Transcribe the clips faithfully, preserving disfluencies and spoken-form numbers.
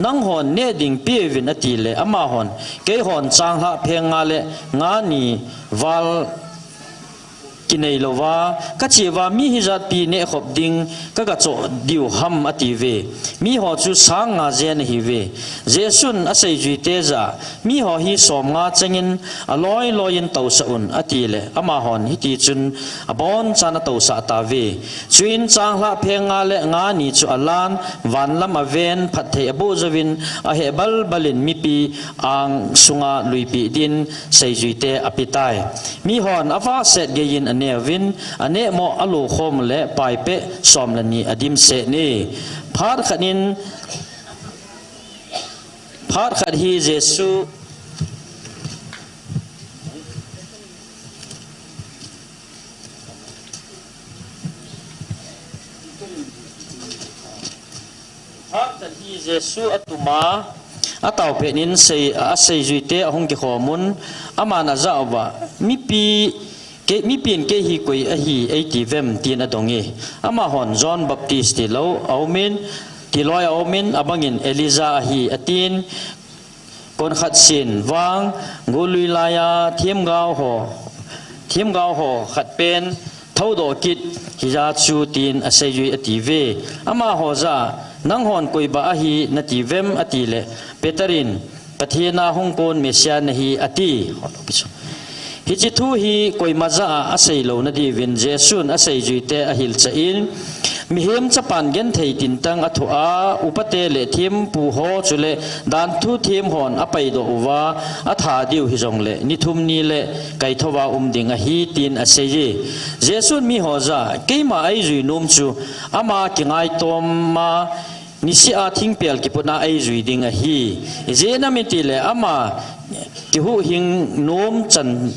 Nanghon neh ding peuvin, atile, amahon, keihon changlhah pheng nga le nga ni val kinei louva, kache uva mi hijatpi nehkhop ding kaga choh diu ham, atiuve. Miho chu sang nga jen ahiuve. Jesun aseijuite jah a, miho hi somnga chengin aloi loiyin tousah un, atile, amahon hitichun abonchan atousah tauve. Chuin changlhah pheng nga le nga ni chu alan, vanlam aven, phatthei aboh jouvin, aheh balbalin mipi ang sunga luipeh din seijuite apetai. Mihon avahset geiyin aneuvin, anehmoh alokhom le paipeh som le ni adimset e. Phat khat in, phat khat hi Jesu, phat khat hi Jesu atuma, ataopet in sei, aseijuite ahung kikhomun, aman ajah uva, mipi, kei, mipin kei hi koi ahi eitiuvem, tin adonge. Amahon John Baptist tilou aumin, tiloi aumin, abangin Elijah ahi, atin, konkhat sen vang, gollui laiya themgao ho, themgao ho khatpen thoudoh kit hija chu, tin aseijui atiuve. Amaho jah a, nanghon koiba ahi natiuvem, atile, Peter in, Pathen a hung kon Messiah nahi, ati. Hiche thu hi koima jah a aseilou nadiuvin Jesun aseijuite ahilchah in, Mihem Chapan genthei tintang athoh a, upate le thempu ho chule danthu them hon apaidoh uva, atha diu hijongle ni thum ni le kaithouva um ding ahi, tin aseiye. Jesun miho jah a, keima eijui nom chu ama kingaitoma niseh a thingpel kiputna eijui ding ahi. Ijeh inem itile ama kihuhhing nom chan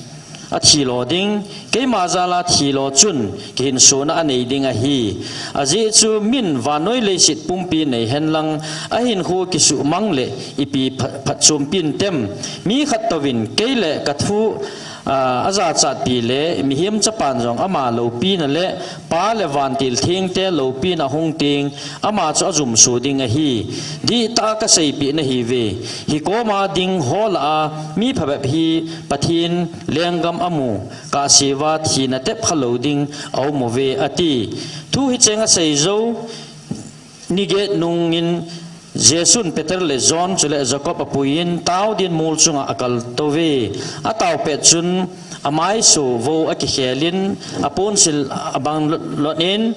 athilo ding, keima jal a thilo chun kihinsona anei ding ahi. Ajeh chu min vannoi leiset pumpi nei henlang, ahinkho kisuhmang le ipi pha-, phatchompi intem? Mi khat touvin kei le kathu, a, ajachatpi le Mihem Chapan jong ama loupina le Pa le vantil thengte loupina ahung teng, ama chu ajumso ding ahi. Dihtah a kaseipeh nahiuve. Hikoma ding ho lah a mi phabep hi Pathen lenggam amu kahseuva thina tep khalou ding aum uve, ati. Thu hicheng aseijou niget nungin Jesun Peter le John chule Jacob apuiyin tao din mol chunga akaltouve. Ataopet chun amaiso vo akikhelin, aponsil abang lot, lot in,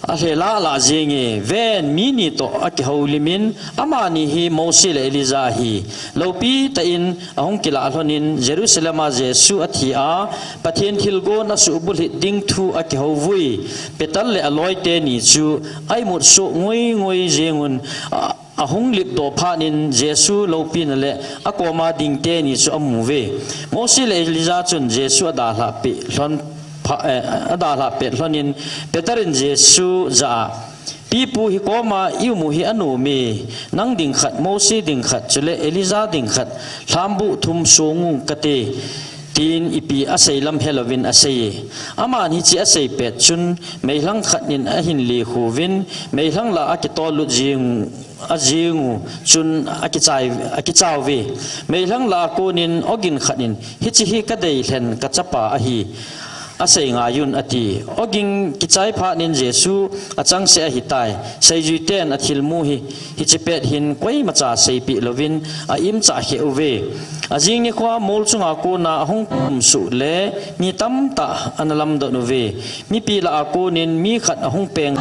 alhelah lah jenge. Ven, mi ni toh akihoulimin, amani hi Mose le Elijah ahi. Loupitah in ahung kilah lhonin Jerusalem a Jesu athi a, Pathen thilgon asuhbulhit ding thu akihouvui. Peter le aloite ni chu aimut soh ngoi ngoi jengun, a, ahung lipdoh phatnin Jesu loupina le akoma ding teni chu amuve. Mose le Elijah chun Jesu adalhah peh lhon pha, eh, adalhah pet lhonin Peter in Jesu jah a, Pipu, hikoma ium u hi anome, nang ding khat, Mose ding khat, chule Elijah ding khat, lhambuh thum songu kate, tin ipi aseilam helouvin aseiye. Aman hiche aseipet chun, meilhang khat in ahin lekhuvin, meilhang lah a akitollut jeng, ajeng u chun akichai, akichauve. Meilhang lah a konin ogin khat in, hiche hi kadei lhen kachapa ahi, asei ngaiyun, ati. Ogin kichai phatnin Jesu achangseh ahitai. Seijuiten athilmu hi, hiche pet hin koimacha seipeh louvin a-imchah kheh uve. Ajing nikhoa mol chunga kona ahung kumsuh le mi tamtah analamdot uve. Mipi lah a konin mi khat ahung peng.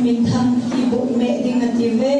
Minthang kibuh meh ding nati ve.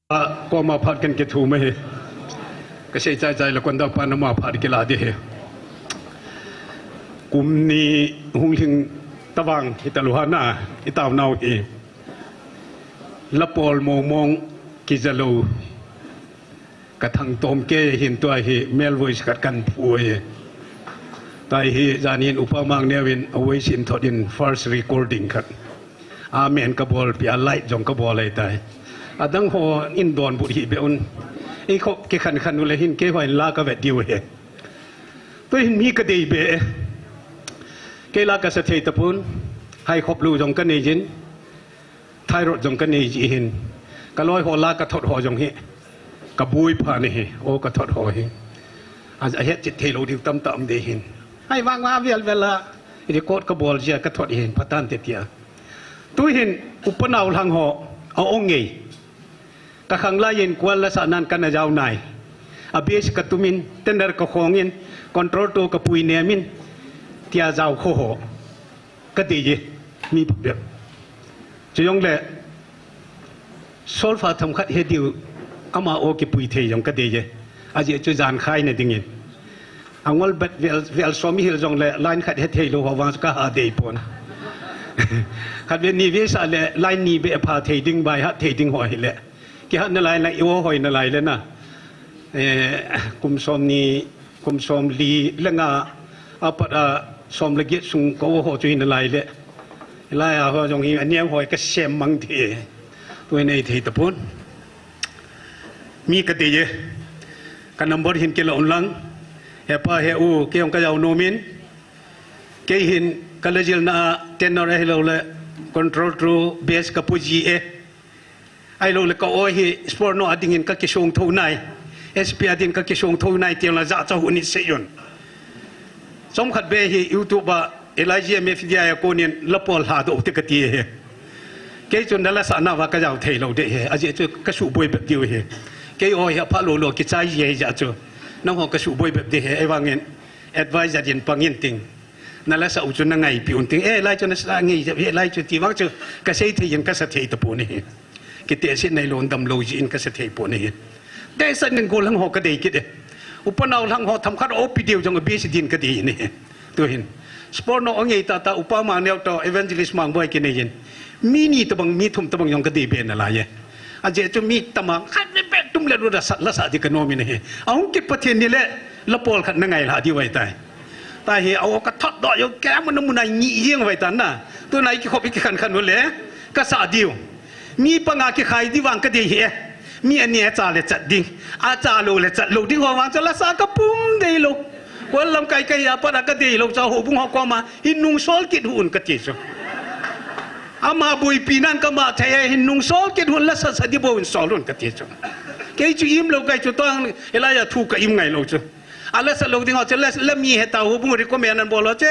koma phat kan kithum ahi. Kasei chaichai le conductor pan ama phat kila ding ahi. Kum ni hung lhing tavang hita lou hana, itaonau hi. Lapol mongmong kija lou. Kathangtom kei hin tua hi male voice khat kan phu ahi. Tua hi jan hin Upa Mangneo in a voice in thot in first recording khat. Amen kabolpi a, light jong kabol ahitai. Adang ho in donbut hih beh un. Eikhop kikhan khan uleh hin keiho in la kavet diu ahi. Tuhin mi kadei beh e. Kei la kasa thei tapon. Haikhop lou jong kanei jin. Thyroid jong kanei ji hin. Kaloi ho la kathot ho jong hi. Kaboi pha ni hi. O kathot ho hi. A, ahet chet thei lou diu tamtah um ding ahin. Ahivang a vel vel a record kabol jia kathot hin. Phatah in te tia. Tuhin Upa Naolhang ho a-ong ngei. Kakhang laiyin Kual lasah nan kana jao nai. A bass katumin, tenor kakhongin, control toh kapui nemin, tia jao kho ho. Kadei e, mi phabep. Chujongle, solfa themkhat he diu, ama o kipui thei jong kadei e. Ajeh chu jankhaina dingin. Angol bet vel, vel som ihil jongle, line khat he thei lou ho vang chu kaha dei pon. Khatvei nivei sah le, line ni beh pha thei ding, baihat thei ding ho hile. Kihat nalai le, i-o hoi nalai le na. Eh, kum somni, kum somli le nga, apat a som le get sung ka-o ho chu hi nalai le. Hilai a ho jong hi aneo hoi kasem mang thei. Tuhin eithei tapon. Mi kadei e. Ka number hin kila un lang. Hepa he u, kei jong kajao nomin. Kei hin kalajilna a tenor ahilouleh control toh bass kapu ji e. Ahilouleh ka-o hi Sporno a dingin kakisong thou nai. S P a dingin kakisong thou nai, tia la jachat hih un sei un. Chomkhat beh hi YouTube a Elijah M F D I a konin lapol lhadoh te kati ahi. Kei chun nalasah nauva kajao thei lou ding ahi. Ajeh chu kasuboi bep diu ahi. Kei-o hi apha lou lou kichai ji ahi jeh chu. Nangho kasuboi bep ding ahi. Ahivangin advice a din pangin ting. Nalasah u chu nangaipi un ting. Eh, lai chu nasa ngei jep, eh, lai chu ti vang chu kasei thei jin kasa thei tapon ahi. Kitehset nailou, damlou jeh in kasa thei pon ahi. Tehset nin Gollhang ho kadei kit e. Upa Naolhang ho themkhat o pi diu jong a bass din kadei in ahi. Tuhin. Sporno o ngei tahtah Upa Mangneo toh Evangelist Mangboi kinei jin. Mi ni tobang, mi thum tobang jong kadei be nalai e. Ajeh chu mi tamang khat ni be tum le lu da sa, lasah ding kanomin ahi. Ahung kit Pathen ni le lapol khat nangai lha diu ahitai. Tahi a-o kathot doh jong kei mun mun a ngi jeng vai tan na. Tuna ikikhop ikikhan khan uleh kasah diu. Mi panga kikhai ding vang kadei ahi e. Mi ani acha le chat ding. Acha lou le chat lou ding ho vang chu lasah kapum dei lou. Kual lamkai kahi a pat a kadei lou chu houbung ho koma hin nungsol kit hih un kati chu. Ama boipi nan kama thei e, hin nungsol kit hih un, lasah sa ding bou hin sol un kati chu. Kei chu im lou kai chu tong hilai a thu ka im ngai lou chu. Alasah lou ding ho chu, la, la mi heta houbung recommend an bol ho chu.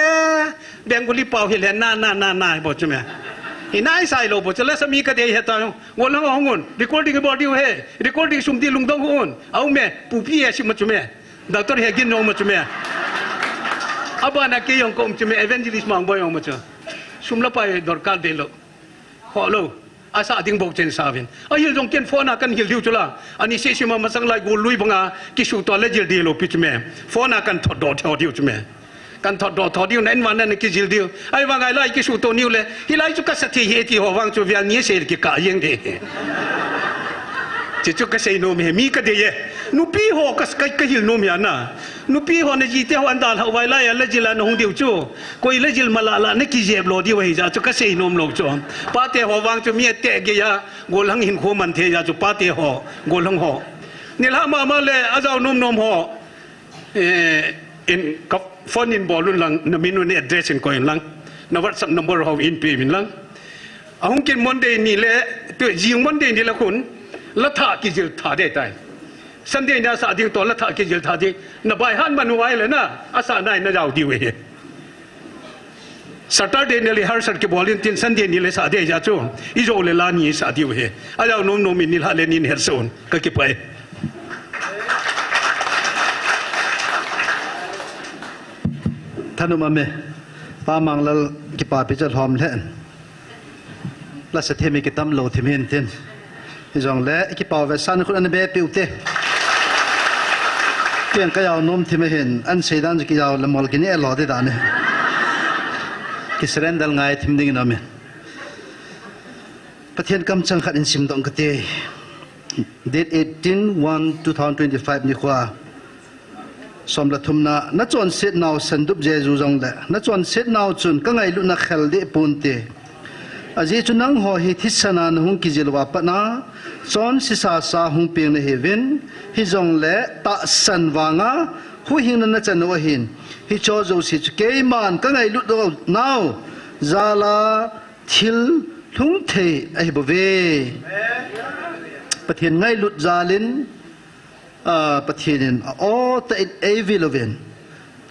Bengali pau hile na, na, na, na, bou chu me. Hi nai sai lou bou chu, lasah mi kadei heta. Gollhang hung un, recording bol diu ahi, recording sum ding lungdong hih un. Aum e, pupi e sim ma chu me. Doctor he gin nom ma chu me. Abana kei jong ka um chu me, Evangelist Mangboi jong ma chu. Sum le pai dorkar dei lou. Ho lou. Asah ding bou chen sa uvin. Ahil jong ken phone a kan hil diu chu la. Ani se sima masang lai gol lui banga kisuto le jil ding lou pi chu me. Phone a kan thot doh thot diu chu me. Kan thot doh thot diu na in van na kijil diu. Ahivang a lai kisuto niu le. Hilai chu kasa thei ahi ti ho vang chu vial ni se le kikah jeng ding. Chuchu kasei nom ahi, mi kadei e. Nupi ho ka, ka, kahil nom ahi na. Nupi ho naji te ho an dalhah uva lai a lajil a nahung diu chu. Koi lajil mala la nakijep lou diu ahi jeh chu kasei nom lou chu. Pate ho vang chu mi ateh gei a, Gollhang hinkho man thei jeh chu pate ho, Gollhang ho. Nilhah mama le ajao nom nom ho. Eh, in ka phone in bol un lang, na min un address in koi un lang. Na WhatsApp number ho in pe un lang. Ahung kit Monday ni le, tu jing Monday ni le khun, la thah kijil thah ding tai. Sunday ni asah ding toh la thah kijil thah ding. Na baihan man uva ahile na, asah nai na jao diu ahi. Saturday ni rehearsal kibol in tin Sunday ni le sah ding jeh chu. Ijou le la ni sah diu ahi. Ajao nom nom in nilhah le nin hetsah un. Kakipah e. Thanop um e. Pa Manglal kipapi chu lhom lheh in. Lasa thim i kitam lou thim hin tin. Hijongle, i kipah uve, san khut ana be peh u te. Ken ka jao nom thim ahin, an sei dan chu kijao le mol kine lo te dan e. Ki surrender ngai thim ding in amen. Pathen kamchang khat in simdoh kate. Date eighteen one two thousand twenty-five nikho a. Som le thumna, na chonset nau sandup Jesu jongle, na chonset nau chun ka ngailutna khel deh ponte. Ajeh chu nangho hi thisan a na hung kijil uva pat a, chonse sasa hung peng na hiuvin, hijongle tahsan vanga huhhingna na chan u ahin, hicho jouse chu keiman ka ngailut nau jal a thil lhung thei ahi bouve. Pathen ngailut jal in, ah, Pathen in a o tah in ei vil uvin.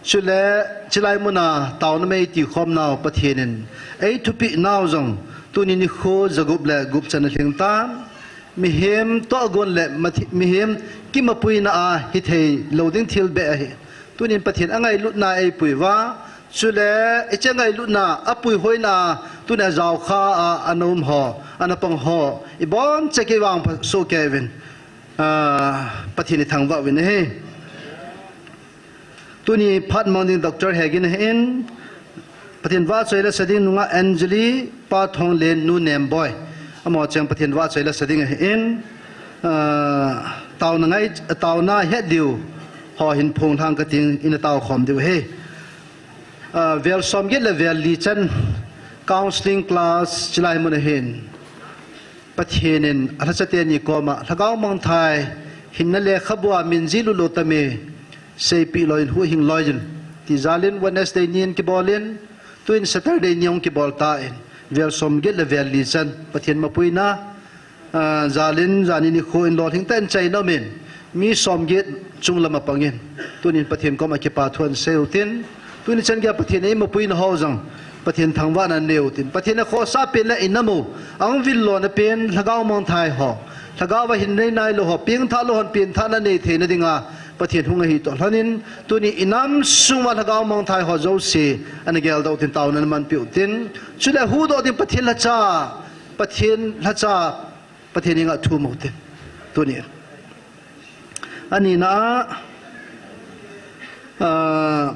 Chule, chilai mun a taona mei ti khom nau Pathen in ei thupeh nau jong, tuni nikho jagup le gup chan a lhing tan. Mihem tohgon le mathi-, mihem kimapuina a hithei lou ding thil beh ahi. Tunin Pathen a ngailutna eipui uva, chule hiche ngailutna a puihoina, tuna jaokha a ana um ho, ana pang ho, iboncha kei vangpha soh kei uvin, ah, Pathen ithangvah uvin ahi. Tuni phat mang ding Doctor Hegin ahin, Pathen vahchoi le sa ding nungah Anjali, Pa Thonglen, Nu Nemboi. Amaho cheng Pathen vahchoi le sa ding ahin, ah, taona ngai, taona het diu ho hin phonglhang kating, ina tao khom diu ahi. Ah, vel somget le vel li chan counseling class chilai mun ahin, Pathen in alhacha teni koma, Lhagao Mangthai hinna lekhabua min jih lut lou tame, seipeh loi in huhhing loi in, ti jal in Wednesday ni in kibol in, tuin Saturday ni hung kibol tan, vel somget le vel li chan, Pathen mapuina, ah, jal in, jani nikho in lolhing tah in chaina um in, mi somget chunglam a pang in, tunin Pathen koma kipa thu ana sei u tin, tuni chan geiya Pathen in eimapuina ho jong, Pathen thangvahna nei u tin, Pathen a khohsah pen le inam u, ahung vil lona pen, Lhagao Mangthai ho, Lhagao a hin nei nailou ho, pengthah lou hon pengthahna nei theina dinga, Pathen hung ahi toh lhon in, tuni inam sung uva Lhagao Mangthai ho jouse, ana geldoh u tin taona ana manpeh u tin, chule huhdoh ding Pathen lhacha, Pathen lhacha, Pathen henga thum u tin, tuni. Anina, ah,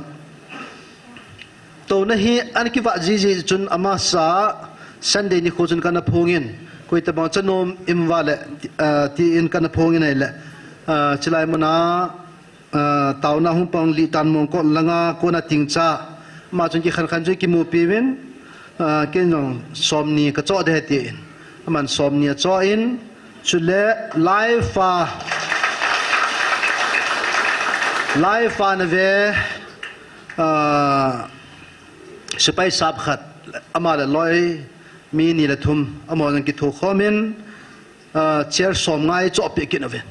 touna hi ana kivah jiji chun amasa Sunday nikho chun kana phong in, koi tabang cha nom i um uva le, ah, tin kana phong in ahile, ah, chilai mun a, ah, taona hung pang Litan Mongkol langa kona Tingcha, ama chun kikhan khan chu kimupi uvin, ah, ken jong somni kachoh ding ahi tin, aman somni achoh in, chule live a, live a nave, ah, sepai sap khat, ama le loi, mi ni le thum, amaho jong kithokhom in, ah, chair somnga eichoh peh kit uvin.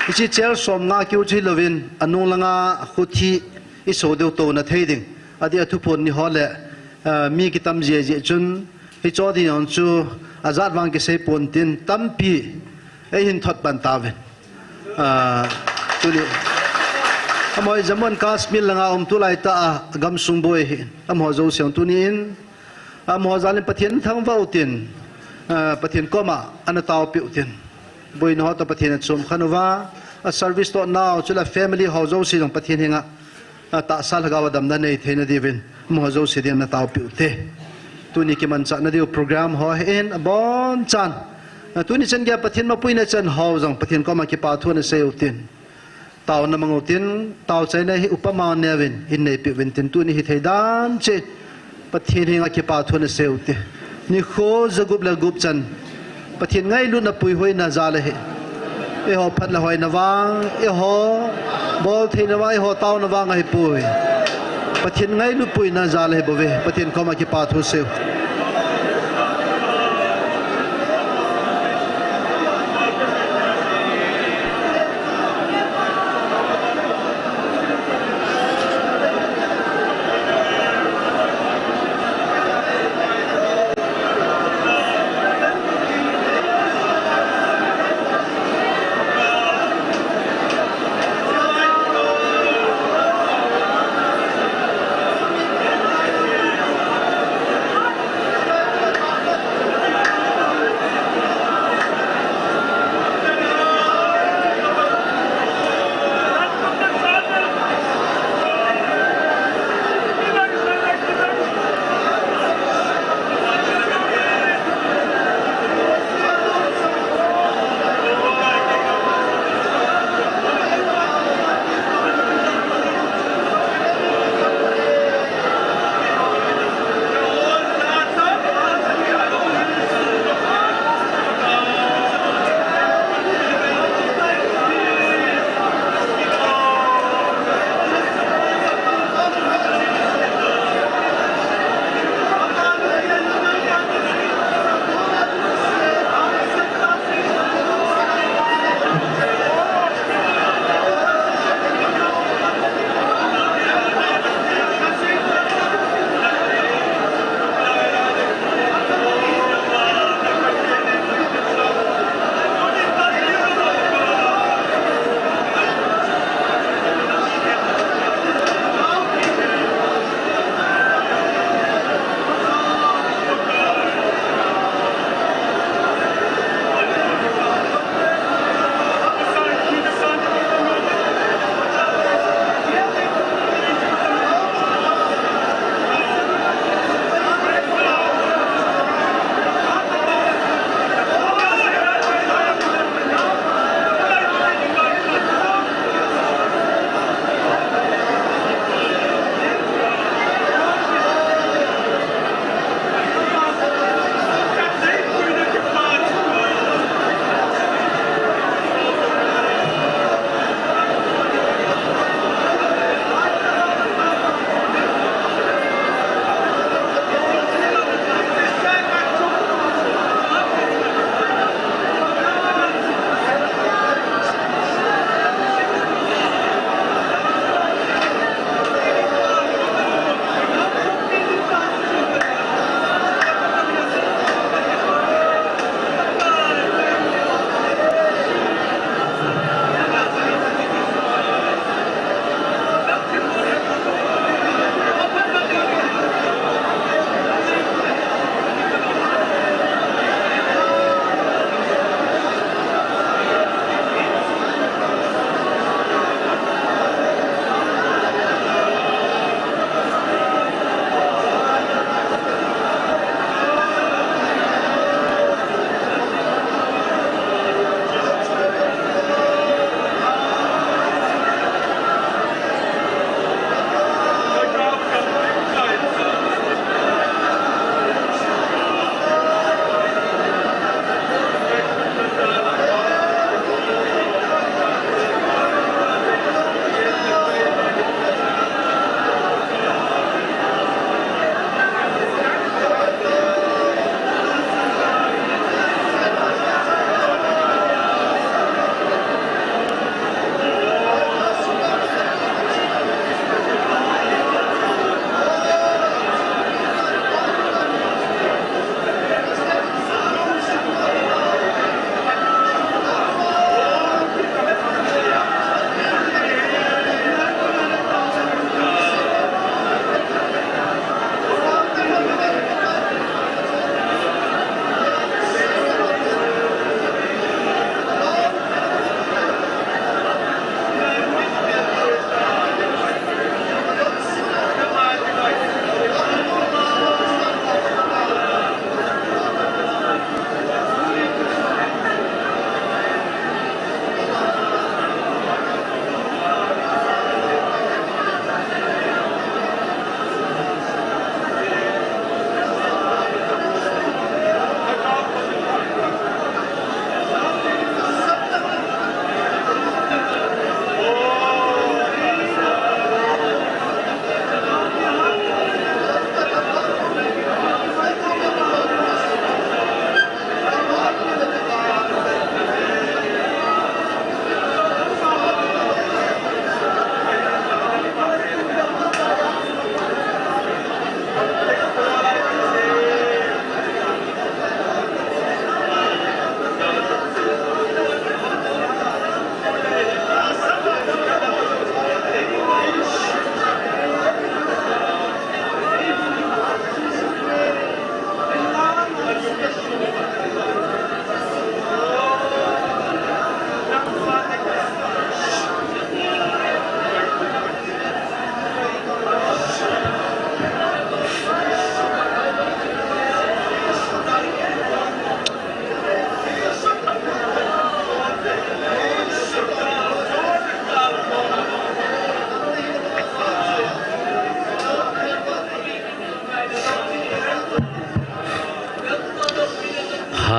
Hiche chair somnga keu chu hilouvin, anung langa khuthi iso diu touna thei ding, adeh a thuphon ni ho le, ah, mi kitam jeh jeh chun, hicho ding jong chu ajat vang kisei pon tin, tampi eihin thot pan tauvin. Ah, tuni, amaho hi Jammu and Kashmir langa um, tulai tah a gamsung boi ahin, amaho jouse jong tuni in, amaho jal in Pathen thangvah u tin, ah, Pathen koma ana taopeh u tin, boina ho toh Pathen in achom khen uva, a service toh nau, chule family ho jouse jong Pathen henga, ah, tahsa Lhagao a damna nei theina diuvin, amaho jouse ding ana taopeh u te. Tuni kimanchahna diu program ho ahin, abonchan, ah, tuni chan geiya Pathen mapuina chan ho jong Pathen koma kipa thu ana sei u tin, taona mang u tin, taochaina hi upama neuvin hin neipeh uvin tin, tuni hithei dan cheh Pathen henga kipa thu ana sei u te. Nikho jagup le gup chan Pathen ngailutna puihoina jal ahi. Eiho phat le hoina vang, eiho boltheina vang, eiho taona vang ahipoi. Pathen ngailutpuina jal ahi bouve. Pathen koma kipa thu sei u.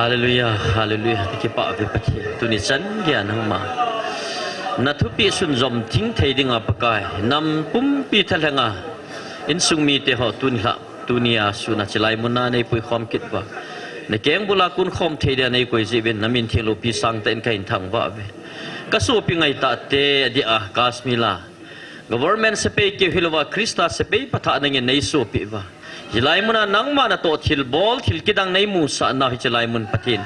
Hallelujah, hallelujah. Kipah ve Pathen. Tuni chan geiya nangma na thupeh sunjom thing thei dinga Pakai, nam pumpi thalhenga insung mite ho tuni lha, tunia suna chilai muna neipui khom kit uva, na kengbula kun khom thei dia neikoi jeh uvin, na min theng loupi sangtah in kahin thangvah uve. Ka sopi ngaitah te, adeh a Kashmir a government sepai keu hilouva, Christa sepai phatah nangin neisopi uva, hilai muna nangma natoh thilbol, thil kidang neimusah nau hiche lai mun Pathen,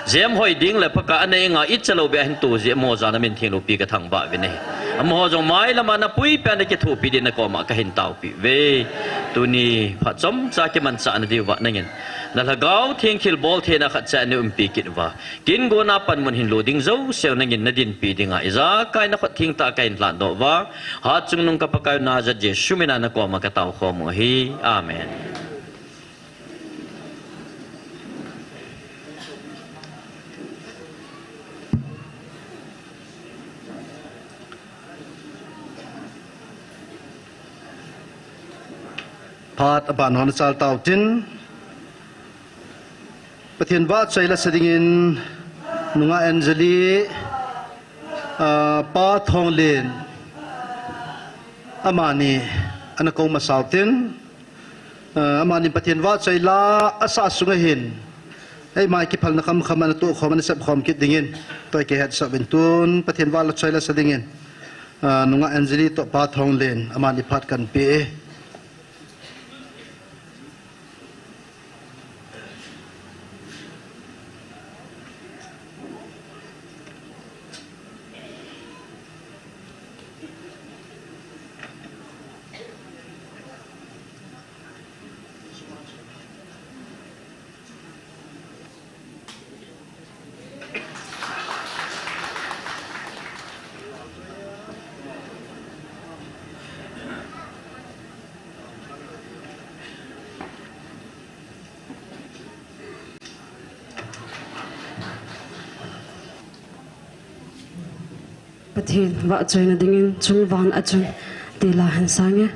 jemhoi ding le Pakai anei nga icha lou beh ahin to jeh, amaho jal a na min theng loupi kathangvah uvin ahi. Amaho jong mailama na puipi a na kithopi din na koma kahin taopi uve. Tuni phat chomcha kimanchah na diuva nangin na Lhagao Theng thilbol theina khat cha nei umpi kit uva, kin gona panmun hin lo ding jouse nangin na dinpi dinga, ijakai na khut thengtah kahin lhandoh uva, Hatchungnung ka Pakai u Nazareth Jesu mina na koma katao khom u ahi. Amen. Phat aban hon achal tautin, Pathen vahchoi lasa dingin nungah Anjali, ah, Pa Thonglen, amani ana kou masa utin, ah, amani Pathen vahchoi la asah sunga hin eima kiphalna khamkham ana tohkhom, ana sepkhom kit dingin tua kihetsah uvin, tun Pathen vahchoi lasa dingin, ah, nungah Anjali toh Pa Thonglen, amani phat kanpe e. Pathen vahchoina dingin chungvang a chun tila hin sange.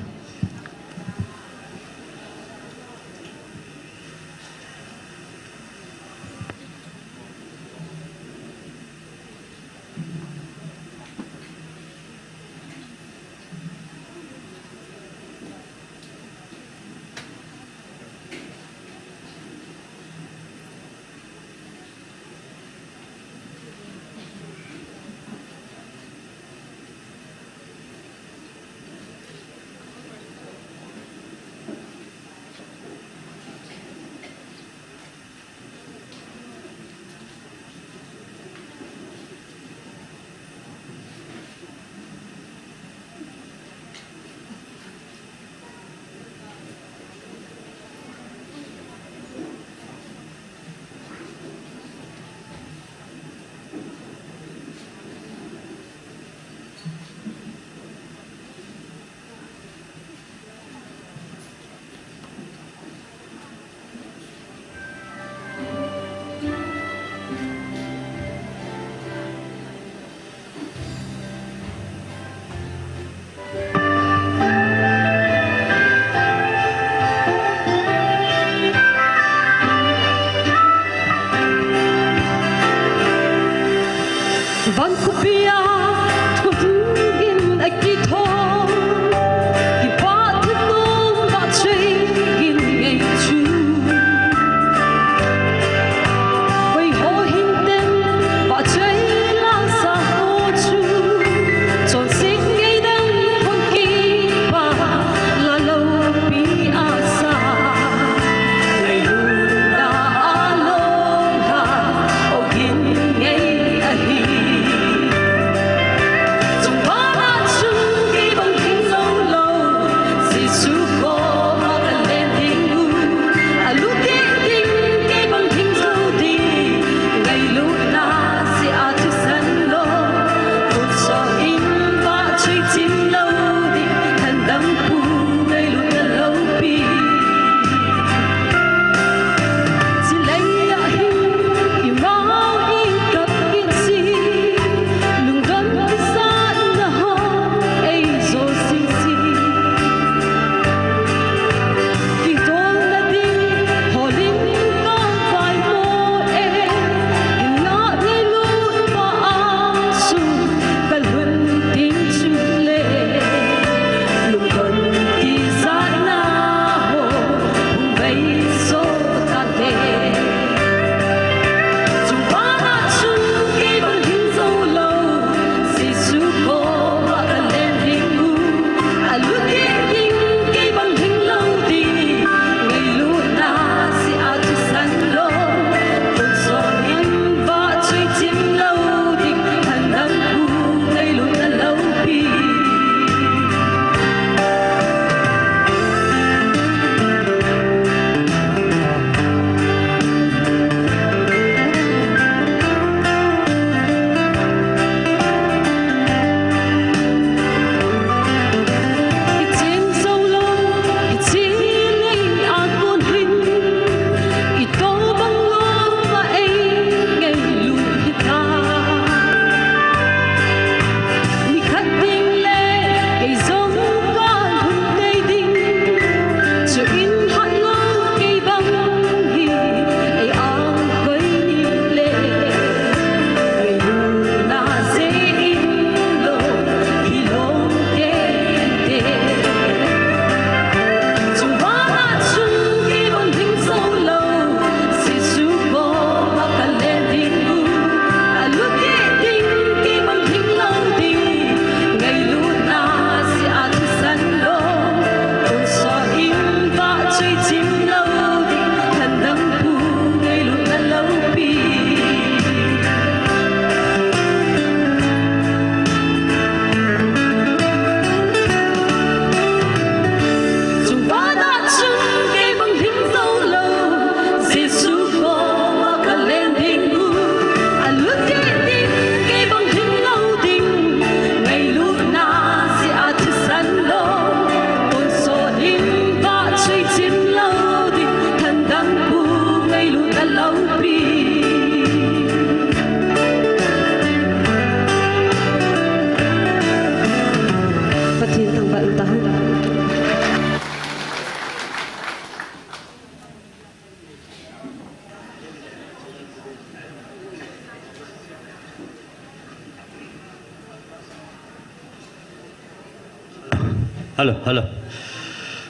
Hello, hello.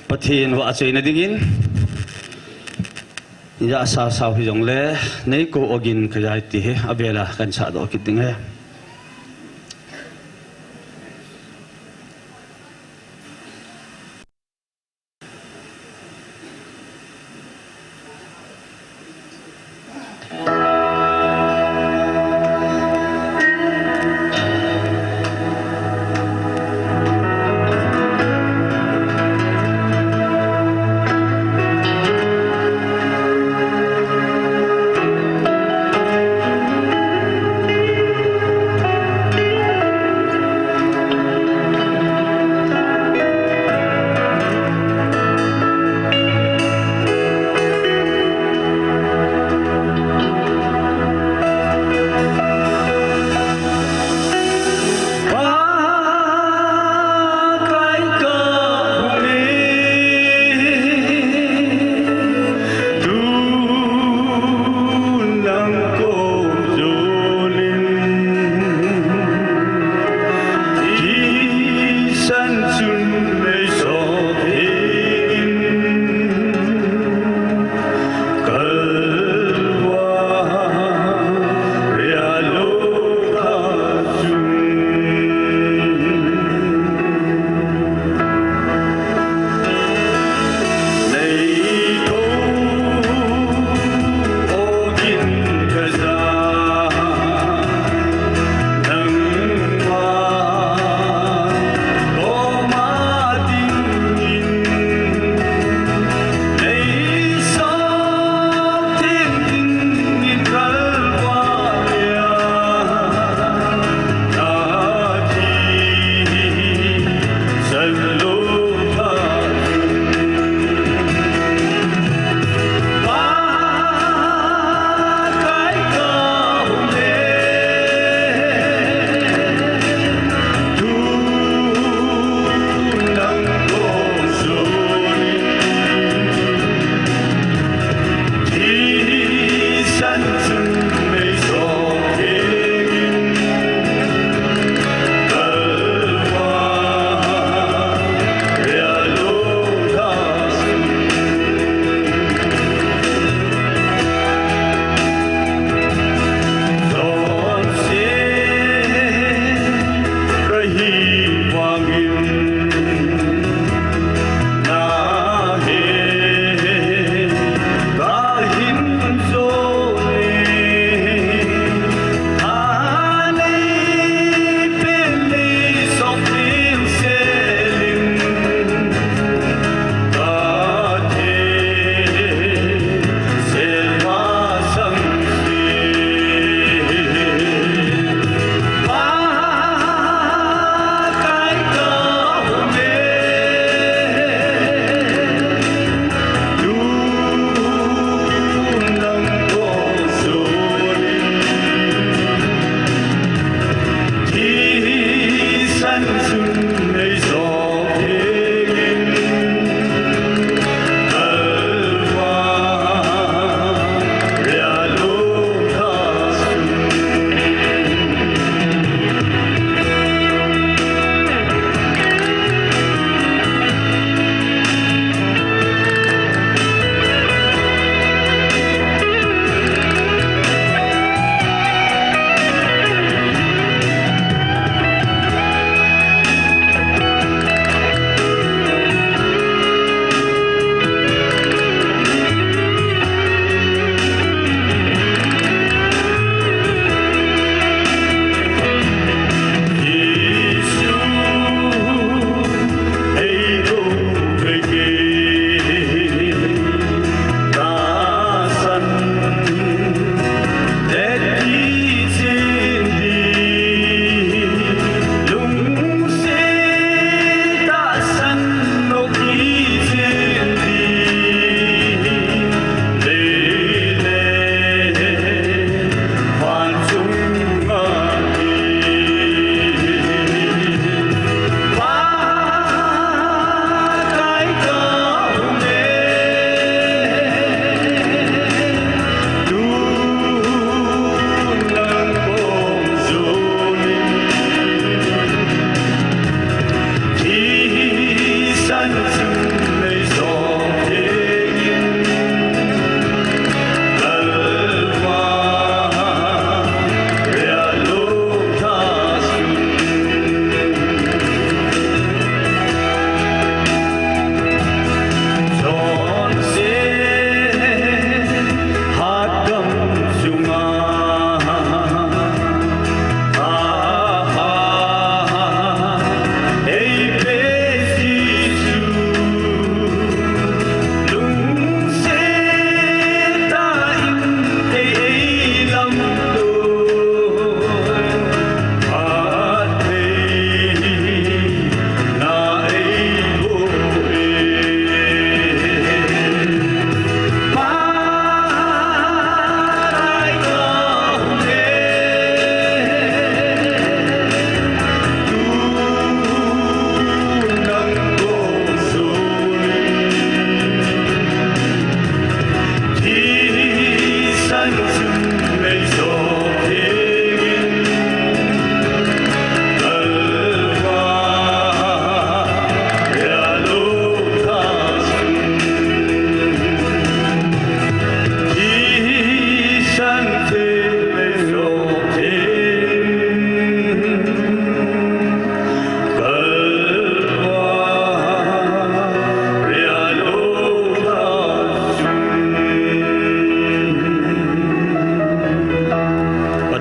Pathen vahchoina dingin, ijat sa sao hijongle, nei kou ogin kajai ti hi, abela kahin sahdoh kit ding ahi.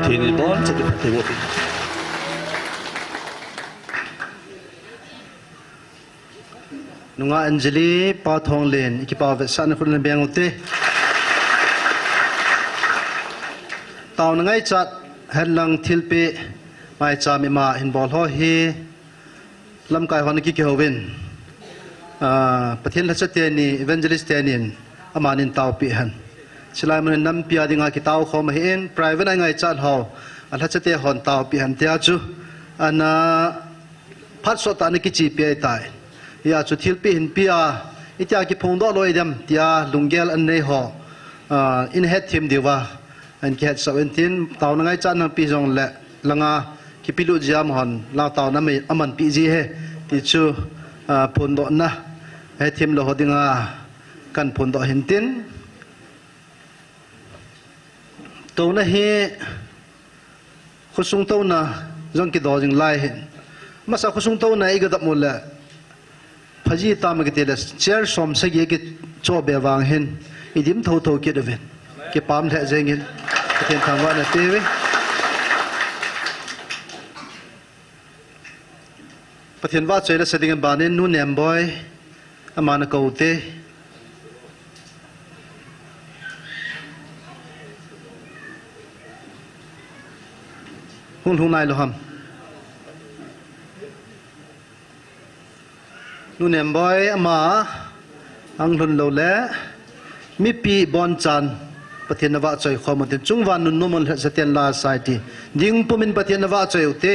Thil bol chati pati bo. Nunga Anjali, Pa Thonglen, i kipah vetsahna khut le beng ute. Taona ngaichat, henlang thilpeh, maicham ima hin bol ho hi, lamkai hon kiki hovin. Ah, Pathen lhacha teni, evangelist tenin, amanin taopeh hen. Chulai mun nampi a dinga kitao khom ahin, private a ngaichat ho, alhacha te hon taopeh hen tia chu. Ana, phat sot tah ana kichepi ahitai. Hia chu thilpeh hin pia, itia kiphongdoh lou idem, tia lunggel anei ho, ah, in hetthem diuva, ahin kihetsah in tin, taona ngaichat nangpi jongle, langa kipelut jia amahon, la taona amanpi ji ahi, ti chu, ah, phondohna, hetthem lou ho dinga, kahin phondoh hin tin. Touna hi, khosung touna jong kido jing lai hin. Masa khosung touna iga dap mu le. Phaji tam kiti le chair som sagi kichoh be vang hin. Idim thotho kit uvin. Kipah lheh jeng in. Pathen thangvahna pe uve. Pathen vahchoi la sa ding in banin Nu Nemboi, ama na kou te. Hung lhung nai lou ham. Nu Nemboi ama, ahung lhun lou le, mipi bonchan, Pathen na vahchoi khom un tin, chungvang nunnom un lhetsah ten la sai ti. Ding pumin Pathen na vahchoi u te.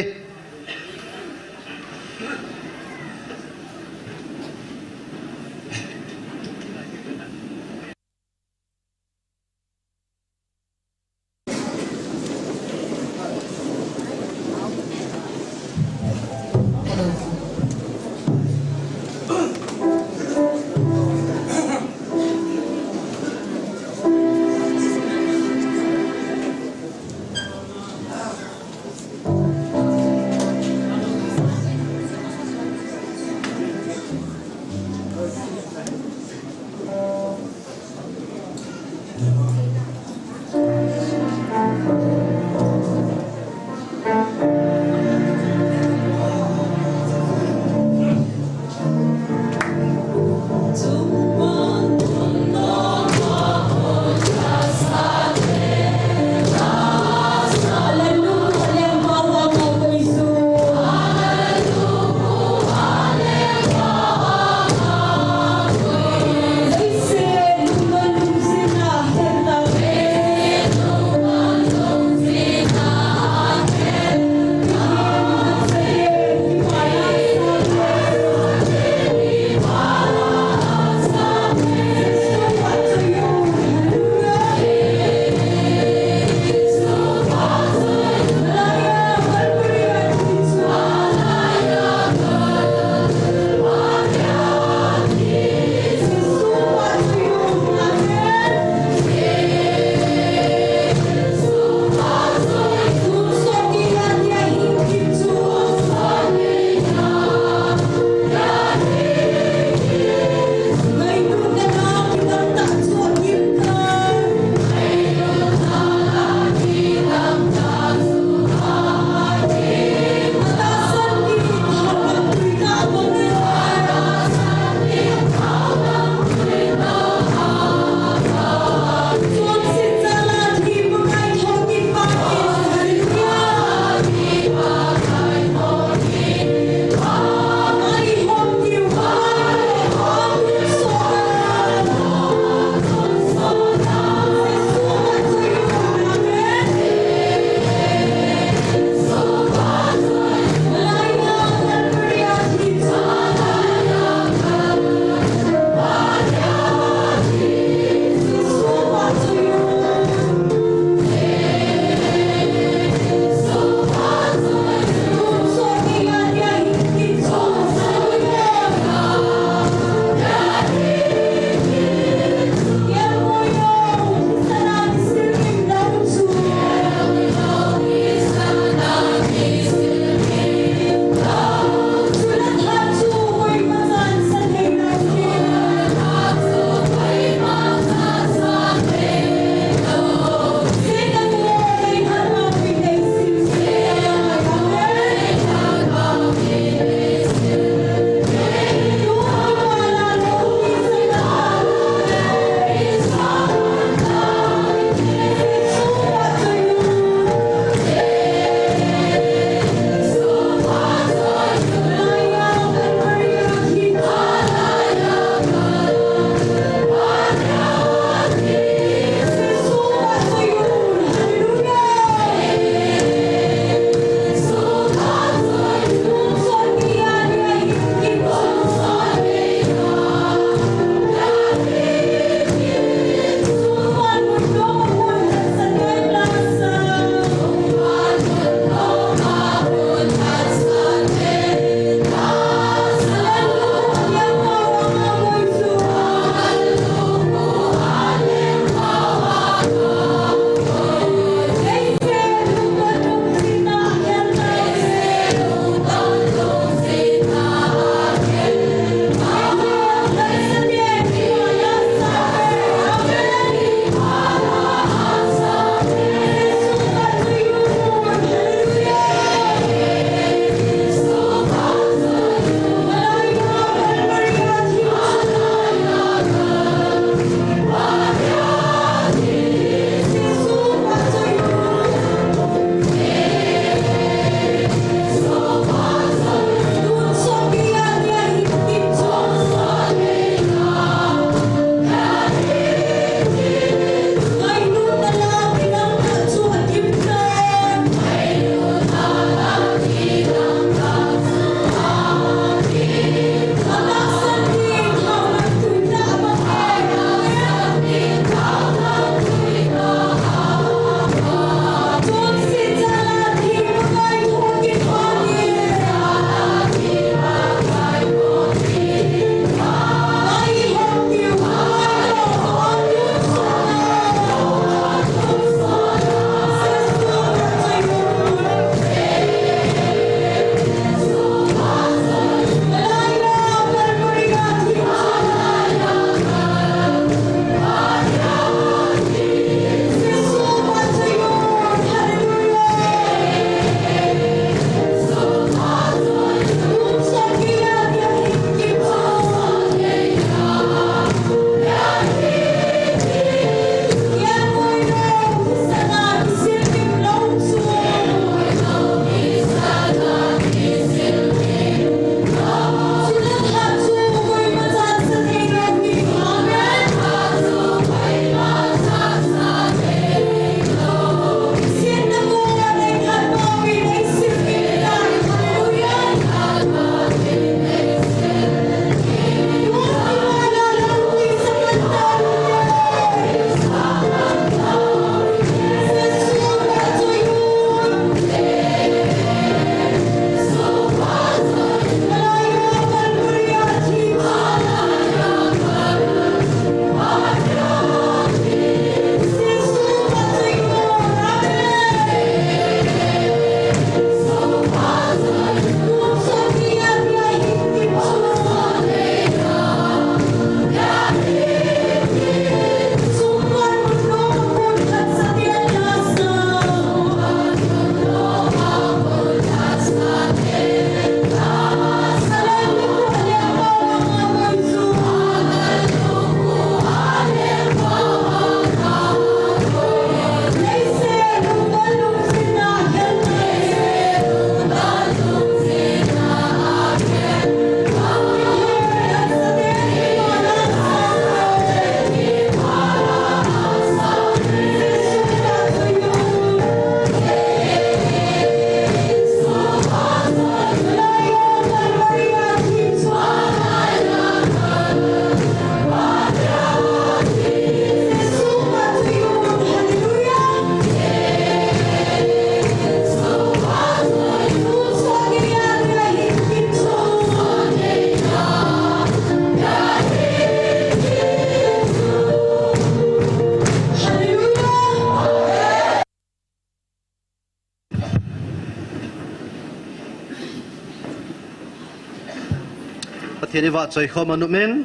Pathen i vahchoi khom a numin,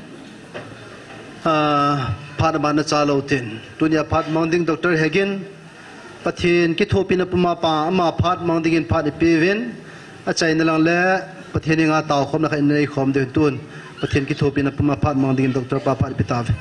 ah, phat aman na cha lou tin. Tunia phat mang ding Doctor Hegin, Pathen kithopina puma pa, ama phat mang dingin phat i peuvin, achaina lang le Pathen henga tao khomna khat i nei khom diu tun. Pathen kithopina puma phat mang dingin Doctor pa phat i pe tauve.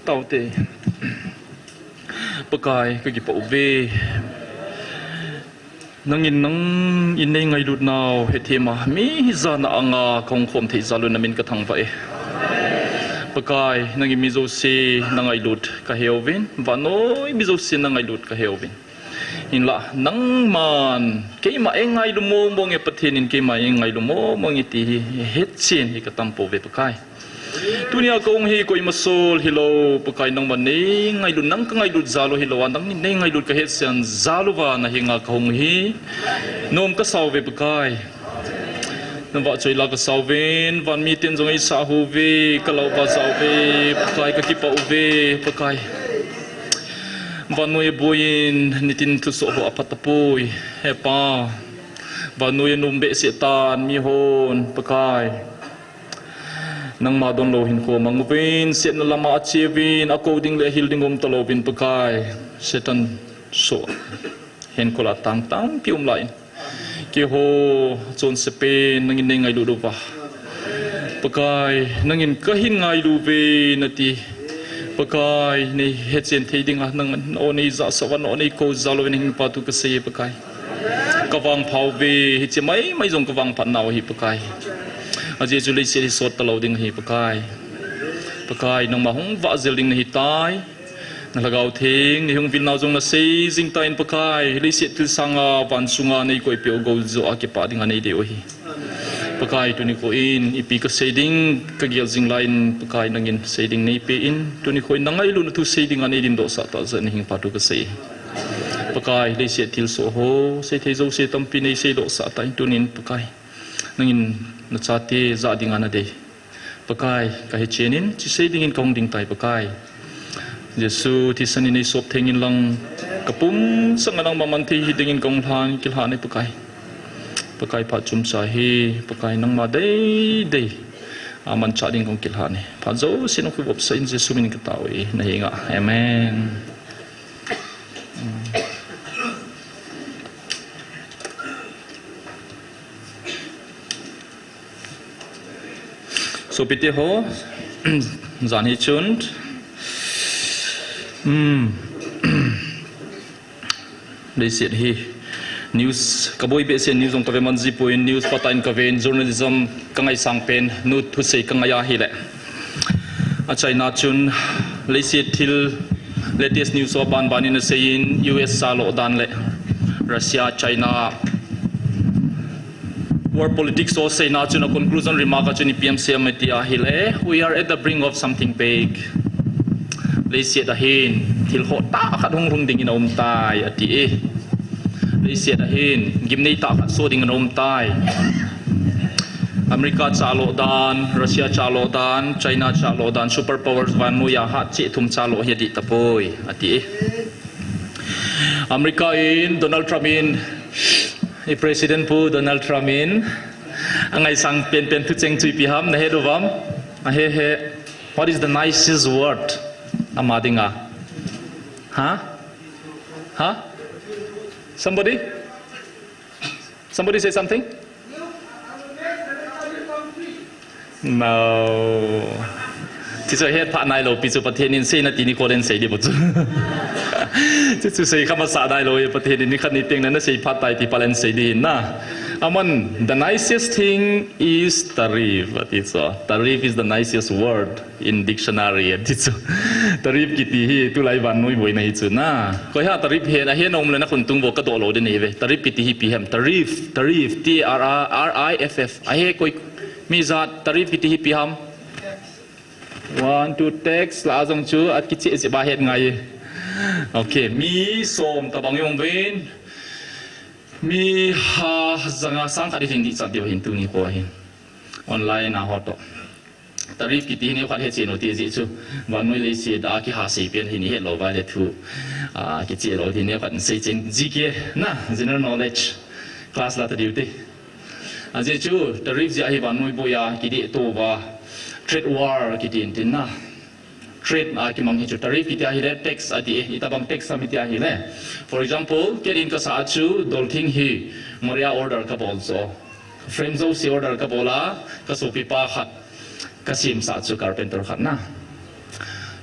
Taute. Pakai, ka kipah uve. Nangin nangin nei ngailut nau hethem a, mi hijat na anga ka hung khom thei jal un na min ka thangvah e. Pakai, nangin mi jouse na ngailut ka heuvin, vannoi mi jouse na ngailut ka heuvin. Hinlah, nangman, keima eingailu mong mong e Pathen in, keima eingailu mong mong e ti hi, hetchen hi ka tam pouve Pakai. Tunia ka hung hi koima sol hilou, Pakai nangman nei ngailut, nang ka ngailut jal u hilou a, nangin nei ngailut ka hetchen jal uva na henga ka hung hi. Nom ka sa uve Pakai. Na vahchoi la ka sa uvin, van miten jong ei sah uve, ka lau va sa uve, Pakai ka kipah uve, Pakai. Vannoi a buai in, nitin thusoh ho apha tapoi, he Pa. Vannoi a nom behseh tan, mihon, Pakai. Nangma donlou hinkho mang uvin, setna lama ache uvin, akou ding le ahil ding um talouvin, Pakai. Satan soh. Henkol a tang tampi um lai in. Keiho chonse pen nangin nei ngailut uva. Pakai, nangin ka hin ngailu uve nati. Pakai, nei hechen thei dinga nangin na o nei jahsah uva, na o nei kou jal uvin na hin patu ka sei e Pakai. Ka vangpha uve, hiche maimai jong ka vangphat nau ahi Pakai. Ajeh chu leiset hi sot talou ding ahi Pakai. Pakai, nangma hung vah jel ding nahi tai. Na Lhagao Theng, nei hung vil nau jong na sei jing tan Pakai, leiset thil sanga van sunga nei koipeh u gou joh a kipah dinga nei dei u ahi. Pakai, tuni kho in, ipi ka sei ding, ka gel jing lai in, Pakai nangin sei ding nei pe in, tuni kho in na ngailutna thu sei dinga nei dingdoh sah tah jeh in na hin patu ka sei. Pakai, leiset thilsoh ho, sei thei jouse tampi nei seidoh sah tan tunin Pakai. Nangin na chate jah dinga na dei. Pakai, ka hechen in, hiche sei dingin ka hung ding tai Pakai. Jesu thisan in nei sop theng in lang, ka pum sanga nangma man thei hi dingin ka hung lhan, kilhan e Pakai. Pakai phat chomcha hi, Pakai nangma deidei a manchah ding ka hung kilhan e. Phat jouse na khu vop sah in Jesu min in ka tao e, na henga. Amen. Sopite ho, jan hi chun, um, leiset hi news, ka boi behseh news jong ka ve man ji poi, news phatah in ka ve in, journalism ka ngaisang pen, nu thusei ka ngai ahile. Achaina chun, leiset thil latest news ho banban in asei in, U S chaloh dan le Russia, China, world politics ho seina chun a conclusion remark a chun ipi ham sei em ati ahile, we are at the brink of something big. Leiset a hin thil hohtah khat hung lhung dingin aum tai ati e. Leiset a hin gimnei tah khat soh dingin aum tai. America chaloh dan, Russia chaloh dan, China chaloh dan, superpowers vannoi a hatcheh thum chaloh hi adih tapoi ati e. America in Donald Trump in, i President pu Donald Trump in angaisang penpen thucheng chu ipi ham, na het uvam? Ahe he. What is the nicest word? Ama dinga. Ha? Ha? Somebody? Somebody say something? No. Hichu het pha nailou pi chu Pathen in seina tuni kho le sei ding bou chu. Hichu sei kha masa nailou e, Pathen in nikhat ni teng le na sei phat tai ti pa le sei ding na. Aman, the nicest thing is tariff, ati chu. Tariff is the nicest word in dictionary, ati chu. Tariff kiti hi tulai vannoi boina hi chu na. Koi ham tariff he na, he na um le na khut tung bou ka doh lou ding ahi ve. Tariff kiti hi ipi ham? Tariff, tariff, T A R R I F F. Ahe koi mi jat tariff kiti hi ipi ham? One, two, tax lah a jong chu akicheh jeh a het ngai. Okay, mi som tabang i um uvin. Mi ha janga sang khat i lhing ding chat diu ahin tuni kho hin. Online a ho toh. Tariff kiti hi neokhat hechen u ti ji chu. Vannoi leiset a kiha sei pen hi ni helou vai le thu. A, kiche lou ti neokhat sei chen G K na, general knowledge. Class la ta diu te. A, ji chu tariff ji a hi vannoi boya kideh to va. Trade war kiti in tin na. Trade a kimang hi chu tariff kiti a hi le tax a ti e. Itabang tax a mi ti a hi le. For example, ken in ka sa chu dolthing hi Moreh a order ka bol jo. Frame jouse order ka bol a, ka sopipa khat ka semsah chu carpenter khat na.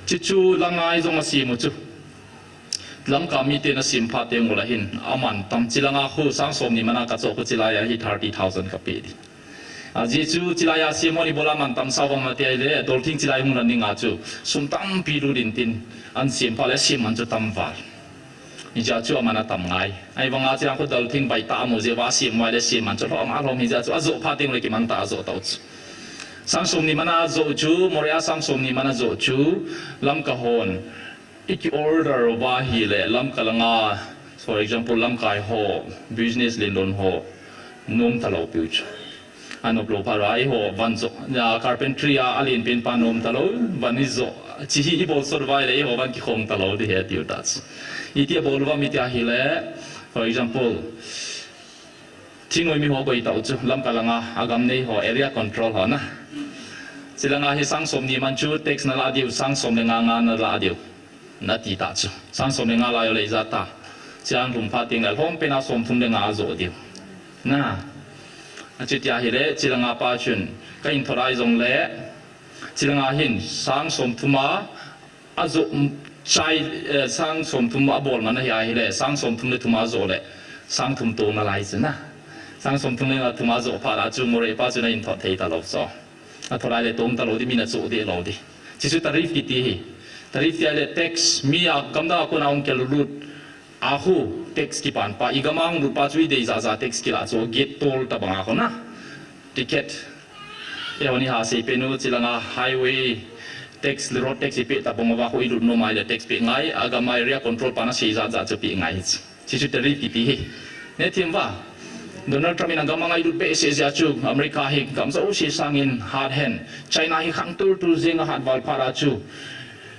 Chi chu langa jong asem u chu. Lamka miten asem phat teng ula hin, aman tam chi langa khu sang som ni mana ka cho khu chi laiya hi thirty thousand ka pe di. A ji chu chi laiya sem ho ni bola man tam sa vang na ti a hi le, dolthing chi lai hung lan ding a chu, sum tampi lut in tin, an sem phat le sem man chu tam val. Hijeh a chu aman atam ngai. Ahivanga chu yang khu dolthing baitah amu jeh uva sem vai le sem man chu lhom a lhom hijeh a chu ajoh phat teng le kiman tah a ajoh tau chu. Sang som ni mana ajoh chu, Moreh a sang som ni mana ajoh chu, Lamka hon. I ki order uva hi le, Lamka langa, for example, lamkai ho, business lindon ho, nom talou piu chu. Anop lou phat ra, eiho van joh, ya, carpentry a, alen pen pa nom talou, van i joh, chi hi i bol sot vai le, eiho van kikhong talou, ti he tiu ta chu. Iti a bol uva mi ti a hi le, for example, thingnoi mi ho koi tau chu, Lamka langa, agam nei ho, area control ho na. Chi langa hi sang som ni man chu, tax na la diu, sang som le nga nga na la diu. Na ti ta chu. Sang som le nga la yo le ija ta. Chiang lhum phat teng le lhom pen a som thum le nga a joh diu. Na. A chu ti a hi le, chi langa pa chun. Ka in thot ai jong le. Chi langa hin sang som thum a, a joh chai, eh, sang som thum a bol man a hi a hi le, sang som thum le thum a joh le. Sang thum tong na lai chu na. Sang som thum le nga thum a joh phat a chu Moreh pa chun a in thot thei talou so. A thot lai le tong talou di, mi na chu deh lou di. Chi chu tariff kiti hi. Tariff ti a le tax, mi a gam dang a kon a hung kel lut. A khu tax kipan pa, i gam a hung lut pa chu i dei ja ja tax kila chu gate toll tabang a khu na. Ticket. Eiho ni ha sei pen u chi langa highway tax, road tax i pe tabang uva khu i lut nom a le tax pe ngai, agam a area control pa na sei ja ja chu pe ngai. Chi chu tariff kiti hi. Ne thim va. Donald Trump in agam a ngailut behseh jeh a chu America hi gam jouse sangin hat hen. China hi khang tul tul jeng a hat val phat a chu.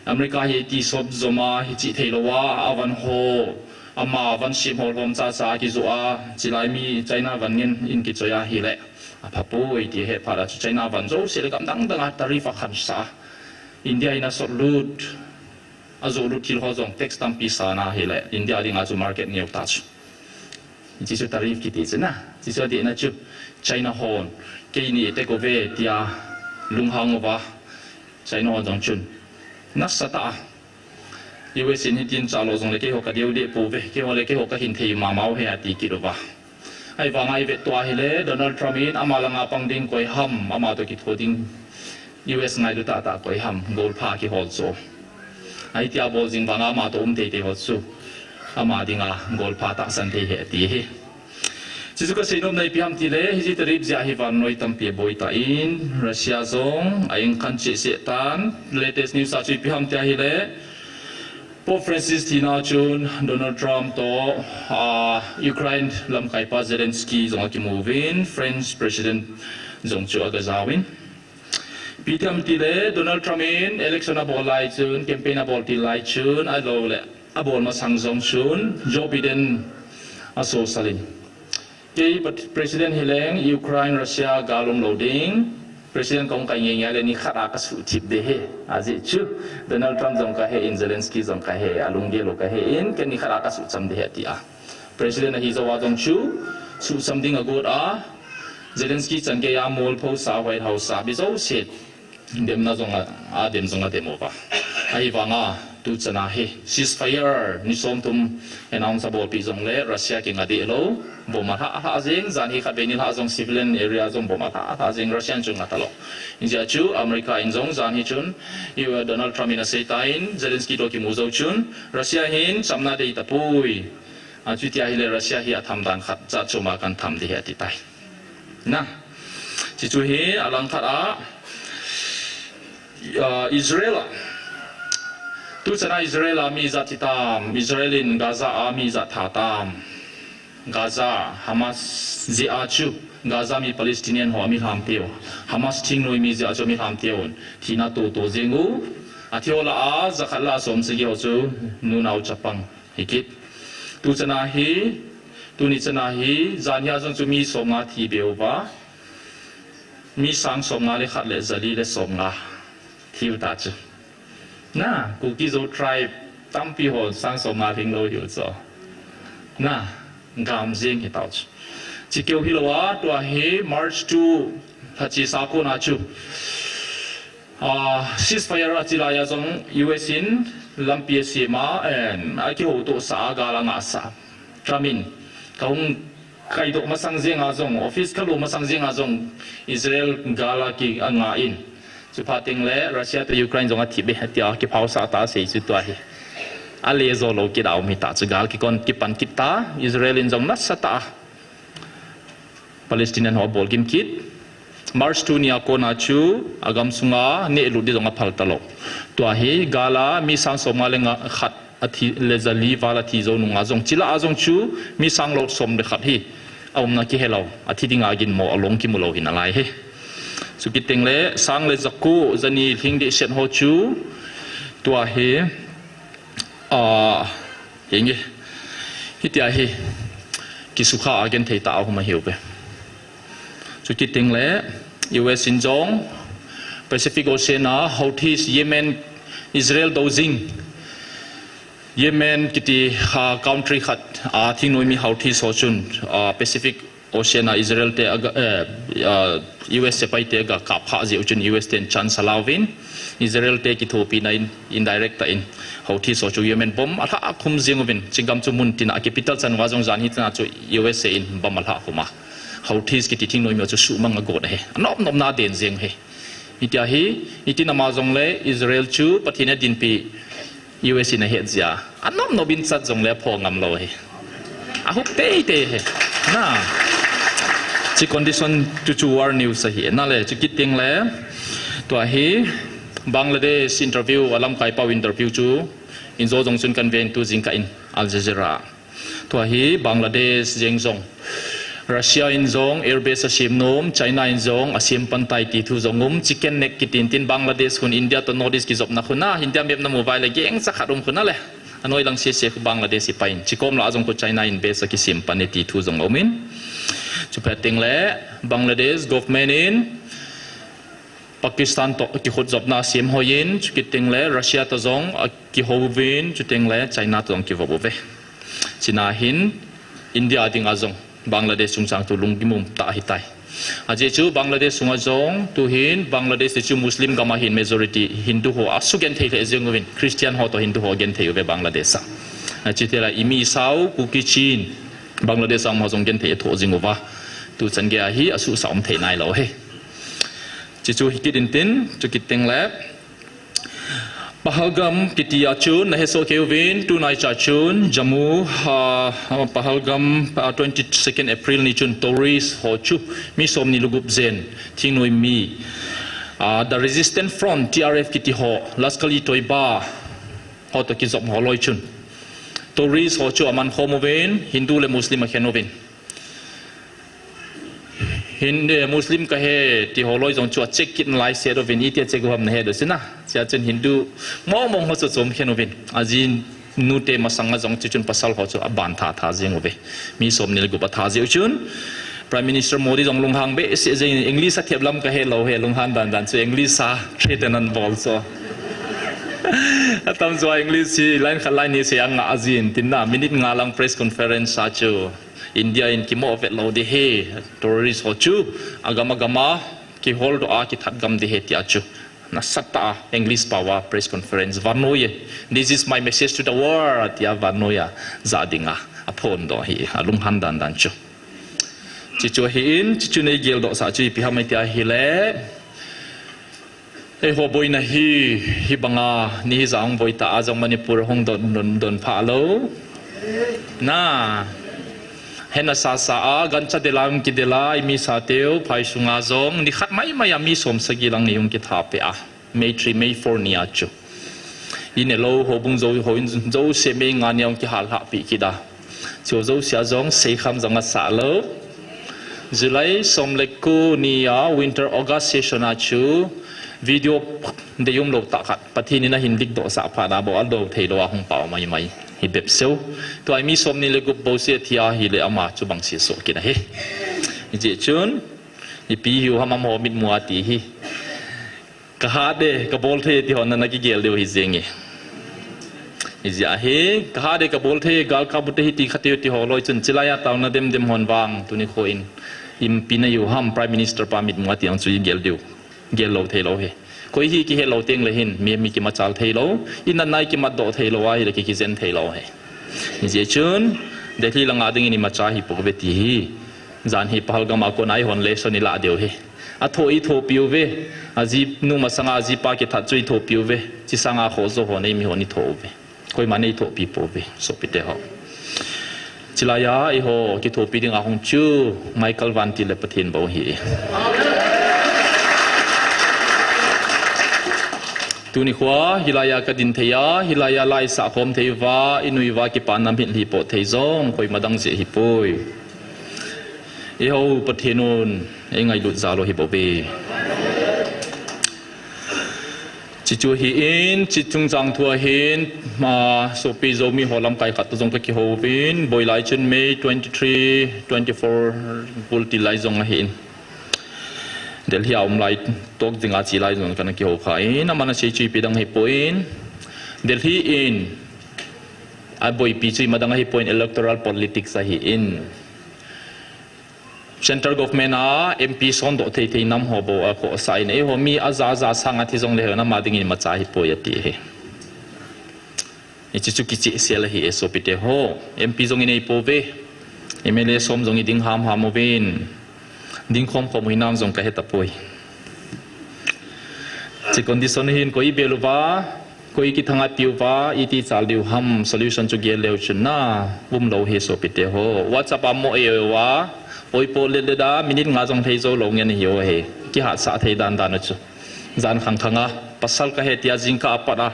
America hi ti sop jom a hi chi thei lou a, a van ho, ama van sem ho lhom cha cha kijoh a, chi lai mi China van ngen in kichoi a hi le. A pha poi ti he phat a chu China van jouse le gam dang dang a tariff a khan sa. India in a sot lut. A joh lut thil ho jong tax tampi sa na hi le, India ding a chu market neo ta chu. Chi chu tariff kiti chu na. Chi chu a deh na chu. China hon. Kei ni te ko ve tia lunghang uva. China hon jong chun. Nasa ta a. U S in hitin cha lo jong le kei ho ka deu deh po ve. Kei ho le kei ho ka hin thei ma mau he a ti kit uva. Ahivanga i vet tua hi le, Donald Trump in ama langa pang ding koi ham, ama to kitho ding U S ngailu tah tah koi ham, golpha kihol chu. Ahi tia bol jing vanga ama to um tei tei ho chu. Ama dinga golpha tahsan thei he ti hi. Chi chu ka sei nom na ipi ham ti le, hi ji tariff jeh a hi vannoi tampi boi ta in, Russia jong, a eng khan che se tan, latest news a chu ipi ham ti a hi le, Pope Francis thina chun Donald Trump to, ah, Ukraine lamkai pa Zelensky jong akimu uvin, French President jong chu aga jaovin. Ipi ham ti le Donald Trump in election abol lai chun, campaign abol til lai chun, alou le, abol masang jong chun, Joe Biden asosal in. Kei pat-, President hi leng Ukraine, Russia gal um lou ding. President kong kai ngei ngei le ni khat a ka suh thip de he. Ajeh chu Donald Trump jong ka he in, Zelensky jong ka he, alunggel u ka he in, ken ni khat a ka suh cham de he ti a. President ahi jou a jong chu suh cham ding agot a. Zelensky chan gei a mol pho sa, White House a bi jouse. Demna jong a, a dem jong a dem uva. Ahivanga, tu chana hi, ceasefire, ni som thum, announce abol pi jong le, Russia kinga deh lou, bomb alha, alha jing, jan hi khat vei ni lha jong civilian area jong bomb alha, alha jing, Russia chu nga talou. India chu, America in jong, jan hi chun, U S Donald Trump in asei tan, Zelensky to kimu jou chun, Russia hin, chamna dei tapoi. A chu tia hi le, Russia hi atham dan khat, jat chom a kan tham ding ahi ati tai. Na. Chi chu hi alang khat a, ah, Israel a. Tu chana Israel a mi ijat thi tam, Israel in Gaza a mi ijat tha tam. Gaza, Hamas jeh a chu, Gaza mi Palestinian ho a mi lham teu, Hamas thingnoi mi jeh a chu a mi lham teu, thina to to jeng u, a thi ho lah a, jakhat lah a som sagi ho chu, nunau chapang, hi kit. Tu chana hi, tuni chana hi, jan hi a jong chu mi som nga thi be uva, mi sang som nga le khat le jali le som nga, thi u ta chu. Na, Kuki Zo tribe tampi ho sang som nga lhing lou hiu cho. Na, gam jeng hi tau chu. Chi keu hilou a, tua hi March two, lhachi sa kona chu. Ah, ceasefire a chi lai a jong U S in lampi a sem a, em, a kihoutoh sa a gal a ngah sa. Trump in, ka hung kaidoh masang jeng a jong, office ka lut masang jeng a jong, Israel gal a ki a ngah in. Chu phat teng le Russia toh Ukraine jong a thi be, tia kiphau sa ta sei chu tua hi. A le jo lou kit a um hi ta chu gal kikon kipan kit ta, Israel in jong nasa ta a. Palestinian ho a bol gim kit. March two ni a kona chu a gam sunga neh lut di jong a phal ta lou. Tua hi gal a mi sang som nga le nga khat a thi le jali val a thi jou nung a jong, chi lah a jong chu mi sang lou som le khat hi a umna kihe lou, a thi ding a ginmo a long kimu lou hi na lai hi. Chu kit teng le sang le jako jani lhing di set ho chu tua hi, a, hinge. Hitia hi kisukha a genthei ta a hum a hiu ve. Chu kit teng le U S in jong Pacific Ocean a Houthis Yemen Israel do jing. Yemen kiti, ah, country khat, ah, thingnoi mi Houthis ho chun, ah, Pacific Ocean a Israel te aga, eh, ah, U S sepai te aga kap kha jeh u chun U S ten chance a la uvin, Israel te kithopina in, indirect a in, Houthis ho chu Yemen bomb a lha a khum jing uvin, chi gam chu mun tin a capital chan uva jong jan hi chana chu U S in bomb a lha khum a. Houthis kiti thingnoi mi ho chu suhmang a got a hi. A nop nop na den jeng hi. Hitia hi, hitin ama jong le Israel chu Pathen a dinpi U S in a het jia. A nop nop in chat jong le a pho ngam lou hi. A hup tei tei hi. Na. Chi condition chu chu war news a hi. Na le, chu kit teng le. Tua hi, Bangladesh interview, a lamkai pau interview chu. In jo jong chun kan ven tu jingkah in Al Jazeera. Tua hi Bangladesh jeng jong. Russia in jong airbase a sem nom, China in jong a sem pan tai ti thu jong um, chicken neck kiti in tin Bangladesh hun India toh North East kijopna hun a, India map na mu vai le geng cha khat um hun a le. A noi lang sese khu Bangladesh hi pai in, chi kom lah a jong khu China in base a kisem pan e ti thu jong um in. Chu phat teng le Bangladesh government in Pakistan toh kikhut jopna sem hoi in, chu kit teng le Russia toh jong a kihou vin, chu teng le China toh jong kivop uve. China hin India ding a jong Bangladesh chungchang tu lunggim um ta hi tai. A jeh chu Bangladesh sunga jong tu hin Bangladesh te chu Muslim gam a hin majority Hindu ho a sugen thei le jeng uvin, Christian ho toh Hindu ho gen thei uve Bangladesh a. A chi te la imi sau Kuki Chin Bangladesh a um ho jong gen thei a tho jing uva. Tu chan ge a hi a su sa um thei nai lou he. Chi chu hi kit in tin, chu kit teng le. Pahalgam kiti a chun, na he so keu vin, tu nai cha chun, Jammu, ha, ha, Pahalgam, ah, twenty-second April ni chun, tourist ho chu, mi som ni lugup jen, thingnoi mi, ah, the Resistance Front, T R F kiti ho, Lashkar-e-Toiba, ho toh kijop ho loi chun. Tourist ho chu aman khom uvin, Hindu le Muslim akhen uvin. Hin, eh, Muslim ka he, ti ho loi jong chu a check kit nalai se uvin, iti a check u ham na he do sina. Chia chun Hindu mong mong ho chu chom khen uvin. Ajinu te masang a jong chu chun pasal ho chu aban tha tha jing uve. Mi som ni le gup a tha jeh u chun. Prime Minister Modi jong lunghang behseh jeng in English a thep lam ka he lou he, lunghan dan dan chu English a threaten an bol chu. Atam chu a English hi line khat line ni se a ngah jin tin na minute nga lang press conference a chu. India in kimo vet lou di hi, terrorist ho chu, agam agam a, kihol doh a, kithat gam di hi tia chu. Nasatah a, English pao a, press conference, vannoi e. This is my message to the world, tia vannoi a, ja ding a, aphondoh hi, alunghan dan dan chu. Chi chu ahi in, chi chu nei geldoh sah chu ipi ham tia hile. Eiho boina hi, hi banga, ni hi ja hung boi ta a jong Manipur hung don, don, don pha lou. Na, hena sa sa a, gancha dela, um kidela, i mi sa teu, phai sunga jong, ni khat mai mai a mi som sagi lang ni hung kitha pe a. May three, May four ni a chu. I ne lou, houbung jo, houin jo se May nga ni a hung kihal hah pi kit a. Chu jouse a jong seikham jong asah lou. July som le ko ni a winter August session a chu video deium lou tah khat Pathen in ahin dikdoh sah phat a bou alou thei lou a hung pao mai mai hi bep seu. Tua mi som ni le gup bou se thia hile ama chu bang se so kit ahi. Hijeh chun ipi hiu ham amaho mitmu a ti hi. Ka hat e, ka bol thei e ti ho nana kigel diu hi jeng e. Hijeh a hi, ka hat e, ka bol thei e, gal ka bu te hi ti kha ti ho loi chun chilai a taona dem dem hon vang tuni kho in. Ipi na hiu ham Prime Minister pa mitmu a ti ang chu igel diu. Gel lou thei lou hi. Koi hi kihet lou teng le hin, mi, mi kimachal thei lou. Inanai kimatdoh thei lou a hile ki kijen thei lou hi. Hijeh chun, Delhi langa ding in imacha hi pou ve ti hi. Jan hi Pahalgam a kon a ihon lesson ilah diu hi. Athoh ithohpi uve. Ajinu masanga ajipa kithat chu ithohpi uve. Chi sanga khoh jo ho nei mi hon ithoh uve. Koima nei thohpi pou ve. Sopite ho. Chilai a eiho kithopi ding a hung chu Michael Van ti le Pathen bou hi. Tuni khoa, hilai a ka din thei a, hilai a la isah khom thei uva, inui uva kipana mitlhi po thei jong, koima dang jeh hi poi. Eiho Pathen un, eingailut jal u hi bou ve. Chichu hi in, chi chungchang thu a hin, ma, sopi Zomi ho lamkai khat to jong ka kihou vin, boi lai chun May twenty-three, twenty-four, bul ti lai jong ahi in. Delhi a um lai tok ding a chi lai jong kana kihou kha in, amana sei chu ipi dang hi poi in, Delhi in, aboipi chu ima dang ahi poi in electoral politics ahi in. Central government a M P sondoh thei thei nam ho bou a khohsah in eiho mi aja ja sang a thi jong le ho nam a ding in imacha hi poi ati hi. Hichu chu kichehsel ahi e sopite ho. M P jong inei pou ve. M L A som jong iding ham ham uvin. Ding khom khom u hinam jong ka he tapoi. Chi condition hin koi ibel uva, koi kithang a pi uva, iti chal diu ham solution chu gel leu chun na, um lou hi sopite ho. WhatsApp a mo e uva, oi po le le da, minute nga jong thei jou lou ngen hi o he. Kihatsah thei dan dan u chu. Jan khang khang a, pasal ka he tia jingkah a pat a.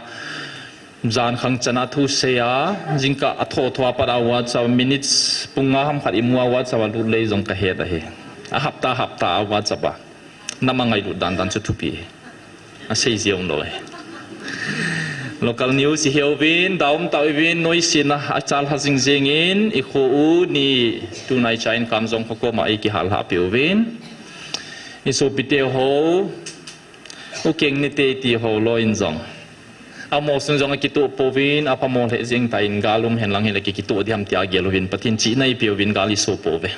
Jan khang chan a thusei a, jingkah a tho tho a pat a WhatsApp minutes pung nga ham khat imu a WhatsApp a lut lei jong ka het ahi. A hapta hapta a WhatsApp a. Nam a ngailut dan dan chu thupi. Asei jia um lou e. Local news ihet uvin, da um tau uvin, noise na achal ha jing jing in, ikho u ni tunai cha in kam jong kho koma eikihal ha pi uvin. Isopite ho, u keng ni te ti ho lou in jong. Amo sung jong akitoh pouvin, apha mo lheh jeng tan gal um hen lang hile ki, kitoh diham tia gel uvin, Pathen chihna ipe uvin gal iso pouve.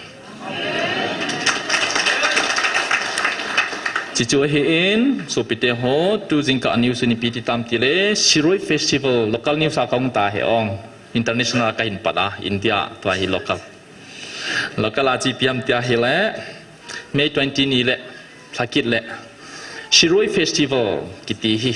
Chichu ahin, sopite ho, tu jingkah news in ipi ti tam tile, Shirui Festival, local news a kahung ta he ong, international a kahin pat a, India, tua hi local. Local a chu ipi ham tia hile, May twenty ni le, lhakit le, Shirui Festival kiti hi,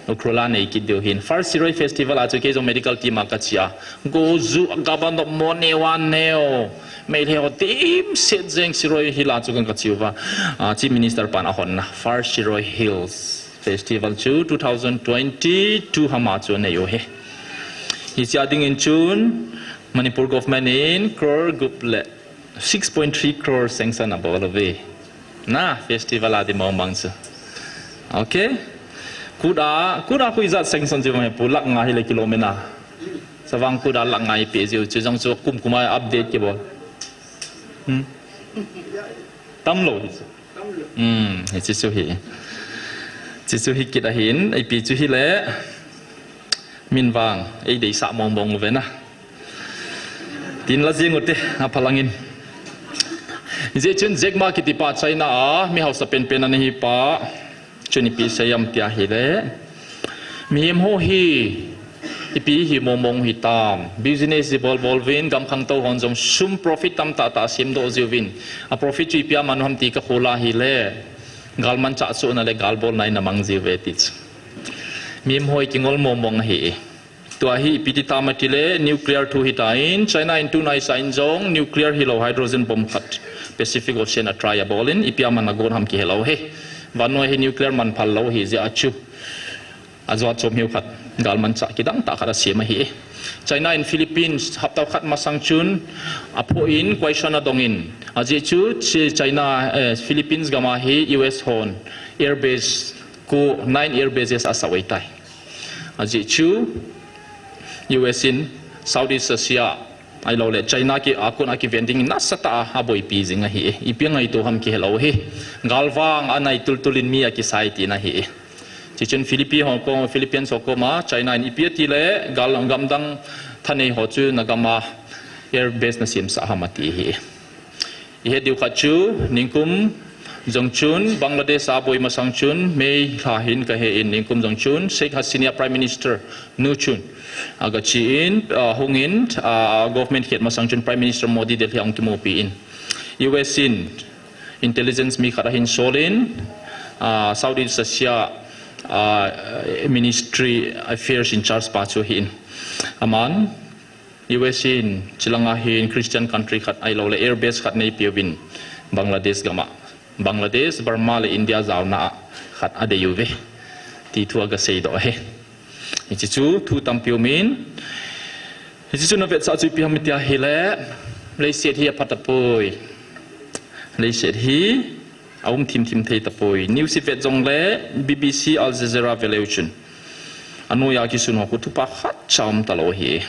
Ukhrul a nei kit diu hin. First Shirui Festival a chu kei jong medical team a kache a. Go ju gaba nop mo neo a neo. Meitei ho dimset jeng Shirui Hill a chu kan kache uva. Ah, Chief Minister pan ahon na. First Shirui Hills Festival chu two thousand twenty-two ham a chu anei u hi. Hiche a ding in chun Manipur government in crore gup le six point three crore sanction abol uve. Na, festival a di mong mang chu. Okay. Kut a, kut a koi jat sanction chu mong he pu lakh nga hile kilo mena. Chavang kut a lakh nga ipe jiu chu jong chu kum kum a update kibol. Hmm. Tam lou hi chu. Hmm, hiche chu hi. Hiche chu hi kit ahin, ipi chu hile. Min vang, ei deisah mong mong uve na. Tin la jing u te, apha lang in. Hijeh chun Jack Ma kiti pa China a, mi hausa pen pen ana hi pa. Chun ipi sei ham tia hile. Mihem ho hi, ipi hi mong mong hitam. Business ibol bol uvin, gam khangtou hon jong sum profit tamtah tah semdoh jiuvin. A profit chu ipi a man u ham ti kakhol a hile. Gal manchah sohna le gal bolna in amang jiuve ti chu. Mihem ho hi kingol mong mong ahi. Tua hi ipi ti tam atile nuclear thu hitan, China in tunai sa in jong nuclear hilou hydrogen bomb khat Pacific Ocean a try abol in, ipi a man agon ham kihelou hi. Vannoi hi nuclear man phal lou hi jeh a chu. Ajot chom hiu khat, gal manchah kidang tah khat asem ahi. China in Philippines hapta khat masang chun aphoh in question adong in. Ajeh chu chi China, eh, Philippines gam a hi U S hon air base ko nine air bases asah u ahitai. Ajeh chu U S in Southeast Asia ahilouleh China ki akon a kiven ding in nasatah a aboipi jing ahi. Ipi ngaito ham kihelou hi. Galvang anai tultul in mi akisai tina ahi. Chuchun Philippi ho ko, Philippines ho koma China in ipi ati le gal gamdang thanei ho chu nagam a air base nasemsah ham ati ahi. Ihet diu khat chu, ningkum jong chun, Bangladesh a boi masang chun, May lha hin kahe in, ningkum jong chun, Sheikh Hasina Prime Minister nu chun, aga chi in, ah, hung in, ah, government khet masang chun, Prime Minister Modi Delhi a hung kimupi in. U S in, intelligence mi khat ahin sol in, ah, Southeast Asia, ah, Ministry Affairs in charge pa chu ahin. Aman, U S in, chilanga hin Christian country khat ahilouleh air base khat neipeuvin Bangladesh gam a. Bangladesh, Burma le India jaona a khat adei uve. Ti thu aga seidoh ahi. Hiche chu thu tampi um in. Hiche chu navetsah chu ipi ham tia ahile. Leiset hi apha tapoi. Leiset hi aum thimthim thei tapoi. News ivet jongle B B C, Al Jazeera veleu chun. Anoiya kisun ho khu thupha khatcha um talou ahi.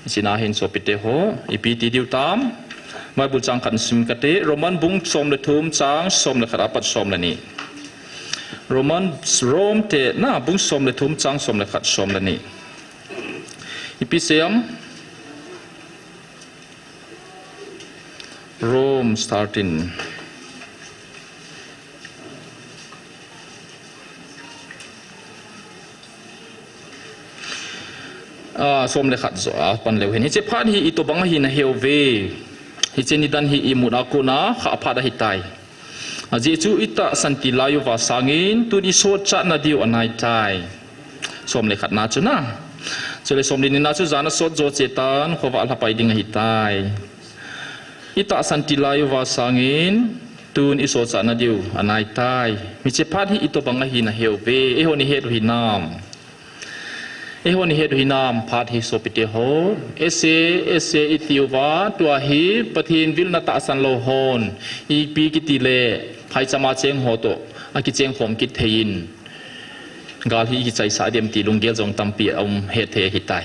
Hichea hin sopite ho, ipi ti diu tam. Bible chang khat sim kate, Roman bung som le thum chang som le khat apat som le ni. Roman, Rom te na bung som le thum chang som le khat som le ni. Ipi seiyam? Romans thirteen. Ah, som le khat joh a pan leu hen. Hiche phat hi itobang ahi naheuve. Hiche nidan hi imut a kona khah phat ahitai. Ajeh chu itahsan til lai uva sangin tun isotchat nadiu anaitai. Som le khatna chu na. Chule som le nina chu jan asot jo chetan khovah lhapai ding ahitai. Itahsan til lai uva sangin tun isotchat nadiu anaitai. Hiche phat hi itobang ahi naheuve. Eihon ihet u hinam? Eihon ihet u hinam phat hi sopite ho? Ese, ese itiuva, tua hi Pathen vilna tahsan lou hon ipi kiti le phaichama cheng ho toh akicheng khom kit thei in, gal hi ikichaisah dem ti lunggel jong tampi aum hetthei ahitai.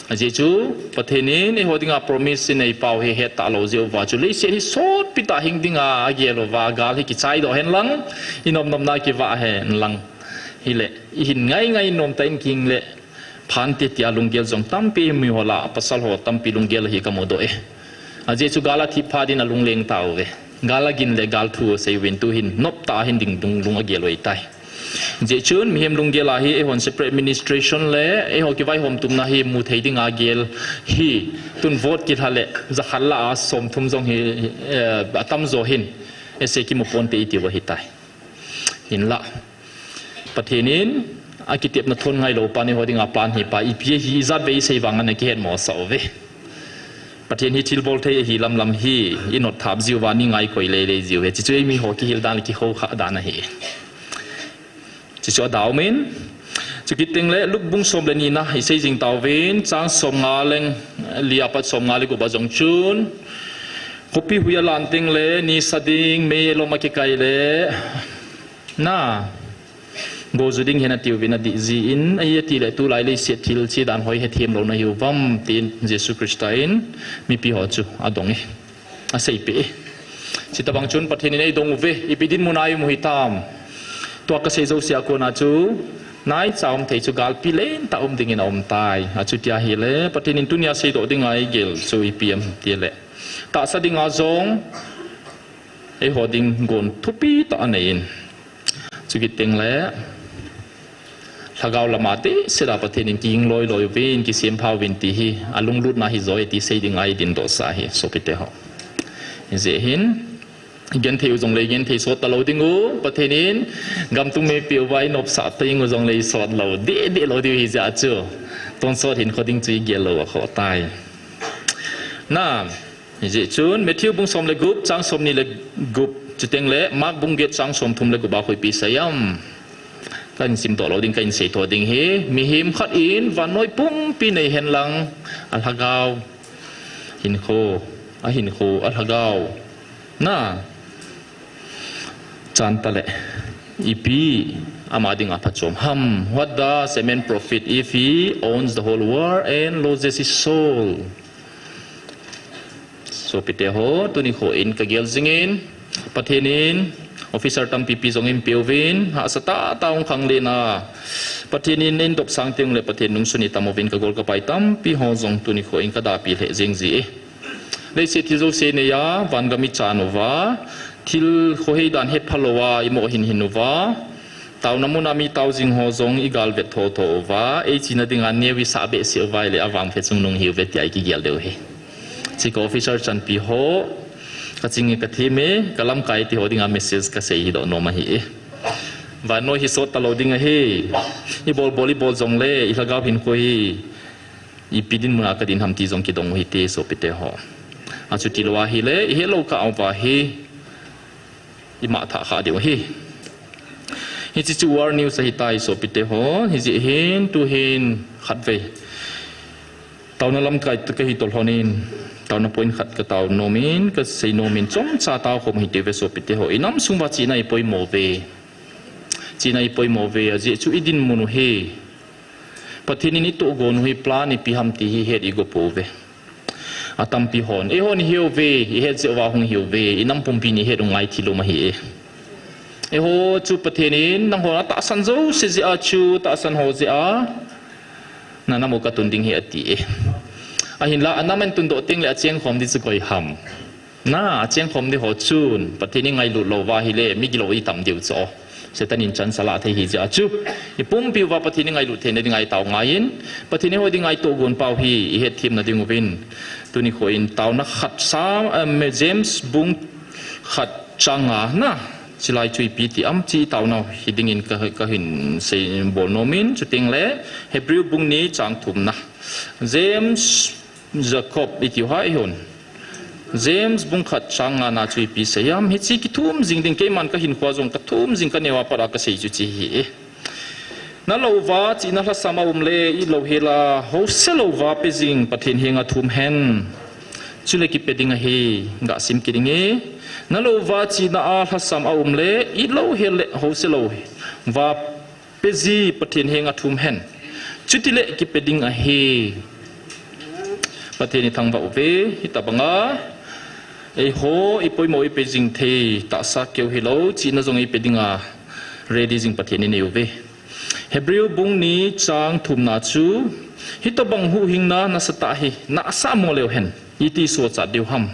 Ajeh chu Pathen in eiho dinga promise inei pau hi het talou jeh uva chu leiset hi sotpi tah hing dinga agel uva, gal hi kichaidoh hen lang, inom nomna kivah hen lang. Hile, ihin ngai ngai nom tah in kihingle phante tia lunggel jong tampi miho lah a pasal ho tampi lunggel hi kamudoh e. Ajeh chu gal athip phat in alungleng tauve. Gal agin le gal thu asei uvin tuhin noptah a hin ding ding lung agel u ahitai. Hijeh chun mihem lunggel a hi eihon separate administration le eiho kivaihom tumna hi mu thei dinga gel hi tun vote kilha le jakhat lah a somthum jong hi, eh, atamjo hin ese kimu ponte itiu ahitai. Hinlah Pathen in akitepna thon ngailou pa eiho dinga plan hi pa ipi hi ijat vei isei vang ana kihetmosah uve. Pathen hi thilbol thei ahi lamlam hi inot thap jiuva, ni ngaikoi lei lei jiu ahi. Chuchu eimiho kihil dan le kikhokhah dan ahi. Chuchu adaumin, chukit tengle Luke bung som le nina isei jing tauvin, chang somnga le li apat somnga le gup a jong chun, khopi hui alan tengle ni sa ding, mei lom akikai le, na, go ju ding hen atiuvin adih jin, ahi atile tulai leiset thil chedan hoi hethem louna hiuvam, tin Jesu Christa in mipi ho chu adong e, aseipeh e. Chutobang chun Pathen in eidong uve, ipi dinmun a ium u hitam? Tua kasei jouse a kona chu naicha um thei chu galpi lentah um dingin aumtai. Achuti ahile Pathen in tunia seidoh dinga eigel chu ipi ham tile, tahsa dinga jong eiho ding gon thupi tah anei in, chukit tengle lhagao lama dehset a Pathen in kiging loi loi uvin, kisempha uvin ti hi alunglutna hijo e ti sei dinga idindohsah ahi, sopite ho. Hijeh hin genthei u jongle genthei sot talou dingu, Pathen in gamtung mipeh uva inopsah teng u jongle isot lou deh deh lou diu hijeh chun, tonsot hinkho ding chu igel lou akhoh tai. Na, hijeh chun Matthew bung som le gup chang somni le gup, chutengle Mark bung get chang somthum le gup a khu ipi seiyam? Kahin simdoh lou ding, kahin seitho ding hi, mihem khat in vannoi pumpi nei hen lang, alhagao, hinkho, ahinkho, alhagao, na, chan tale, ipi ama dinga phachom ham. What does a man profit if he owns the whole world and loses his soul? Sopite ho, tuni kho in kagel jingin, Pathen in officer tampipi jong eipeuvin, hahsa tahtah hung khanglen a, Pathen in eidopsang teng le Pathen nungsun itam uvin, kagol kapai tampi ho jong tuni kho in kadapi lheh jing ji e. Leiset thil jouse neiya, vangam ichan uva, thil khohei dan hetpha louva imo hinhin uva, taona muna mi tao jing ho jong igalvet thotho uva, eichena dinga neo isah behseh uva ahile avangphe chungnung ihiuve tia ikigel diu ahi. Hiche ka officer chanpi ho, kaching e, kathem e, kalamkai te ho dinga message kasei hidoh nom ahi e. Vannoi hi sot talou ding ahi. Ibol bol ibol jongle, ilhagao hinkho hi ipi dinmuna kadin ham ti jong kidong u hite sopite ho. Achuti lou ahile, ihet lou kah uva hi, imatha kha diu ahi. Hiche chu war news ahitai sopite ho, hijeh hin tuhin khatvei taona lamkai kahi toh lhonin, taona point khat katao nomin, kasei nomin, chomcha taokhom hite uve sopite ho. Inam sung uva chihna ipoimo uve. Chihna ipoimo uve, ajeh chu idinmun u hi, Pathen in itohgon u hi plan ipi ham ti hi het igo pouve. Atampi hon, eihon ihiuve, ihet jeh uva hung ihiuve, inam pumpi in ihet u ngai thil um ahi e. Eiho chu Pathen in nanghon atahsan jouse jeh a chu, tahsan ho jeh a, na nam u katun ding ahi ati e. Ahinla, anam in tundoh tengle achengkhom di chu koi ham? Na, achengkhom di ho chun, Pathen ingailut lou uva ahile, migilou itam diu chu. Satan in chance alah thei ahi jeh a chu, ipumpi uva Pathen ingailut theina dinga itao ngaiyin, Pathen in eiho dinga itohgon pau hi ihetthem na ding uvin, tuni kho in taona khat Sam, em, James bung khat chang nga na, chulai chu ipi ti ham ti taonau hi dingin ka, kahin seibol nomin, chutengle Hebrew bung ni chang thumna, James, Jacob itiu ham, James bung khat chang nga na chu ipi sei ham, hiche kithum jing ding, keiman kahinkhoa jong kathum jing, kaneo a pat a kasei chu hiche hi. Nalou uva chihna lhasam aumle, it louhel a houselouva pe jing Pathen henga thum hen. Chule kipe ding ahi, gasim kit inge. Nalou uva chihna a lhasam aumle, it louhel le houselouva pe ji Pathen henga thum hen. Chutile kipe ding ahi. Pathen ithangvah uve, hitobanga eiho ipoimo ipe jing thei, tahsa keu hilou, chihna jong ipe dinga ready jing Pathen inei uve. Hebrew bung ni chang thumna chu, hitobang huhhingna nasatah hi nahsah mo leu hen, iti sochat diu ham?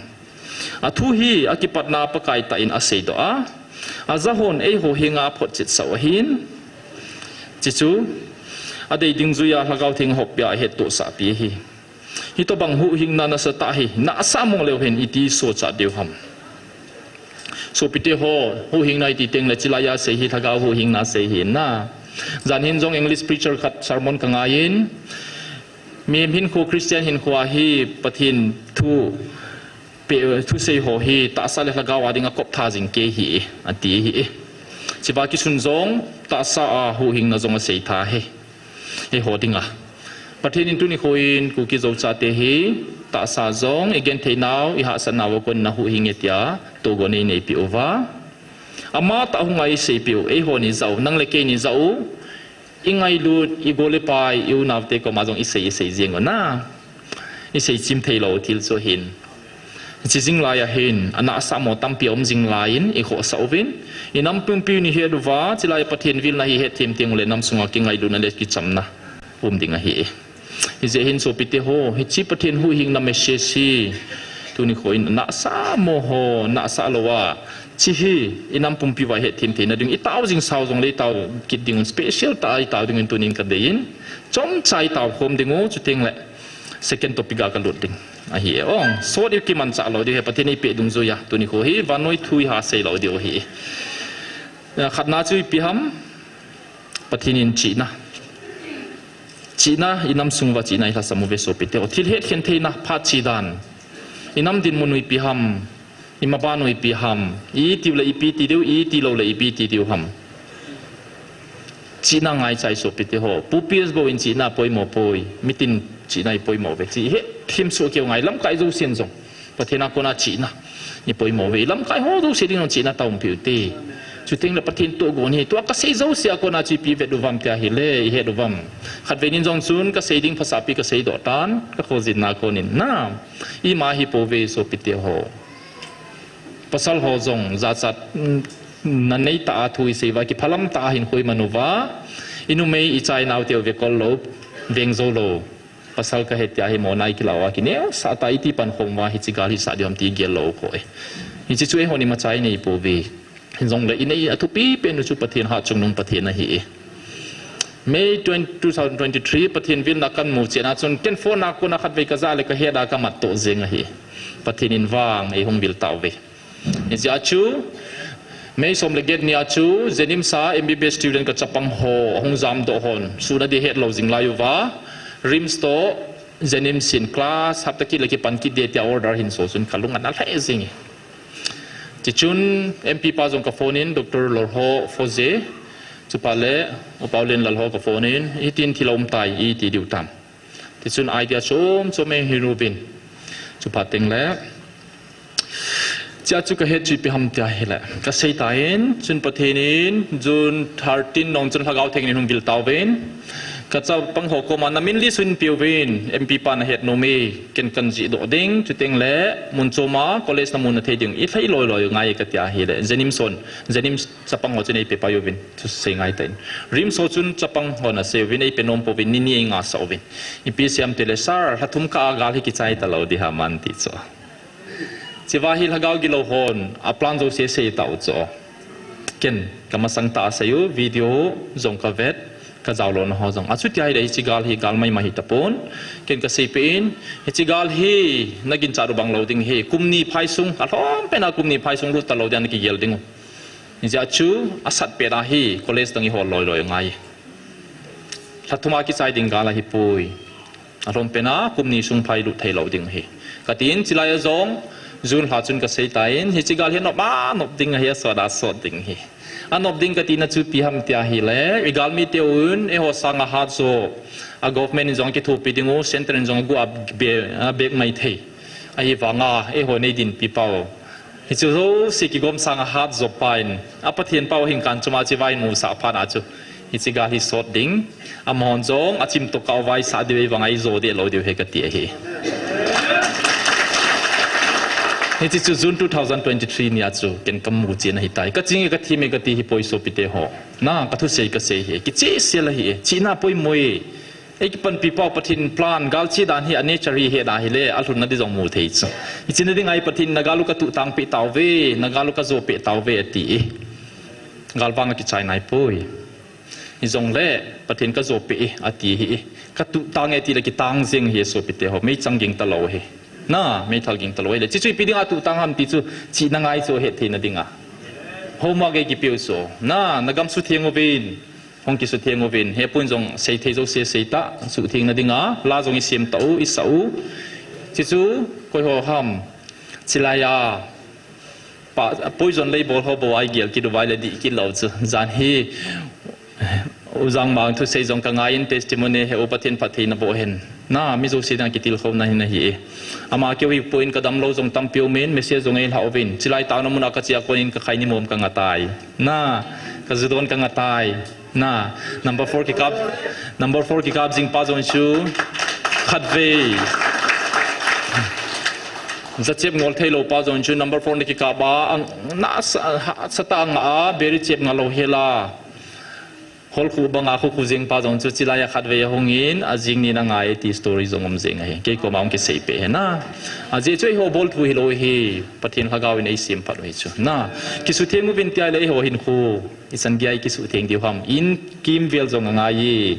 Athu hi akipatna Pakaitah in aseidoh a, ajahon eiho henga aphotchetsah u ahin, hiche chu adei dungjuia Lhagao Theng ahoppia ahettohsahpi ahi. Hitobang huhhingna nasatah hi nahsah mo leu hen, iti sochat diu ham? Sopite ho, huhhingna iti tengle chulaiya sei hi Lhagao huhhingna sei ahi na. Jan hin jong English preacher khat sermon kangaiyin, mihem hinkho, Christian hinkhoa hi Pathen thu pe, thusei ho hi tahsa le Lhagao a dinga koptha jing kei ahi, ati ahi. Hichea kisun jong tahsa a huhhingna jong asei tha ahi, eiho dinga. Pathen in tuni kho in Kuki Zo chate hi tahsa jong igenthei nau, ihahsat nauva kon in ahuhhing e tia tohgon eineipi uva, amatah hunga eiseipeh u, eihon ijah u, nang le kein ijah u, ingailut, igol ipai, i-u naote koma jong isei, isei jeng u na. Isei chim theilou thil chu ahin. Hiche jing laiya hin, anahsah mo tampi aum jing laiyin, ikhohsah uvin, inam pumpi in ihet uva, chulai Pathen vilna hi ihetthem teng ule nam sunga kingailutna le kichamna um ding ahi. Hijeh hin sopite ho, hiche Pathen huhhingna message hi tuni kho in nahsah mo ho, nahsah louva, hiche hi inam pumpi uva ihetthem theina ding, itao jing sao jongle itao kit ding un, special tah a itao ding un tunin kadeiyin, chomcha itao khom ding u, chutengle second topic a kalut ding ahi e. Ong, sot ikimanchah lou ding ahi, Pathen in eipeh dungjuiya tuni kho hi vannoi thu iha sei lou diu ahi. Khatna chu ipi ham, Pathen in chihna, chihna, inam sung uva chihna ilhasam uve sopite ho. Thil hetkhen theina phat che dan. Inam dinmun u ipi ham, imaban u ipi ham, itiu le ipi ti diu, itilou le ipi ti diu ham. Chihna ngaicha e sopite ho. Pu P S bou in chihna poimo poi. Mitin chihna i poimo ve. Chi he thim su keu ngai lamkai jousen jong. Pathen a kona chihna i poimo ve. Lamkai ho jouse ding jong chihna taumpiu te. Chuteng le Pathen toh gon hi. Tua kasei jouse a kona chu ipi vet uvam tia hile, i het uvam. Khatvei nin jong chun kasei ding phasapi kasei doh tan. Ka khojinna konin na. Ima hi pou ve sopite ho. Pasal ho jong jachat, mm, na nei ta a thu i sei uva, kiphalam ta a hin khui man uva, i numei i chainau teu ve kol lou, veng jou lou. Pasal ka he tia hi mona i kilau a kineo sa ta iti pan khom uva hichi gal hi sa diu ham ti gel lou ko e. Hichi chu eihon ima chai nei pou ve. Hijongle i nei a thupi pen u chu Pathen ha chungnung Pathen ahi e. May twenty, two thousand twenty-three, Pathen vilna kan mu chena chun, ken phone a kona khatvei ka ja le ka het a ka mat toh jeng ahi. Pathen in vang ei hung vil tauve. Hijeh a chu, May som le get ni a chu, JNIMS a M B B S student ka chapang ho, ahung jam doh hon, suna di het lou jing lai uva, RIMS toh, JNIMS in class, hapta kit le kipan kit di tia order hin so chun ka lung ana lhai jing e. Tichun, M P pa jong ka phone in, Doctor Lorho Foze, chuphat le, Upa Ulen Lal ho ka phone in, hitin thil aum tai, iti diu tam. Tichun idea chom chom ei hin uvin. Chuphat teng le, chia chu ka het chu ipi ham tia hile. Ka sei tan, chun Pathen in, June thirteen nong chun Lhagao Theng in hung vil tauvin. Ka chapang ho koma na min list un peuvin, M P pa na het nom e, ken kan jih doh ding, chuteng le, mun chom a, college na mu na thei ding, i lhai loi loi ngai ka tia hile. JNIMS hon, JNIMS chapang ho chun ei pe pai uvin, chu sei ngai tan. RIMS ho chun chapang hon asei uvin, ei pe nom pouvin, ni ni ei ngah sah uvin. Ipi sei am tile, Sir, lha thum kah a gal hi kichai ta lou di ham an ti chu. Chiva hi Lhagao gilou hon, a plan jouse sei tau chu. Ken, ka masang tah a sei u, video jong ka vet, ka jao lona ho jong. Achuti ahile hichi gal hi gal maimai hi tapon. Ken ka sei peh in, hichi gal hi na ginchat u bang lou ding hi. Kum ni phai sung, alhom pen a kum ni phai sung lut ta lou dia na kigel ding u. Hijeh a chu, asat pet a hi, college dang i hol loi loi ngai. Lha thum a kichai ding gal ahi poi. Alhom pen a, kum ni sung phai lut thei lou ding hi. Ka tin, chilai a jong, June lha chun ka sei tan, hichi gal hi nop a nop ding ahi, asot a sot ding hi. Anop ding ka tina chu ipi ham tia hile, i galmi teuvin, eiho sang a hat jo, a government in jong kithopi ding u, centre in jong agu a be, a bek mai thei. Ahivanga, eiho nei dinpi pau. Hichu jouse kigom sang a hat jo pa in, a Pathen pau hing kan chuma chiva in musah phat a chu. Hichi gal hi sot ding, amahon jong, achim toh kah uva i sah diu, ei vang a i jo deh lou diu hi ka ti ahi. Hichi chu June two thousand twenty-three ni a chu, ken ka mu chen ahi tai. Ka ching e ka thim e ka ti hi poi sopite ho. Na, ka thusei ka sei hi. Kicheh sel ahi e. Chihna poimo e. Ei kipanpi pau Pathen plan, gal che dan hi a nature hi he dan hile, alhunna di jong mu thei chu. Hichi na ding a hi Pathen na gal u ka tuhtang peh tauve, na gal u ka jo peh tauve ati e. Gal vang a kichai nai poi. Hijongle, Pathen ka jo peh e, ati hi e. Ka tuhtang e ti le kitang jeng hi e sopite ho, meichang ging ta lou hi. Na, meithal ging ta lou hi le. Chi chu ipi ding a tuhtang ham ti chu, chihna ngai chu het theina ding a. Homework ei kipeu chu. Na, na gam sutheng uvin. Hung kisutheng uvin, he pun jong sei thei jouse sei ta, sutheng na ding a, la jong i sem ta u, i sa u. Chi chu, koi ho ham, chilai a, pa, poison lei bol ho bou a i gel kit uva le dih kit lou chu. Jan hi, U Jangmang thusei jong ka ngai in testimony he u Pathen phattheina boh hen. Na, mi jouse ding a kitilkhouna hin ahi e. Ama keu hi poi in ka damlou jong tampi um in, message jong ei lha uvin. Chilai tah na mun a ka che a kon in ka khaini mom ka nga tai. Na, ka ju don ka nga tai. Na, number four kikap, number four kikap jing pa jong chu, khatvei. Jachep ngol thei lou pa jong chu, number four na kikap a, ang, na sa, ha, sa ta nga a, beri chep nga lou hela. Hol khu banga khu khu jing pa jong chu chilai a khatvei a hung in, a jing ni na ngai ti story jong um jing ahi. Kei koma hung kisei peh hi na. A jeh chu eiho bol thu hilou hi, Pathen Lhagao in ei sem phat u hi chu. Na, kisutheng uvin tia le eiho hin khu, i chan gei a i kisutheng diu ham. In kimvel jong angai e.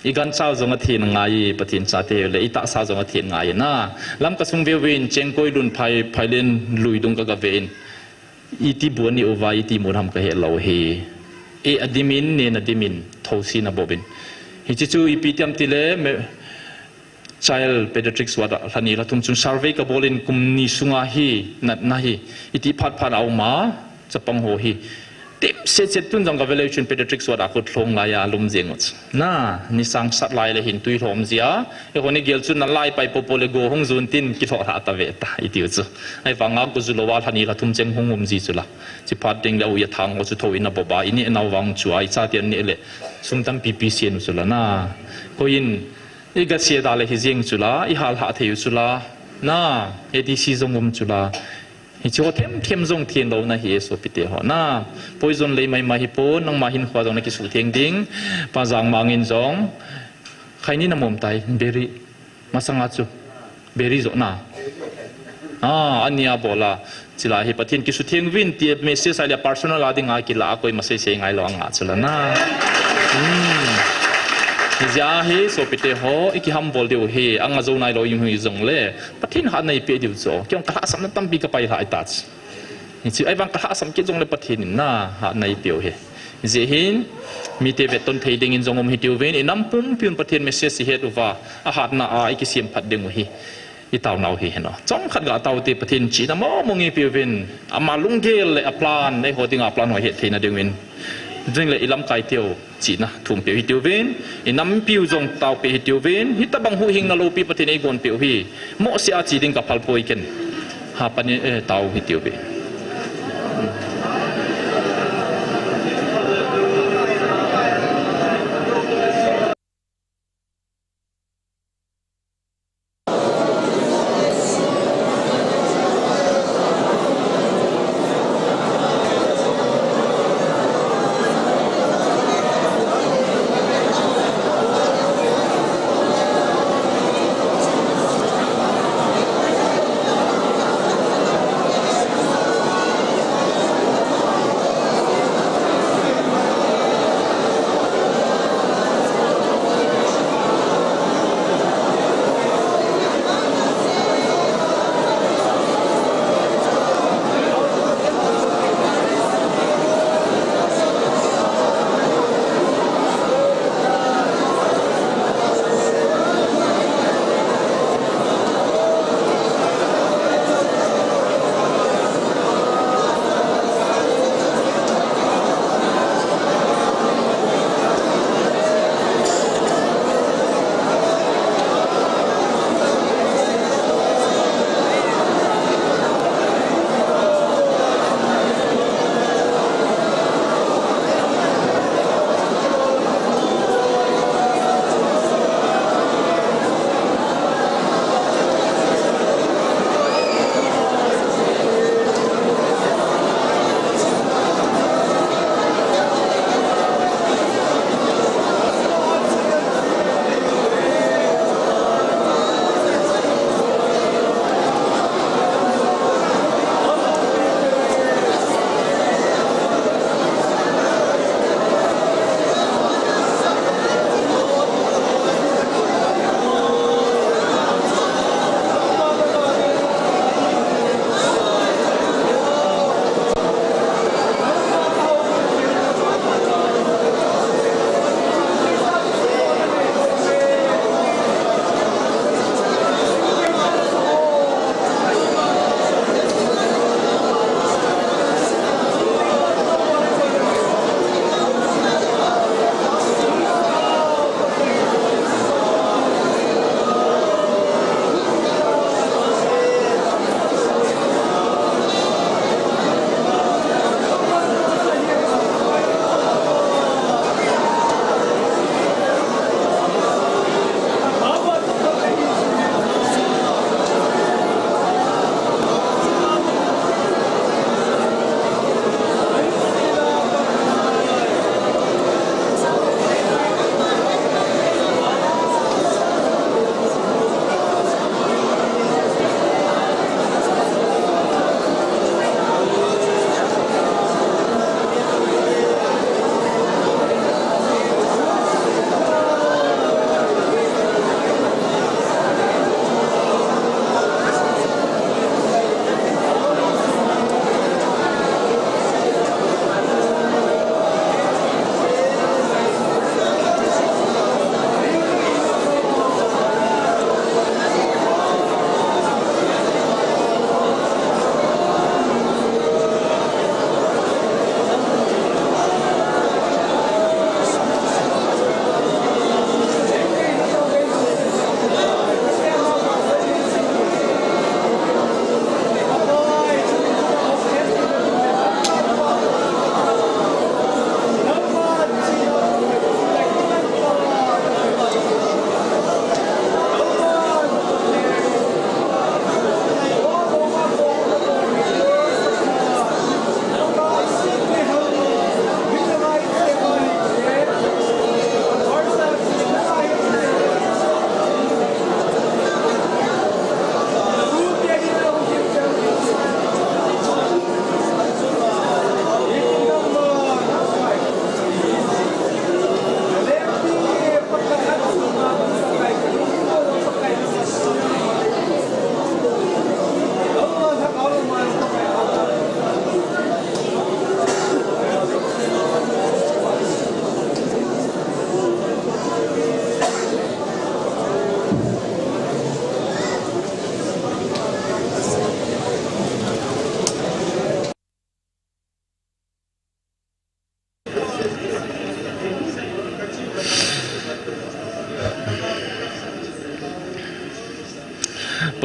I gancha jong athen angai e, Pathen chate le i tahsa jong athen angai e na. Lamka sung veuvin, Chengkoi lun phai, phailen lui dung ka ga ve in. Iti bu ani uva, iti mun ham ka he lou hi. E adim in, nen adim in, thosi na bobin. Hichi chu ipi tiam tile, me, Child Pediatrics ward a lha ni lha thum chun survey ka bol in kum ni sunga hi, natna hi, iti phat phat a um a, chapang ho hi. Tip set set tun jong ka veleu chun pediatric ward a kut lhong lai a lum jeng u chu. Na, ni sang sat lai le hin tui lhom jia. E honi gel chun na lai pai popo le go hung jun tin kilhoh lha ta ve ta, i tiu chu. Ahivanga go ju lou a lha ni lha thum cheng hung um ji chu la. Chi phat ding le u ya thang u chu tho in a boba, i ni nau vang chu ai cha tian ni le. Sum tampi pi sian u chu la na. Ko in, i ga sia da le hi jeng chu la, i hal ha thei u chu la. Na, A D C jong um chu la. Hiche ho them them jong thei lou na hi e sopite ho. Na, poison lei mai mai hi pon, nangma hin khua jong na kisutheng ding. Pa Jangmang in jong. Khaini na mom tai, beri. Masanga chu. Beri jo na. Ah, ania bola. Chila hi Pathen kisutheng vin ti message a le personal a ding a kila a koima sei sei ngai lou anga chu la na. Hmm. Hijeh a hi sopite ho, i kiham bol diu hi, anga jo nai lou i hi jong le. Pathen hat na i pe diu chu. Kei jong ka lhasam na tampi ka pai lha i ta chu. Hichu ahivang ka lhasam kit jong le Pathen in na hat na i pe u hi. Hijeh hin mite vetton thei ding in jong um hi tiu vin i nam pumpi un Pathen message i het uva a hatna a i kisem phat ding u hi. I taonau hi heno. Chomkhat ga tao te Pathen chihna mong mong i pe u vin ama lunggel le a plan, eiho ding a plan ho het theina ding u in. Ding le i lamkai teu. Chihna thum peh u hi tiu vin, i nampiu jong tao peh u hi tiu vin, hitabang huhhingna loupi Pathen in eigon peh u hi, mohseh a chi ding ka phal poi ken. Ha, Pathen, eh, tao u hi tiu vin.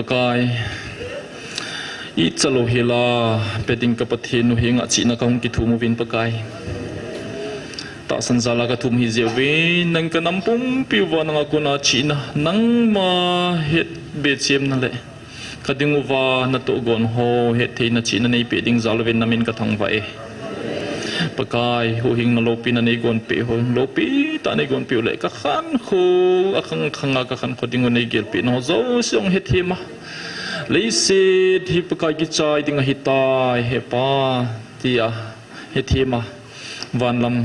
Pakai, icha lou hela pe ding ka Pathen u, hinga chihna kahung kithum uvin Pakai. Tahsan jala kathum hi jeh uvin, nang ka nam pumpi uva nanga kona chihna, nangma het be chemna le ka ding uva natoh gon ho het theina chihna neipeh ding jal uvin namin kathangvah e. Pakai, huhhingna loupina neigonpeh ho, loupi tah neigonpeh u le, kakhankho, akhang khanga kakhankho ding u neigelpeh nau jouse hung hethem a, leiset hi Pakai kichai ding ahitai, he Pa, tia hethem a, van lam,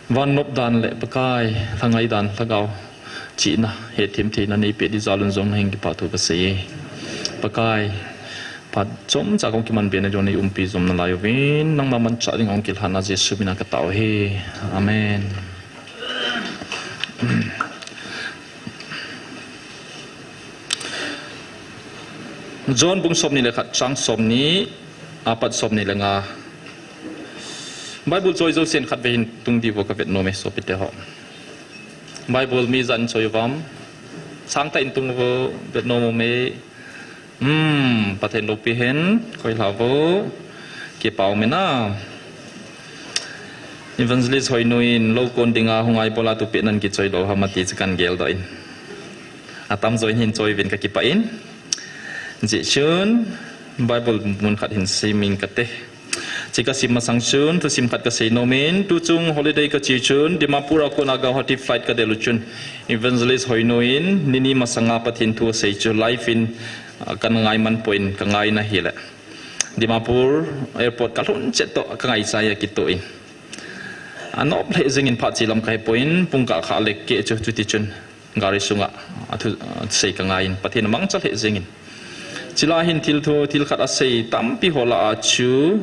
van nop dan le Pakai, lhangai dan, lhagao chihna, hethem theina neipeh ding jal un jong nahing kipathu kasei e. Pakai, phat chomcha kahung kiman be na jong neiumpi jom nalai uvin, nangma manchah ding hung kilhan a Jesu mina katao e. Amen. John bung somni le khat chang somni apat somni le nga. Bible choi jousen khatvei hin tung diu vo kavet nom e sopite ho. Bible mi ijat in choi uvam? Sangtah in tung uvo, vet nom um e. Hmm, Pathen loupi hen, koi lha vo. Kipah um e na. Evangelist Hoinu in lou kon dinga hung a ibola tupet nan kichoi lou ham ati chu kan geldoh in. Atamjo in hin choi uvin kakipah in. Hijeh chun Bible mun khat hin simin kate. Hiche kasim masang chun thusim khat kasei nom in, tuchung holiday kache chun Dimapur a kona Guwahati flight kadel u chun Evangelist Hoinu in nini masanga Pathen thu asei chu live in, ah, kana ngaiman poi in kangaina hile Dimapur airport kalhun chet toh kangaichai a kitoh in. Anop lheh jengin phat che lam kahepoi in pung kah khat le keh chu chuti chun gari sunga athu, athusei kangai in Pathen amangcha lheh jengin. Chule hin thil thu, thil khat asei tampi ho lah a chu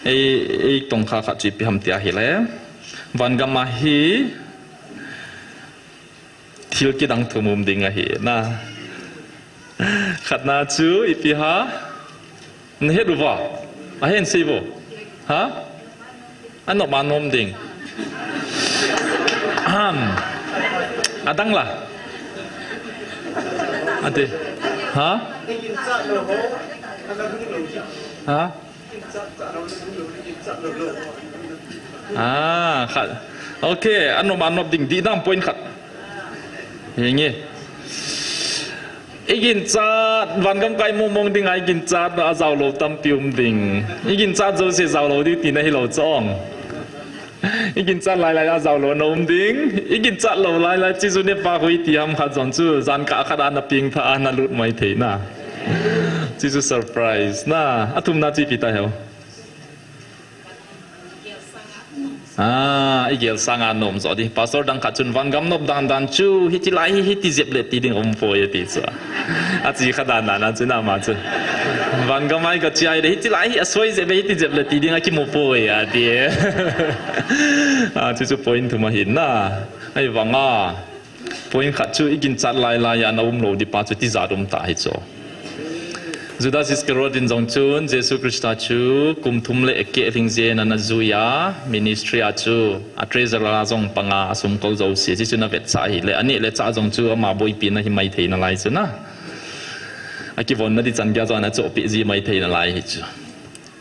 ei, eitongkha khat chu ipi ham tia hile, vangam a hi thil kidang thum um ding ahi na. Khatna chu ipi ham? Nahet uva? Ahin sei vo. Ha? Anop a nom ding. Ahem. Adang la? Ati. Ha? Ha? Ah, khat. Okay, anop a nop ding, dihdam point khat. Hinge. Iginchat, vangam kai mongmong ding a iginchat ajao lou tampi um ding. Iginchat jouse jao lou ding tina hilou chong. Iginchat lailai a jao lou na um ding. Iginchat lou lailai chu chu nepa khu iti ham khat jong chu, jan kah khat a napeng tha a nalut mai thei na. Chu chu surprise na. Athumna chu ipi ta hiu. Ah, igel sanga nom jo di. Pastor dang khat chun vangam nop dan dan chu, hiti lai hi, hiti jep le ti ding um poi ati chu. Achi kha dan dan a chu na ma chu. Vangam a iga che a hile, hiti lai hi asoi jep ve, hiti jep le ti ding akimu poi ati. Ah, chu chu point thum ahi na. Ahivanga. Point khat chu iginchat lailai a na um lou di pa chu tijat um ta hi chu. Judas Iscariot in jong chun Jesu Christa chu kum thum le keh lhing jeh in ana jui a, ministry a chu a treasurer a jong panga asum kou jouse, chu chu na vetsa hile, aneh le chah jong chu ama boipi na hi mai thei nalai chu na. Akivon na di chan geiya jong ana chohpeh ji mai thei nalai hi chu.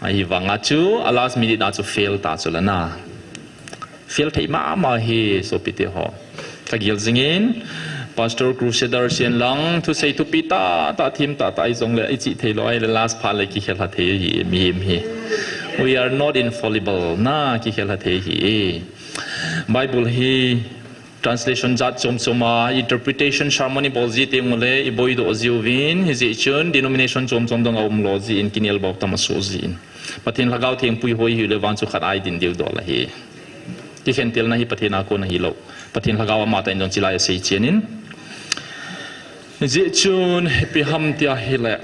Ahivanga chu, a last minute a chu fail ta chu la na. Fail thei mama hi, sopite ho. Kagel jingin, Pastor Crusader sien lang, thusei thupi tah tah, thim tah tah, ijongle, ichih thei lou, ahile last phat le kikhel ha thei hi, mihem hi. We are not infallible, na, kikhel ha thei hi. Bible hi, Translation jat chom chom a, interpretation sermon ibol ji teng ule, iboidoh jiuvin, hijeh chun denomination chom chom dong a um lou jin, kinel bou tam asoh jin. Pathen Lhagao Theng puihoi hile vang chu khat a idin diu dol ahi. Kikhentelna hi Pathen a kon ahilou. Pathen Lhagao amatah in jong chilai asei chen in. Hijeh chun, ipi ham tia hile.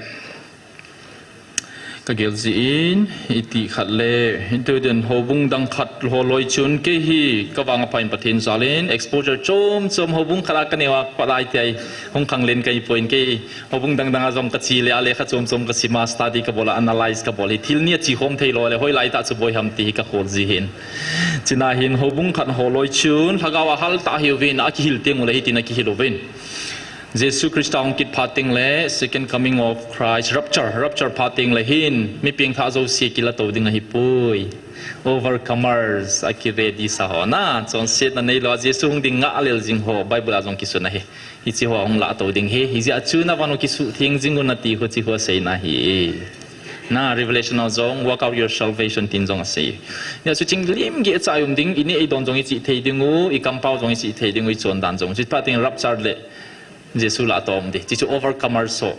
Kagel jin, iti khat le, iti den houbung dang khat holoi chun, kei hi, kavang apha in Pathen jal in, exposure chom chom houbung khat a kaneo a, palai tia, hung khanglen kahi poi in kei, houbung dang dang a jong kache le, alekha chom chom kasim a, study kabol a, analyze kabol hi, thil ni ache khom thei lou le, hoilai tah chu boi ham ti hi kakhol ji hin. Chuna hin houbung khat holoi chun, lhagao a hal tah hiuvin, akihil teng ule hitin akihil uvin. Jesu Christa hung kit phat teng le, second coming of Christ, rapture, rapture phat teng le hin, mi pengthah jouse kilato ding ahipoi. Overcomers, akiready sa ho na, chonsetna neilou a, Jesu hung ding ngah lel jing ho, Bible a jong kisun ahi. Hiche ho hung lato ding ahi, hijeh a chu na van u kisuhtheng jing un ati ho, hiche ho seina ahi. Na, Revelation a jong, work out your salvation tin jong asei. Hijeh a chu chinglim geh cha i um ding, i neh i don jong i chih thei ding u, i kampao jong i chih thei ding u, i chondan jong. Chuphat teng rapture le, Jesu lato um ding. Hiche chu overcomers ho.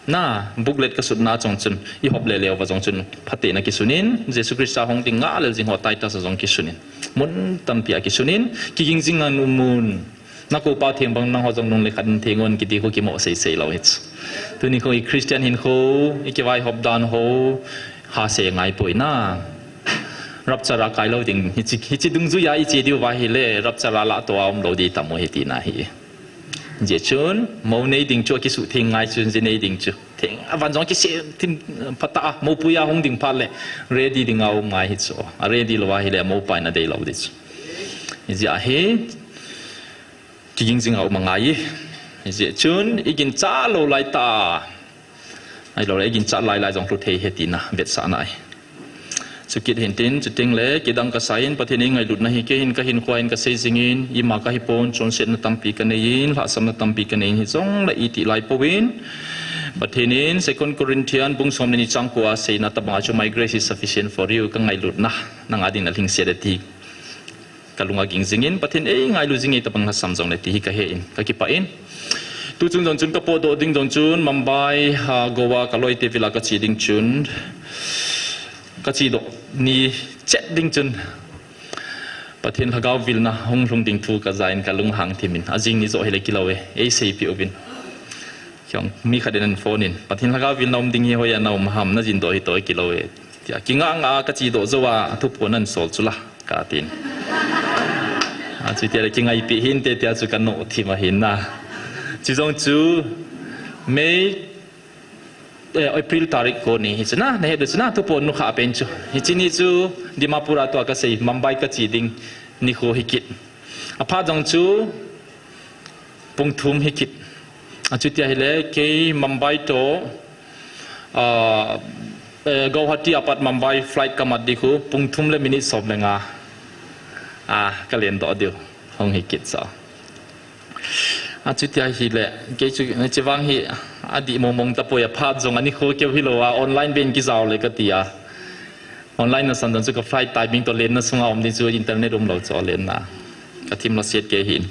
Na, booklet kasutna chong chun, i hop lele uva jong chun, phatena kisun in, Jesu Christa hung ding ngah lel jing ho Titus a jong kisun in. Mun tampi a kisun in, kiging jing in um un. Na koupa theng bang nangho jong nung le khat in theng un kiti ho kimo seisei lou hi chu. Tuni kho i Christian hinkho, i kivaihop dan ho, hase ngai poi na. Rapture a kai lou ding, hiche, hiche dungjui a i che diu va ahile, rapture a lato a um lou ding tam u ahi tina ahi. Hijeh chun, mou nei ding chu, akisuhtheng ngai chun, ji nei ding chu. Theng, avan jong kise, thim, phatah a, moupui a hung ding phat le, ready ding a um ngai hi chu. A ready lou ahile, moupa in adei lou ding chu. Hijeh a hi, kiging jing a um angai. Hijeh chun, i ginchat lou lai tah. Ahilou le, i ginchat lai lai jong lhu thei ahi tina, vetsahna ahi. Chukit hin tin, chuteng le, kidang kasa in, Pathen in eingailutna hi, kei hin kahinkho a hin kasei jing in, ima kahi pon, chonsetna tampi kanei in, lhahsamna tampi kanei in, hijong le itih lai pouvin. Pathen in, Second Corinthians, bung som le ni chang ko a seina tabang a chu, My grace is sufficient for you, kangailutna, nang a ding alhingset e ti. Kalung a ging jing in, Pathen eingailu jing e tabang lhasam jong le ti hi kahe in, kakipah in. Tuchung jong chun kapotdoh ding jong chun, Mumbai, ha, Goa, kaloite vil a kache ding chun, kachedoh ni chet ding chun, Pathen lhagao vilna hung lhung ding thu kaja in kalung hang thim in, ajing ni joh hile kilou e, eiseipeh uvin. Kiong, mi khat in ahin phone in, Pathen lhagao vilna um ding hi hoiya na um ham, najin doh hi toh kilou e. Tia, kingah ngah a kachedoh jou a, athuphon ahin sol chu la, katin. Achutia le kingaipeh hinte, tia chu kanoh thim ahin na. Chujong chu, May, eh, April tarik ko ni hi chu na, nahet diu chu na, thuphon nukhah pen chu. Hiche ni chu, Dimapur a tua kasei, Mumbai kache ding, nikho hi kit. Aphat jong chu, pung thum hi kit. Achutia hile, kei Mumbai toh, ah, eh, Guwahati apat Mumbai flight kamat ding khu, pung thum le minute som le nga. Ah, kalen doh diu. Hung hi kit sa. Achutia hile, kei chu, chevang hi, adih mong mong tapoi aphat jong, anikho keu hilou a, online ben kijao le kati a. Online nasan dan chu ka flight timing toh lenna sunga um ding chu internet umlou chu lenna. Kathim lhaset kei hin.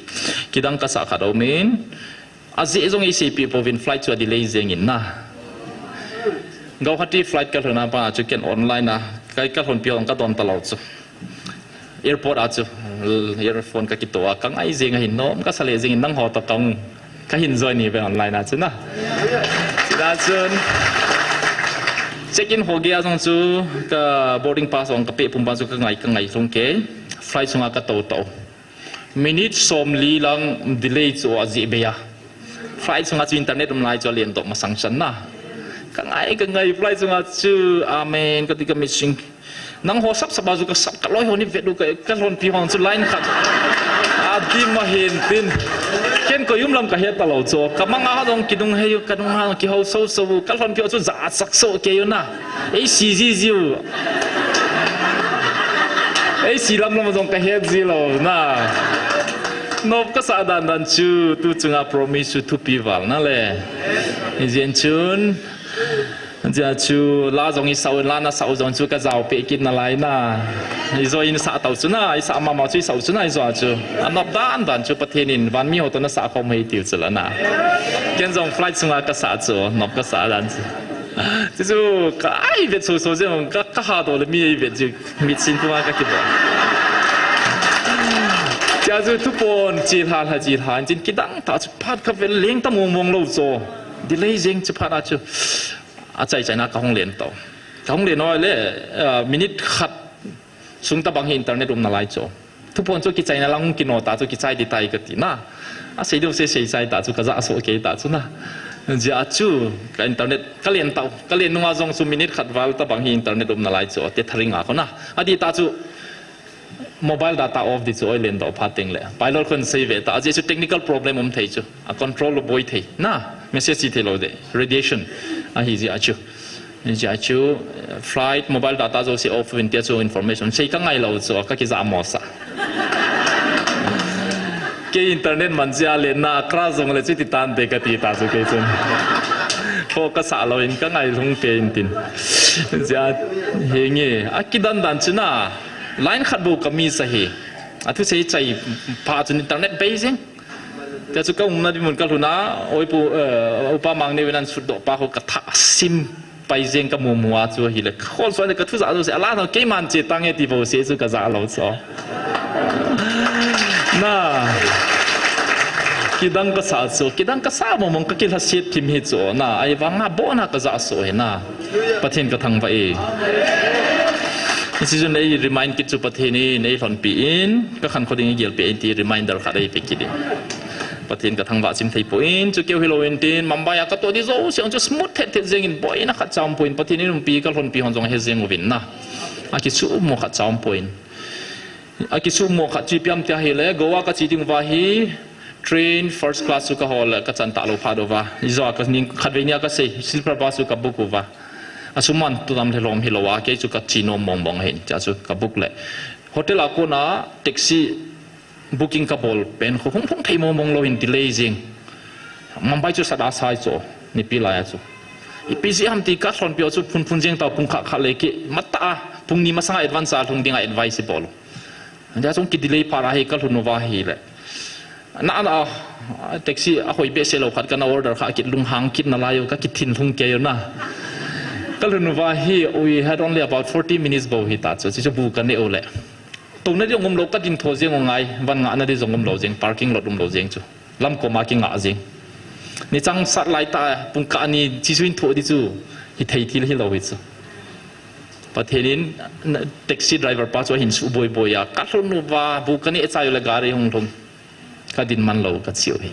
Kidang kasah khat aumin. Ajeh jong eiseipeh pouvin flight chu adelay jeng in na. Guwahati flight kalhun a pat chu ken online a. Ka, kalhonpi hon kadon talou chu. Airport a chu, earphone kakitoh a, kangai jeng ahin nom, kasa le jeng in nangho toh kahung, kahin join ni ve online a chu na. Chua chun, check in ho gei a jong chu, ka boarding pass jong kapeh pum ban chu kangai, kangai lhung kei, flight sunga katou tou. Minute somli lang delay chu ajeh bei a. Flight sunga chu internet um lai chu alen doh masang chan na. Kangai, kangai flight sunga chu, amen, kati kamit sing. Nangho sap sap a chu kasap, kaloi hon ivet u ka, kalhonpi hon chu line khat. Adim ahin tin. Ken koi um lam kahe talou chu. Kamang a jong kidung hei u, kanung a jong kihou sou sou u. Kalhonpi hon chu jachat soh kei u na. Eisi ji ji u. Eisi lam lam jong kahet ji lou na. Nop kasah dan dan chu, tuchunga promise chu thupi val na le. Hijeh chun. Hijeh chun, la jong isah u, la nasah u jong chu kajao peh kit nalai na. Ijou in sah tau chu na, isah mama chu isah u chu na, ijou chu. Anop dan dan chu Pathen in, van mi ho toh nasah khom hei tiu chu la na. Ken jong flight sunga kasah chu, nop kasah dan chu. Chu chu, ka ai vet so so jeng, ka, kaha doh le mi ei vet chu, mit sin puma kakibol. Chua chu thupon, chi lha lha chi lha, chin kidang tah chu phat kha vel leng ta mong mong lou chu. Delay jeng chu phat a chu. Achai chaina kahung len tou. Kahung len u le, ah, minute khat sung tabang hi internet um nalai chu. Thupon chu kichaina lang kino ta chu kichai ding tai kati na. Asei diu sei sei chai ta chu kajah soh kei ta chu na. Hijeh a chu ka internet kalen tou. Kalen nunga jong chu minute khat val tabang hi internet um nalai chu. Te tharing a kho na. Adih ta chu Mobile data off di chu oilen doh pha teng le. Pilot khun sei ve ta, ajeh chu technical problem um thei chu. A control lo boi thei. Na, message chi thei lo de. Radiation. Ahi jeh a chu. Jeh a chu, flight, mobile data jouse off vin tia chu information. Sei ka ngai lo chu, ka kija mo sa. Kei internet man jeh a le na, crash jong le chu ti tan te ka ti ta chu kei chun. Kho ka sa lo in ka ngai lhung pe in tin. Jeh a, henge, a kidan dan chu na. Line khat bou ka miss ahi. A thusei chai pha chun internet bei jeng. Tia chu ka umna ding mun ka lhun a, oi pu, eh, upa Mangneo in an sut doh pa ho ka tha sim pai jeng ka mu mu a chu ahile. Ka khol suai le ka thu ja jouse, a la no keiman che tange ti bou se chu ka ja lo chu. Na. Kidang ka sa chu, kidang ka sa mong mong ka kilhaset thim hi chu. Na, ahivang a bon a ka ja so hi na. Pathen ka thangvah e. Hiche chun ei remind kit chu Pathen in ei lhonpi in, ka khankho ding ei gelpi in ti reminder khat ei pe kit in. Pathen ka thangvah chim thei poi, chu keu hilou in tin, Mumbai a ka toh di jouse, chu smooth thet thet jeng in, boina khat cha um poi, Pathen in umpi ka lhonpi hon jong he jeng uvin na. A kisuhmo khat cha um poi. A kisuhmo khat chu ipi ham tia ahile, Goa ka che ding uva hi, train first class chu ka hol le, ka chan talou phat uva. Ijou a ka ning khatvei nia ka sei, sleeper bus chu ka book uva. A sum man tu dam le lom hilou a, kei chu ka che nom mong mong ahin, tia chu ka book le. Hotel a kona taxi booking ka bol pen khu hung hung thei mong mong lou hin delay jeng. Mumbai chu sat a sai chu, nipi lai a chu. Ipi jeh ham ti ka lhonpi u chu phun phun jeng tau pung khat khat le ki, mata a, pung ni masang a advance a lhung ding a advice bol. Tia chung ki delay phat a hi ka lhun uva ahile. Na, na, taxi a hoi behseh lou khat ka na order kha kit lunghang kit nalai u ka kithin lhung kei u na. Ka lhun uva hi, we had only about forty minutes bou hi ta chu, chu bu ka ne u le. Touna ding um lou ka ding tho jeng u ngai, van ngahna ding jong um lou jeng, parking lot um lou jeng chu. Lam koma kingah jeng. Ni chang sat lai ta, pung kah ni, chi chu in tho di chu, hi thei thil hilou hi chu. Pathen in, na, taxi driver pa chu ahin suboi boi a, ka lhun uva, bu ka ne chai u le gari hung lhung. Ka din man lou ka che u hi.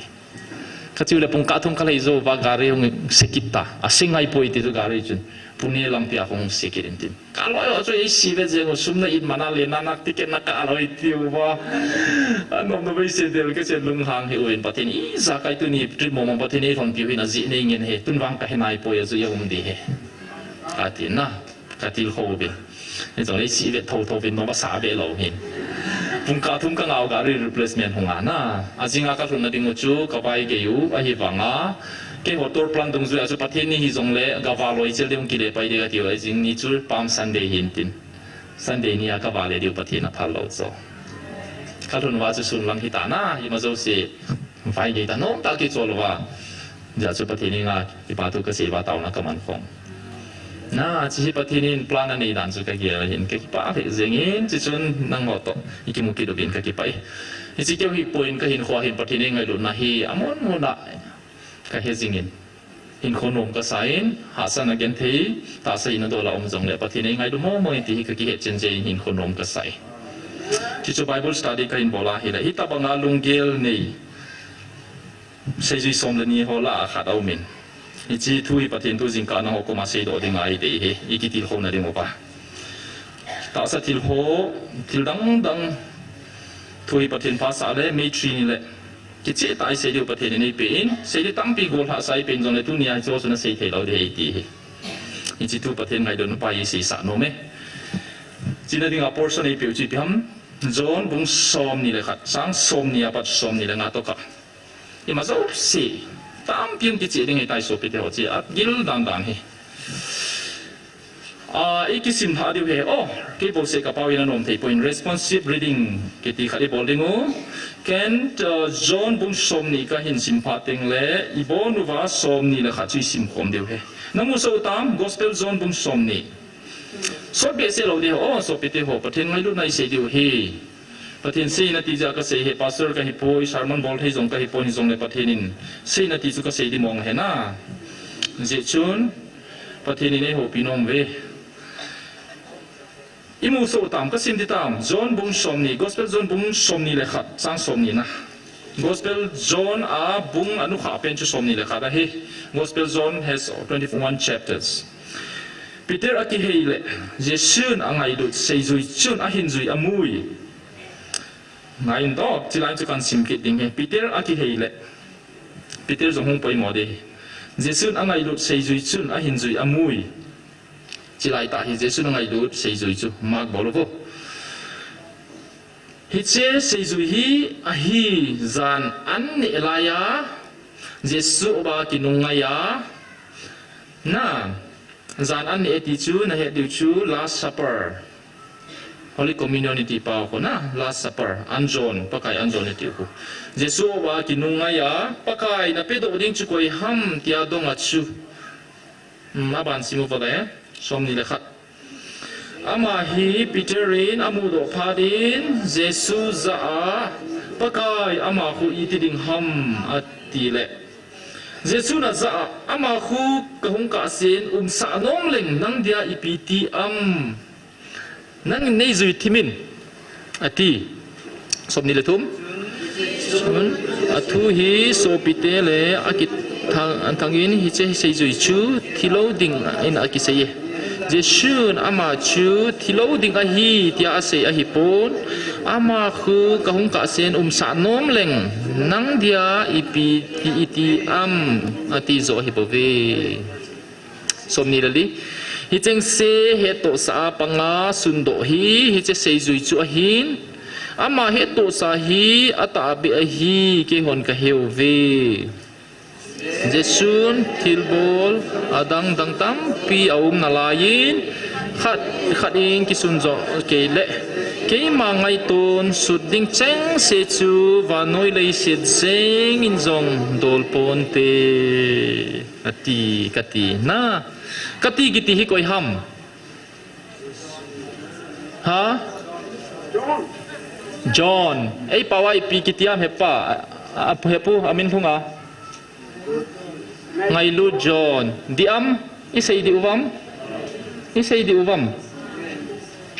Ka che u le pung kah thum ka lhai jou uva gari hung se kit ta. A se ngai poi ti chu gari chun. Pune lampi a hung se kit in tin. Ka loi ho chu ei si ve jeng u sum na in mana le na nak ticket na ka loi ti uva. A nom na vei se del ka che lunghang hi u in Pathen in ijakai tuni trip mong mong Pathen in ei lhonpi u hin ajeh nei ngen he. Tun vang ka he nai poi a chu i um di he. Ka ti na. Ka tilkhou vin. Hijongle i si ve tho tho vin, nom asa ve lou hin. Pung kah thum ka ngah u gari replacement hung a na. Ajing a ka lhunna ding u chu ka vaigei u, ahivang a. Keiho tour plan dungjui a chu Pathen ni hijongle, ka va loi chel ding kile pai ding ka ti u, ajing ni chu Palm Sunday hin tin. Sunday ni a ka va le diu Pathen a phal lou chu. Ka lhun uva chu sun lang hi ta na, ima jouse. Vaigei ta nom ta kichol uva. Hijeh chun Pathen henga, kipa thu kasei uva taona kaman khom. Na, hiche hi Pathen in plan anei dan chu kagel ahin, kakipah lheh jeng in, hiche chun nangho toh, ikimu kit uvin kakipah e. Hiche keu hi point kahinkho a hin Pathen in ngailutna hi, amun mun a, kahe jing in. Hinkho nom kasa in, hahsatna genthei, tahsa in adol a um jongle, Pathen in ngailu mong mong in ti hi kakihet chen jeh in hinkho nom kasa e. Hichu Bible study kahin bol a hile, hitobang a lunggel nei. Seijui som le ni ho lah a khat aum in. Hiche thu hi Pathen thu jingkah nangho koma seidoh ding ahi dei hi, ikitilkhouna ding uva. Tahsa thil ho, thil dang dang thu hi Pathen phasah le, May three ni le. Kicheh tah a isei diu Pathen in eipe in, sei ding tampi gollhahsah eipe in jongle tunia hiche ho chu nasei thei lou ding ahi ti hi. Hiche thu Pathen ngailutna pa hi seisah nom e. China dinga portion eipeu chu ipi ham, John bung somni le khat, chang somni apat somni le nga tokah. Ima jouse, tampi um kicheh ding ahitai sopite ho, hiche agil dan dan hi. Ah, ikisim lhah diu ahi, oh, kei bouseh kapau in anom thei poi, responsive reading kiti khat ibol ding u. Ken, uh, John bung somni kahin sim phat teng le, ibon uva somni le khat chu isim khom diu ahi. Namu soh u tam, Gospel John bung somni. Sot behseh lou ding ahi, oh, sopite ho, Pathen ngailutna isei diu ahi. Pathen seina ti jeh a kasei ahi, pastor kahipoi, sermon bol thei jong kahipoi, hijongle Pathen in seina ti chu kasei ding mong ahi na. Hijeh chun, Pathen in eihoupi nom uve. Imu soh u tam, kasim ding tam, John bung somni, Gospel John bung somni le khat, chang somni na. Gospel John a bung anukhah pen chu somni le khat ahi. Gospel John has twenty-one chapters. Peter akihei le, Jesun angailut, seijui chun ahin jui amui. Ngai in to, chilai chu kan sim kit ding hi. Peter akihei le. Peter jong hung poimo ding hi. Jesun angailut seijui chun ahin jui amui. Chilai tah hi Jesun angailut seijui chu. Mark bol uvo. Hiche seijui hi ahi jan an neh laiya, Jesu uva kinung ngaiya, na, jan an neh ti chu, nahet diu chu, Last Supper. Holy Communion iti pau khu na, Last Supper, an jon, Pakai an jon iti khu. Jesu uva kinung ngaiya, Pakai napedoh ding chu koi ham tia donga chu. Hmm, aban sim uvo le, som ni le khat. Ama hi Peter in amudoh phat in Jesu jah a, Pakai ama khu iti ding ham ati le. Jesun ajah a, ama khu kahung kahsen umsah nom leng nang dia ipi ti am. Nangin neijui thim in, ati. Som ni le thum. Chun, athu hi sopite le akithang, thangin hiche seijui chu thilou dingin akisei e. Jesun ama chu thilou ding ahi tia asei ahipon, ama khu kahung kahsen umsah nom leng, nang dia ipi ti iti am ati jo ahibouve. Som ni le li. Hicheng se hettohsah a panga sundoh hi, hiche seijui chu ahin. Ama hettohsah hi atahbeh ahi, keihon kaheuve. Jesun thilbol adang dang tampi aum nalaiyin, khat khat in kisun jo kei le, keima ngaiton sut ding chengse chu vannoi leiset jengin jong dol ponte. Ati, kati. Na, kati kiti hi koi ham? Ha? John. Ei pau a ipi kiti ham hepa? A, a, hepu, amin lhunga. Ngailut John. Dih am? Isei dih uvam? Isei dih uvam?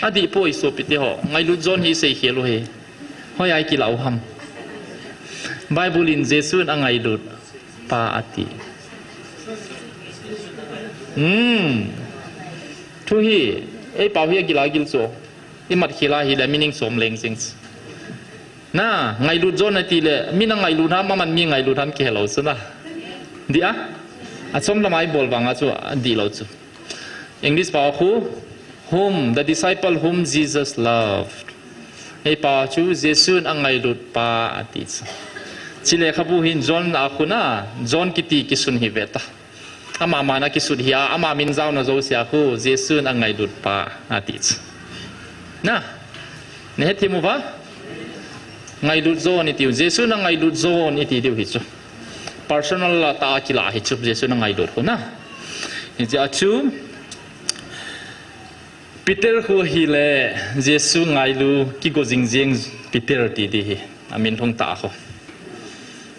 Adih poi sopite ho. Ngailut John hi isei khel u hi. Hoiya ikilah u ham? Bible in Jesun angailut pa ati. Hmm. Thu hi, ei pau hi agil agil chu. Imat khel a hile meaning som leng jing. Na, ngailut John ati le, mi nangailut ham, aman mi ngailut ham kihelou chu na. Dih a? Achom lama ibol vanga chu, adih lou chu. English pau khu, whom, the disciple whom Jesus loved. Ei pau chu Jesun angailut pa ati chu. Chule khabu hin John a khu na, John kiti kisun hi ve ta. Ama mana kisut hi a, ama min jaona jousea khu Jesun angailut pa ati chu. Na, nahet thim uva? Ngailut John iti u, Jesun angailut John iti diu hi chu. Personal a tah a kilah hi chu, Jesun angailut khu na. Hichea chu, Peter khu hile, Jesu ngailu kigo jing jing Peter ti ding hi, amin lhung tah khu.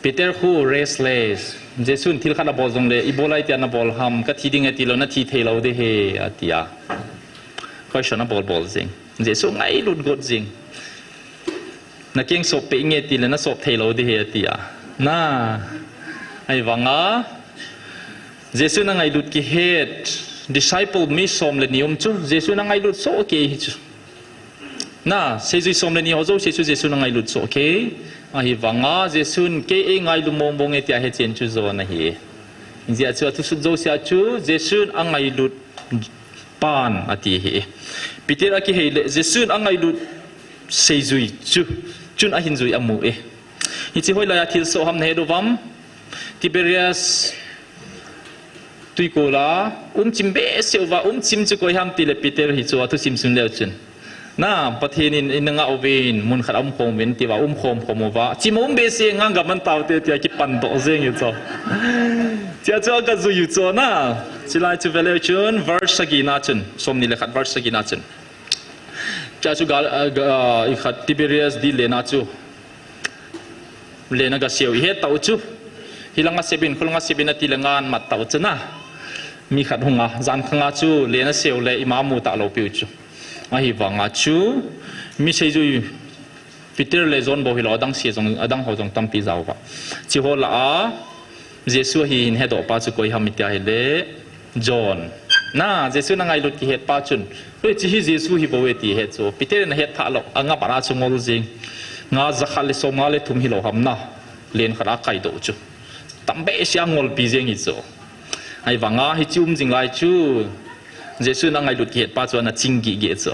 Peter khu restless, Jesun thil khat abol jongle, ibola itia nabol ham, kathi ding e tilou, nathi theilou ding ahi, atia. Question abol bol jing. Jesu ngailut got jing. Nakeng sop peh inge tile nasop theilou ding ahi atia. Na, ahivanga, Jesun angailut kihet, disciple mi som le ni um chu, Jesun angailut soh kei hi chu. Na, seijui som le ni ho jouse chu Jesun angailut soh kei. Ahivanga, Jesun kei eingailu mong mong e tia hechen chu John ahi. Hijeh a chu athusut jousea chu, Jesun angailut pan ati ahi. Peter akihei le, Jesun angailut seijui chu, chun ahin jui amu e. Hiche hoilaiya thilsoh ham nahet uvam? Tiberias twikol a, umchim behseh uva, umchim chu koi ham tile Peter hi chu, athusim sim leu chun. Na, Pathen in, in ngah uvin, mun khat a umkhom uvin, tia umkhom khom uva. Chim a um behseh ngang gaman taute tia kipan doh jeng hi chu. Chea chu agajui u chu na. Chulai chu veleu chun, verse sagi na chun, som ni le khat verse sagi na chun. Chea chu gal, a, ga, a, ikhat Tiberias dih lena chu. Lena gaseu ihet tau chu. Hilanga sebin, khulanga sebin atile ngan mat tau chu na. Mi khat hunga, jan khanga chu lena seu le ima mu talou piu chu. Ahivanga chu, mi seijui Peter le John bou hilou, adang se jong, adang ho jong tampi jao uva. Chiho lah a, Jesu ahi hin hedoh pa chu koi ham itia hile, John. Na, Jesun angailut kihet pa chun. Oi, hiche hi Jesu hi bou e ti het chu. Peter in ahet tha lou, anga pat a chu ngol jing. Nga jakhat le somnga le thum hilou ham na. Len khat a kaidoh chu. Tambeh sia ngolpi jeng hi chu. Ahivanga hiche um jing lai chu. Jesu in angailut kihet pa chu ana ching gihgih chu.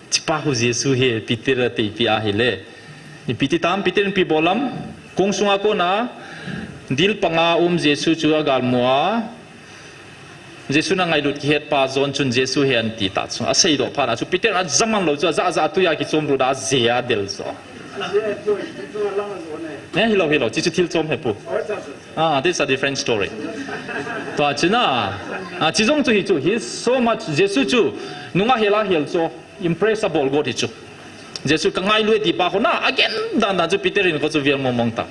Hichepa hu Jesu hi Peter a teipi ahile. Ipi ti tam Peter in ipi bol ham. Kong sunga kona. Dil panga um Jesu chu agalmu a. Jesu in angailut kihet pa John chun Jesu hi anti ta chu. Aseidoh phat a chu Peter in ajaman lou chu, aja aja tui a kichom lut a ajeh a del chu. Eh, hilou, hilou, hiche chu thil chom ahi pu. Ah, this is a different story. Tua chu na, ah, hiche jong chu hi chu, he is so much, Jesu chu, nunga hel a hel chu, impress abol got hi chu. Jesu kangailu e ti pa khu na, again, dan dan chu Peter in khu chu vel mong mong ta.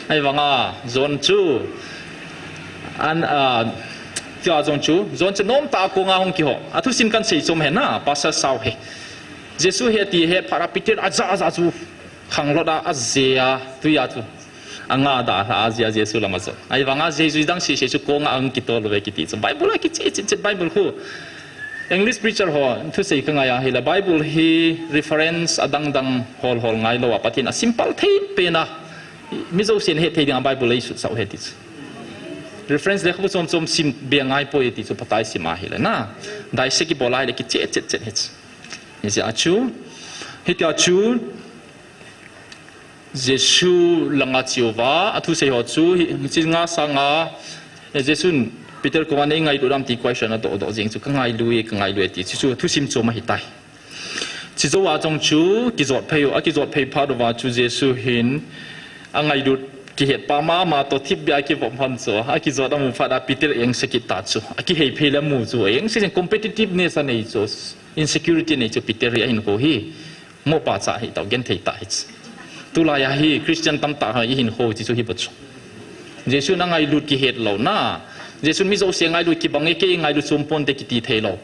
Ahivanga, John chu, an, ah, tia jong chu, John chu nomtah a kong a hung kiho. Athusim kahin sei chom ahi na, Pastor Sao hi. Jesu hi ati ahet phat a Peter aja aja chu, khanglot a ajeh a, tui a chu. Anga dalha a ajeh a Jesu lam ajo. Ahivanga Jesu dang sese chu kong a ahung kitol uve kiti chu. Bible a kiche chet chet Bible khu. English preacher ho, thusei kangai ahile Bible hi reference adang dang hol hol ngailou a Pathen a simple thei pen a. Mi jousen het thei ding a Bible eisutsah u ahi ti chu. Reference lekhabu chom chom sim be ngai poi ti chu phatai sim ahile na. Dissect kibol ahile kiche chet chet hi chu. Hiche a chu. Hitia chu. Jesu langa che uva, athusei ho chu, hi, hiche nga sanga, eh, Jesu'n Peter koma nei ngailut ham ti question adoh doh jeng chu, kangailu e, kangailu e ti, chu, chu thusim chom ahitai. Hiche jou a jong chu, kijot phei u, akijot phei phat uva chu Jesu hin, angailut kihet pa mama toh thipbeh a kivop hon chu, akijot amu phat a Peter engse kit ta chu, akihei phei le amu chu, engse jeng competitiveness anei chu, insecurity anei chu Peter hi ahinkho hi. Mopa cha hi tau, genthei tah hi. Tulai a hi Christian tamtah ho ihinkho ti chu hi bou chu. Jesu'n angailut kihet louna. Jesu'n mi jouse ngailut kibang e, kei ngailut chom ponte kiti thei lou.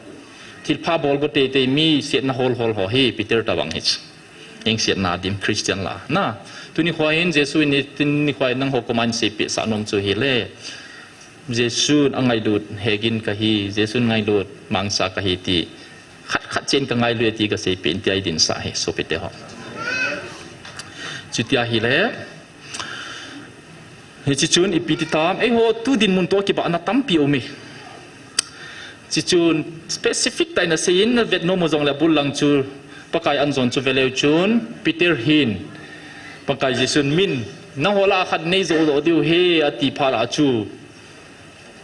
Thilpha bol go teitei mi setna hol hol ho hi Peter tabang hi chu. Engsetna dim Christian la. Na, tuni khoa hin Jesu'n hitin nikhoa nangho koma ahin seipeh sah nom chu hile. Jesu'n angailut hegin kahi, Jesu'n ngailut mangcha kahi ti. Khat khat chen kangailu e ti kaseipeh in tia idinsah hi, sopite ho. Chuti ahile. Hiche chun ipi ti tam, eiho tu dinmun toh kibahna tampi um e. Hiche chun specific tah in asei in, navet nom u jongle abul lang chu Pakai an John chu veleu chun, Peter hin, Pakai Jesu'n min, nangho lah a khat nei jou doh diu ahi, ati phat a chu.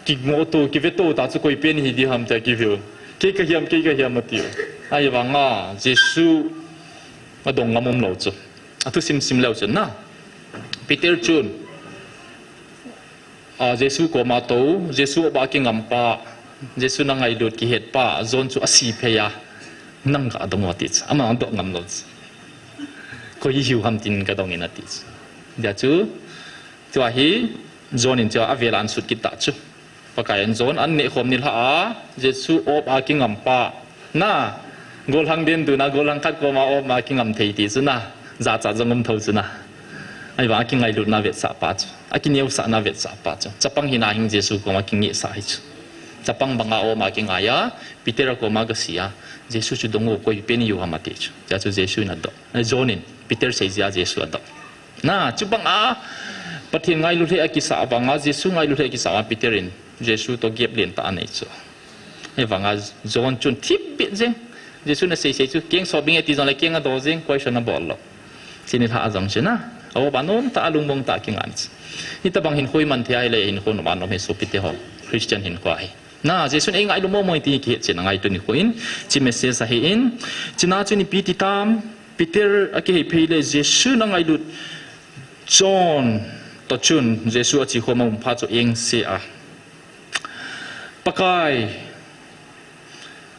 Kingoh to, kive to ta chu koi pen hi di ham tia kive u. Kei kahi ham, kei kahi ham ati u. Ahivanga Jesu adong ngam umlou chu. Athusim sim leu chun na. Peter chun, a, Jesu koma tou, Jesu op a kingam pa, Jesu'n angailut kihet pa, John chu ase phei a, nang ga dong o ati chu. Ama adoh ngam lou chu. Koi hiu ham tin kadong in ati chu. Hijeh chun, Tua hi, John in tua avel a asut kit ta chu. Pakai an John, an neh khom nilhah a, Jesu op a kingam pa. Na, golhang den duna, golhang khat koma op a kingam thei ti chu na. Jachat jong um tho chu na. Ahivang akingailutna vetsah pa chu. Akineosahna vetsah pa chu. Chapang hina hin Jesu koma kingehsah hi chu. Chapang banga op a kingai a, Peter a koma kasei a, Jesu chu dong o koi pen hiu ham ati chu. Hijeh chun Jesu in adoh. John in, Peter sei jeh a Jesu adoh. Na, chubang a, Pathen ngailu lheh a kisah vanga, Jesu ngailu lheh a kisah vanga, Peter in, Jesu toh gap lentah anei chu. Hivanga, John chun thipbeh jeng. Jesu'n asei sei chu, keng so bing e ti jongle keng adoh jeng, question abol lou. Hiche nilhah a jong chu na, a op a nomtah a lungmong tah a kingai chu. Hitabang hinkho iman thei a ahile hinkho nom a nom hi sopite ho, Christian hinkho ahi. Na, Jesu'n eingailu momo e ti kihet chen angai tuni khoin, hiche message ahin, hiche na chun ipi ti tam, Peter akihei phei le Jesu'n angailut John toh chun Jesu ache khom a um phat chu engse a. Pakai,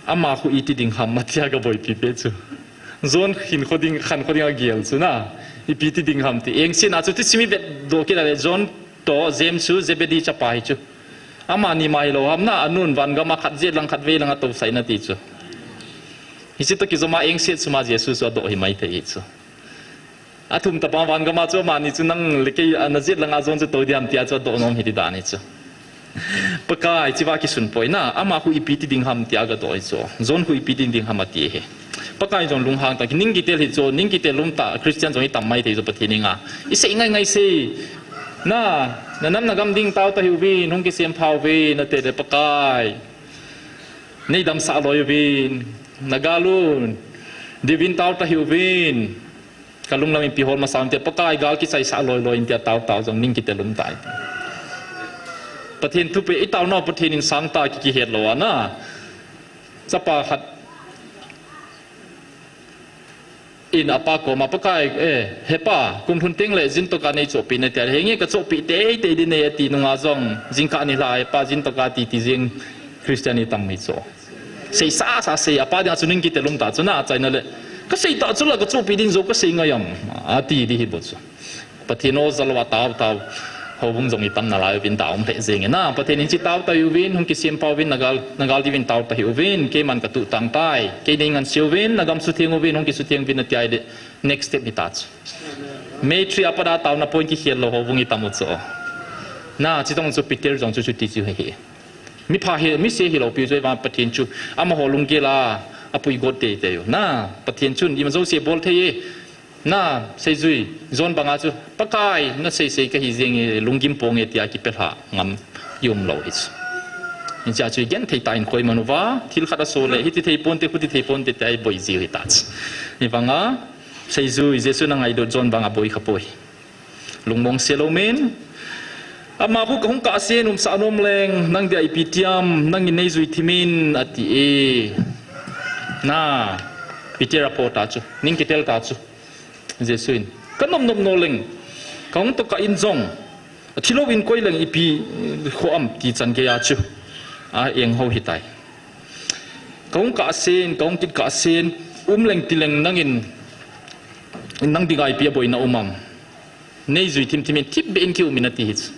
ama khu iti ding ham atia gaboipi peh chu. John hinkho ding, khankho ding agel chu na. Ipi ti ding ham ti. Engse na chu ti simi vet doh kit a le John toh James chu Zebedee chapa hi chu. Amani ma hilou ham na, anu'n van gam a khat jet lang khat vei lang atousah in ati chu. Hiche toh kijom a engse sum a Jesu chu adoh hi maithei hi chu. Athum tobang van gam a chu amani chu nang le kei ana jet lang a John chu tou ding ham tia chu adoh nom hi ti dan hi chu. Pakai, hichea kisun poi na, ama khu ipi ti ding ham tia gadoh hi chu. John khu ipi ti ding ham ati hi. Pakai jong lunghang ta, ning kitel hi chu, ning kitel lum ta, Christian jong i tam mai thei chu Pathen henga. I sei ngai ngai sei. Na, na nam na gam ding tao ta hiuvin, hung kisem pha uvin, na te le Pakai. Nei damsah loi uvin, na gal un, diuvin tao ta hiuvin. Ka lunglam in pi hol masa un te, Pakai gal kichaisah loi loi in tia tao tao jong ning kitel lum tai. Pathen thu pe, i tao nau Pathen in sang ta ki kihet lou ana. Chapa khat in apa koma, Pakai, eh, he pa, kum lhun teng le zin toka nei chohpeh in ati a, henge ka chohpeh teitei ding nei ati nunga jong, jingkah ni lha, he pa, zin toka ti ti jing Christian i tam mai chu. Sei sa sa sei, apa dinga chu ning kitel lum ta chu na, achaina le, ka sei ta chu la, ka chohpeh ding jou ka sei ngai am, ati di hi bou chu. Pathen o, jalou a tao tao. Houbung jong i tam nalai uvin, tao um lheh jeng e na. Pathen in chi tao ta hiuvin, hung kisem pha uvin, na gal, na gal diuvin tao ta hiuvin, keiman ka tuh tang tai. Kei nei ngansi uvin, na gam sutheng uvin, hung kisutheng uvin, na ti a ahile next step hi ta chu. May three a pat a taona point kikhel lou houbung i tam u chu. Na, chutong chu Peter jong chu chuti chu hi hi. Mi pha hi, mi se hilou pi chu, ahivang Pathen chu amaho lunggel a, apui got teitei u. Na, Pathen chun ima jouse bol thei e. Na, seijui, John banga chu, Pakai, na seisei kahi jeng e, lunggim ponge tia kipelha ngam i um lou hi chu. Hichea chu i genthei tah in koiman uva, thil khat aso le, hiti thei ponte, khuti thei ponte tia i boi jiu hi ta chu. Hivanga, seijui, Jesu na ngailut John banga boi kha poi. Lungmong se lou men. Ama khu ka hung kahsen umsah nom leng, nang dia ipi tiam, nangin nei jui thim in, ati e. Na, Peter apho ta chu, ning kitel ta chu. Jesu in, ka nom nom nom leng, ka hung toh kah in jong, athilou in koi leng ipi khoh am ti chan gei a chu a eng ho hitai. Ka hung kahsen, ka hung kit kahsen, um leng ti leng nangin, nang dinga ipi aboina um am. Nei jui thim thim in thipbeh in ki um in ati hi chu.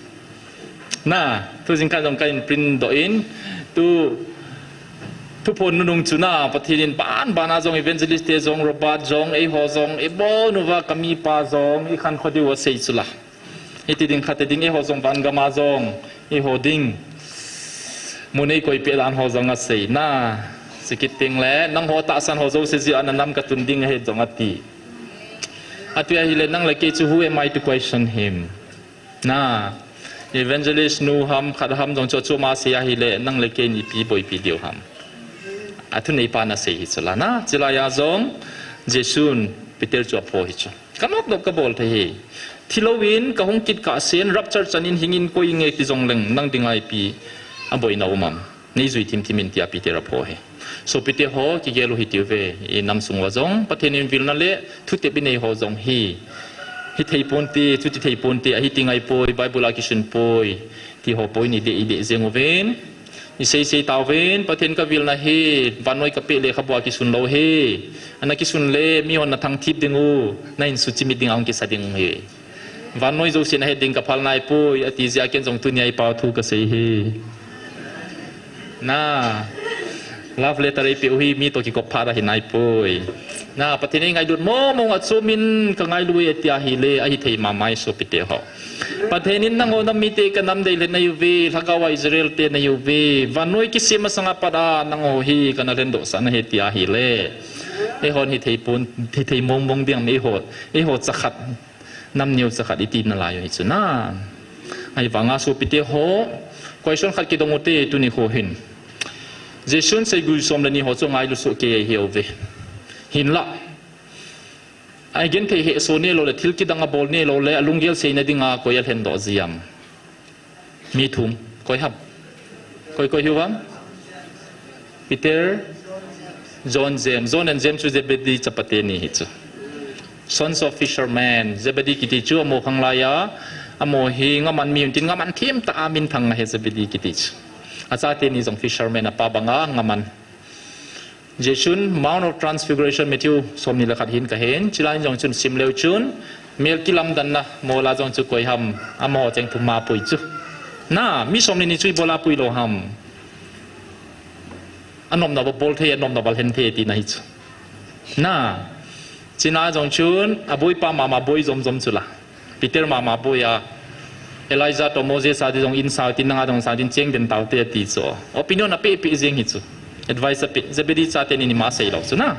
Na, tu jingkah jong ka in print doh in, tu, thuphon nunung chu na, Pathen in ban ban a jong evangelist te jong, Robert jong, eiho jong, i bol uva ka mipa jong, i khankho diu asei chu la. Hiti ding khat ding eiho jong van gam a jong, eiho ding. Mun ei koi peh dan ho jong asei na. Chukit teng le, nangho tahsan ho jouse jeh a na nam ka tun ding ahi jong ati. Ati ahile nang le kei chu who am I to question him? Na, evangelist nu ham, khat ham jong chu, chu ma sei ahile, nang le kei in ipi boipi diu ham. Athuneipa na sei hi chu la na, chulai a jong, Jesun, Peter chu apho hi chu. Ka nop nop ka bol thei hi. Thilou in, ka hung kit kahsen, rapture chan in hing in koi nge ti jong leng, nang dinga ipi aboina um am. Nei jui thim thim in tia Peter apho hi. Sopite ho, kigel u hiti uve, i nam sung uva jong, Pathen in vilna le, thutep i nei ho jong hi. Hithei ponte, chuti thei ponte, ahi ti ngai poi, Bible a kisun poi, ti ho poi ni deh, i deh jeng uvin. I sei sei tauvin, Pathen ka vilna hi, vannoi ka peh lekhabu a kisun lou hi. Ana kisun le, mihon na thang thip ding u, na insuh chimit ding a hung kisa ding u hi. Vannoi jouse na het ding ka phal nai poi, ati jeh a ken jong tunia i pao thu ka sei hi. Na, love letter ei peh u hi, mi toh kikop phat ahi nai poi. Na, Pathen ei ngailut mong mong a chu min ka ngailu e tia ahile, ahi thei mama e sopite ho. Pathen in nangho nam mite ka nam dei le nei uve, lhagao a Israel te nei uve, vannoi kisem masang a pat a nangho hi ka na lhendoh sah na hi tia ahile. Eihon hithei pon, hithei mong mong ding am eiho, eiho chakhat. Nam neo chakhat i ti nalai u hi chu na. Ahivanga sopite ho, question khat kidong u te tuni kho hin. Jesun seigui som le ni ho chu ngailu soh kei ahi uve. Hinlah. Agenthei hesoh neilou le, thil kidang abol neilou le, alunggel seina dinga koi alhendoh ji am. Mi thum, koi ham. Koi, koi hiu vang? Peter, John, James. John and James chu Zebedee chapate ni hi chu. Sons of fishermen. Zebedee kiti chu amaho khanglai a. Amaho hi ngaman mi un tin ngaman thim tah a minthang ahi Zebedee kiti chu. Achate ni jong fishermen apa banga ngaman. Jesun Mount of Transfiguration Matthew somni le khat hin kahen, chulai jong chun sim leu chun, mel kilamdanna mola jong chu koi ham, amaho cheng thum ma pui chu. Na, mi somni ni chu ibola pui lou ham. Anomna bol thei, anomna bol hen thei tina hi chu. Na, china jong chun, aboipa mama boi jom jom chu la. Peter mama boi a, Elijah toh Moses a di jong in sao tin nanga jong sao tin cheng den tao te ati chu. Opinion apeh peh jeng hi chu. Advice apeh, Zebedee chate ni ni ma sei lou chu na.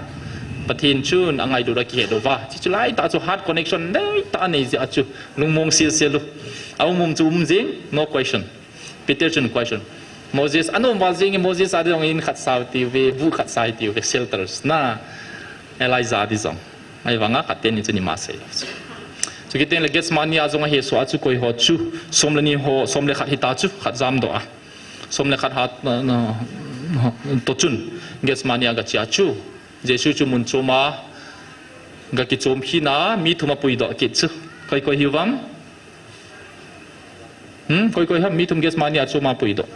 Pathen chun angailut a kihet uva. Chuche lai tah chu heart connection nei tah anei jeh a chu lungmong sel sel u. A um um chu um jing, no question. Peter chun question. Moses, anom val jing e, Moses a ding in khat sa u tiu ve, bu khat sa u tiu ve, shelters. Na, Elijah a ding jong. Ahivanga khat teni chu ni ma sei lou. Chukit teng le Gethsemane a jong ahesoh a chu koi ho chu, som le ni ho, som le khat hita chu, khat jamdoh a. Som le khat hat, na, na, to chun, Gethsemane a gache a chu. Jesu chu mun chom a, gakichom khin a, mi thum apuidoh kit chu. Koi koi hiuvem? Hmm, koi koi ham, mi thum Gethsemane a chom a puidoh.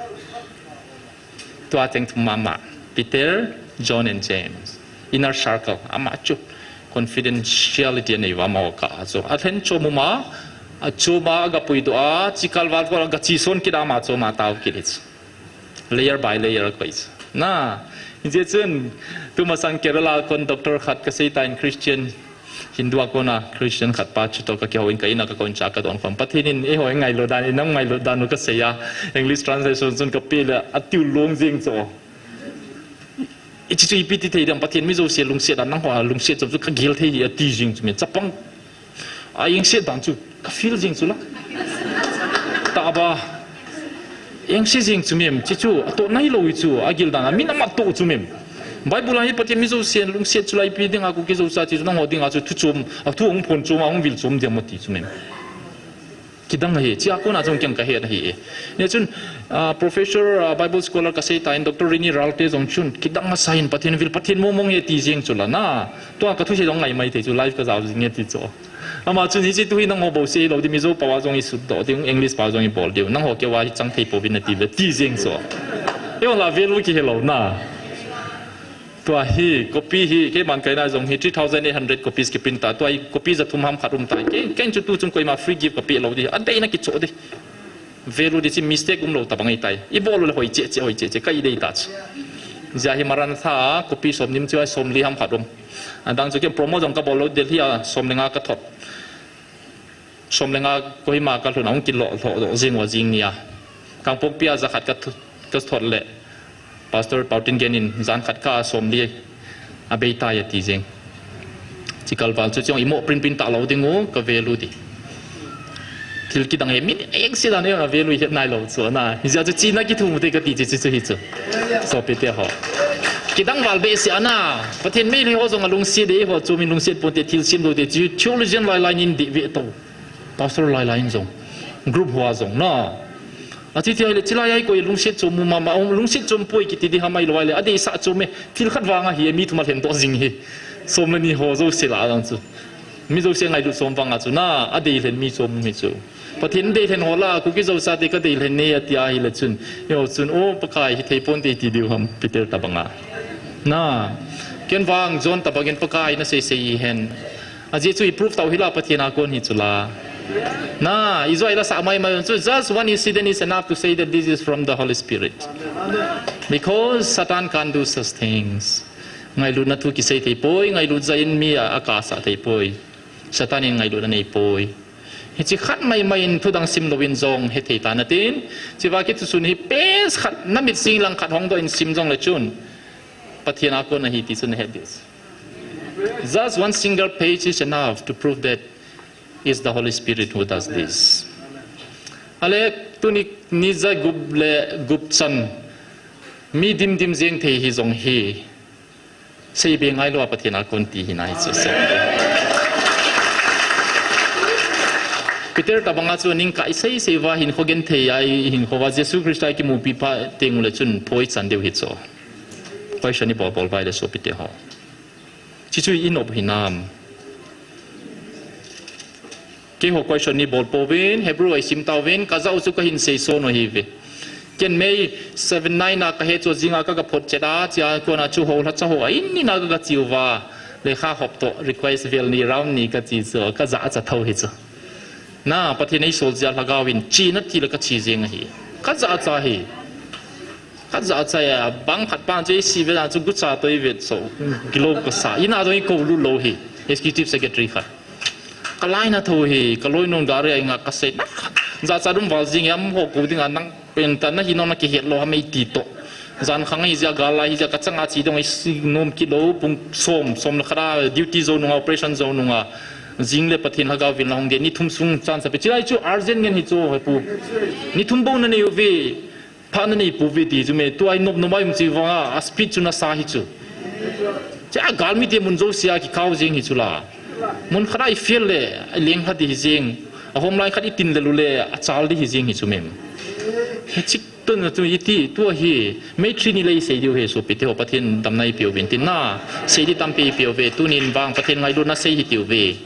Tua cheng thum mama. Peter, John and James. Inner circle, ama chu. Confidentiality anei uva amaho kah a chu. Alhen chom uma, achom a, agapuidoh a, chikal val kol a gachison kit a ama chom a tao kit hi chu. Layer by layer akoi chu. Na, hijeh chun, tumasang Kerala kon doctor khat kasei tan Christian, Hindu a kona Christian khat pa chutoh kakihou in ka in a kakon cha kadon khom. Pathen in eiho ingailut dan, inam ngailut dan u kasei a. English translation chun kapeh le atiu long jing chu. Hiche chu ipi ti thei dem, Pathen mi jouse lungset a nangho a lungset chom chu kagel thei hi ati jing chu mi chapang. A engse dan chu, ka feel jing chu la. Taba. Engse jing chu mem, chi chu, atoh nailou hi chu, agil dan a, min ama toh chu mem. Bible a hi Pathen mi jousen lungset chu la ipi dinga Kuki Zo cha chi chu nangho dinga chu thu chom, a thu hung phon chom, a hung vil chom diam ati chu mem. Kidang ahi, chi a kona jong keng kahet ahi e. Hichun, ah, professor, ah, Bible scholar kasei tan, Doctor Rini Ralte jong chun, kidang asa hin Pathen vil, Pathen mong mong hi ati jing chu la na. Tua kathusei jong ngai mai thei chu, live kajao jing e ti chu. Ama chun hiche tu hi nangho bou sei lou ding, Mizo pao a jong isut doh ding, English pao jong ibol diu. Nangho keu a hi chang thei pouvin ati ve, ti jeng chu. Eiho la value kihe lou na. Tua hi, copy hi, keiman kaina jong hi three thousand eight hundred copies kiprint ta. Tua hi, copy ja thum ham khat um tai. Kei, kei chu tu chung koima free gift kapeh lou ding. Adei na kicho ding. Value ding chu mistake umlou tabang ahitai. Ibol u le hoi cheh cheh, hoi cheh cheh, ka idei ta chu. Jia hi Maranatha a, copy som nim chu a som li ham khat um. Adang chu ken promo jong kabol lou, Delhi a som le nga kathot. Som le nga Kohima kalhun a hung kilou lou, lou jing uva jing nia. Kangpokpi a ja khat kathu-, kathot le. Pastor Pautin Gen in jan khat kah a som li abei tai ati jeng. Chikal val chu chong imo print print ta lou ding u ka value ding. Thil kidang hi min accident a value het nailou chu na. Hijeh chu china kithum te kati chu chu hi chu. Sopi te ho. Kidang val behseh ana. Pathen mi le ho jong alungset ding ho chu min lungset ponte thil sim lou te chu theologian lai lai nin dih ve to. Pastor lai lai in jong. Group hoa jong na. Achuti ahile, chilai a hi koi lungset chom mu mama, um, lungset chom poi kiti ding ham ahilou ahile, adeisah chom e, thil khat vang ahi e, mi thum alhen doh jing hi. Som le ni ho jouse lah a jong chu. Mi jouse ngailut chom vang a chu na, adei lhen mi chom hi chu. Pathen dei lhen ho lah a, Kuki Zo chate kadei lhen e, ati ahile chun. Eiho chun, o, Pakai, hithei ponte ti diu ham, Peter tabang a. Na, ken vang, John tabang in Pakai nasei sei hen. Ajeh chu i prove tau hi la Pathen a kon hi chu la. Na, i joi la sa mai mai chu just one incident is enough to say that this is from the Holy Spirit. Because Satan can't do such things. Ngailutna thu kisei thei poi, ngailut jeh in mi a, akasa thei poi. Satan in ngailutna nei poi. Hiche khat mai mai in thudang sim louvin jong hethei ta natin. Chiva kithusun hi page khat namit sing lang khat hongdoh in sim jong le chun. Pathen a kon ahi ti chu nahet ding. Just one single page is enough to prove that it's the Holy Spirit who does this. Ale tuni ni ja gup le gup chan mi dim dim jeng thei hi jong hi. Seibe ngailou a Pathen a kon ti hi nahi chu se. Peter tabang a chu ning kai sei sei uva hinkho genthei a hinkho uva Jesu Christa kimupi pha teng u le chun poi chan deu hi chu. Question ibol bol uva le sopi te ho. Chuchu i nop hinam. Keiho question ni bol pouvin, Hebrew a i sim tauvin, ka jao chu ka hin sei son u ahi ve. Ken May seven nine a ka he chu jing a ka ga phot chet a, chia kona chu ho lhacha ho a in in a ka ga che uva, lekha hop toh request vel ni round ni ka che chu, ka ja cha tho hi chu. Na, Pathen ei sol jia lhagao in, chena ti le ka che jeng ahi. Ka ja cha hi. Ka ja cha ya, bang khat pan chu i si ve dan chu gucha toh i vet so, gilou ka sa. Ina jong i kou lut lou hi, executive secretary khat. Ka laina tho hi, ka loinun gari a i nga ka sei na. Ja cha dum val jing yam ho ko ding a nang pen ta na hi nong na kihet lou ham ei ti toh. Jan khang hi jia, gal lai hi jia, ka chang a chi dong i si nom kit lou, pung som, som le khat a duty jou nunga, operation jou nunga, jing le Pathen Lhagao vilna hung ding, ni thum sung chance a pe. Chilai chu urgent ngen hi chu, he pu. Ni thum bou na nei uve, pha na nei pouve ti chu me, tua i nop nop mai um chi vanga, a speed chu na sa hi chu. Cha galmi te mun jouse a kikau jing hi chu la. Mun khat a i fail le, a leng khat di hi jing. A home line khat i tin le lu le, a chal di hi jing hi chu mem. He chik tun na tu i ti, tua hi, May three ni le i sei diu he sopi te ho Pathen damna i pe uvin tin na. Sei di tampi i pe uve, tunin vang Pathen ngailutna sei hi ti uve.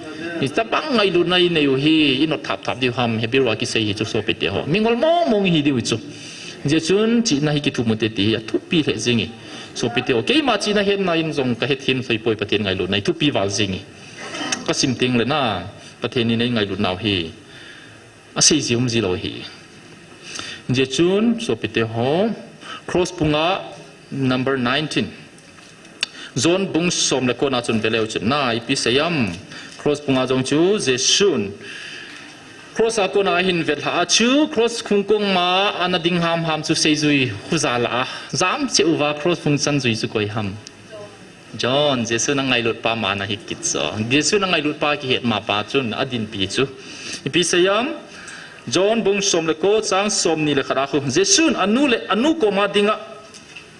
I tabang ngailutna i nei u hi, i not thap thap diu ham, he biru a kisei hi chu sopi te ho. Mingol mong mong hi diu hi chu. Jeh chun chihna hi kithumu te ti hi a thupi lheh jing hi. Sopi te ho. Keima chihna hetna in jong ka hethem soi poi Pathen ngailutna hi thupi val jing hi. Ka sim teng le na, Pathen in ei ngailut nau hi. A sei ji um ji lou hi. Jeh chun, sopi te ho, cross punga number nineteen. John bung som le kona chun ve leu chun na, ipi sei am, cross punga jong chu, Jesun. Cross a kona ahin vet lha a chu, cross khung kong ma, ana ding ham ham chu seijui khuja la a. Jam che uva cross phung chan jui chu koi ham. John, Jesu na ngailut pa ma na hi kit so. Jesu na ngailut pa kihet ma pa chun a dinpi chu. Ipi sei am, John bung som le ko chang som ni le khat a khu. Jesun anu le, anu koma dinga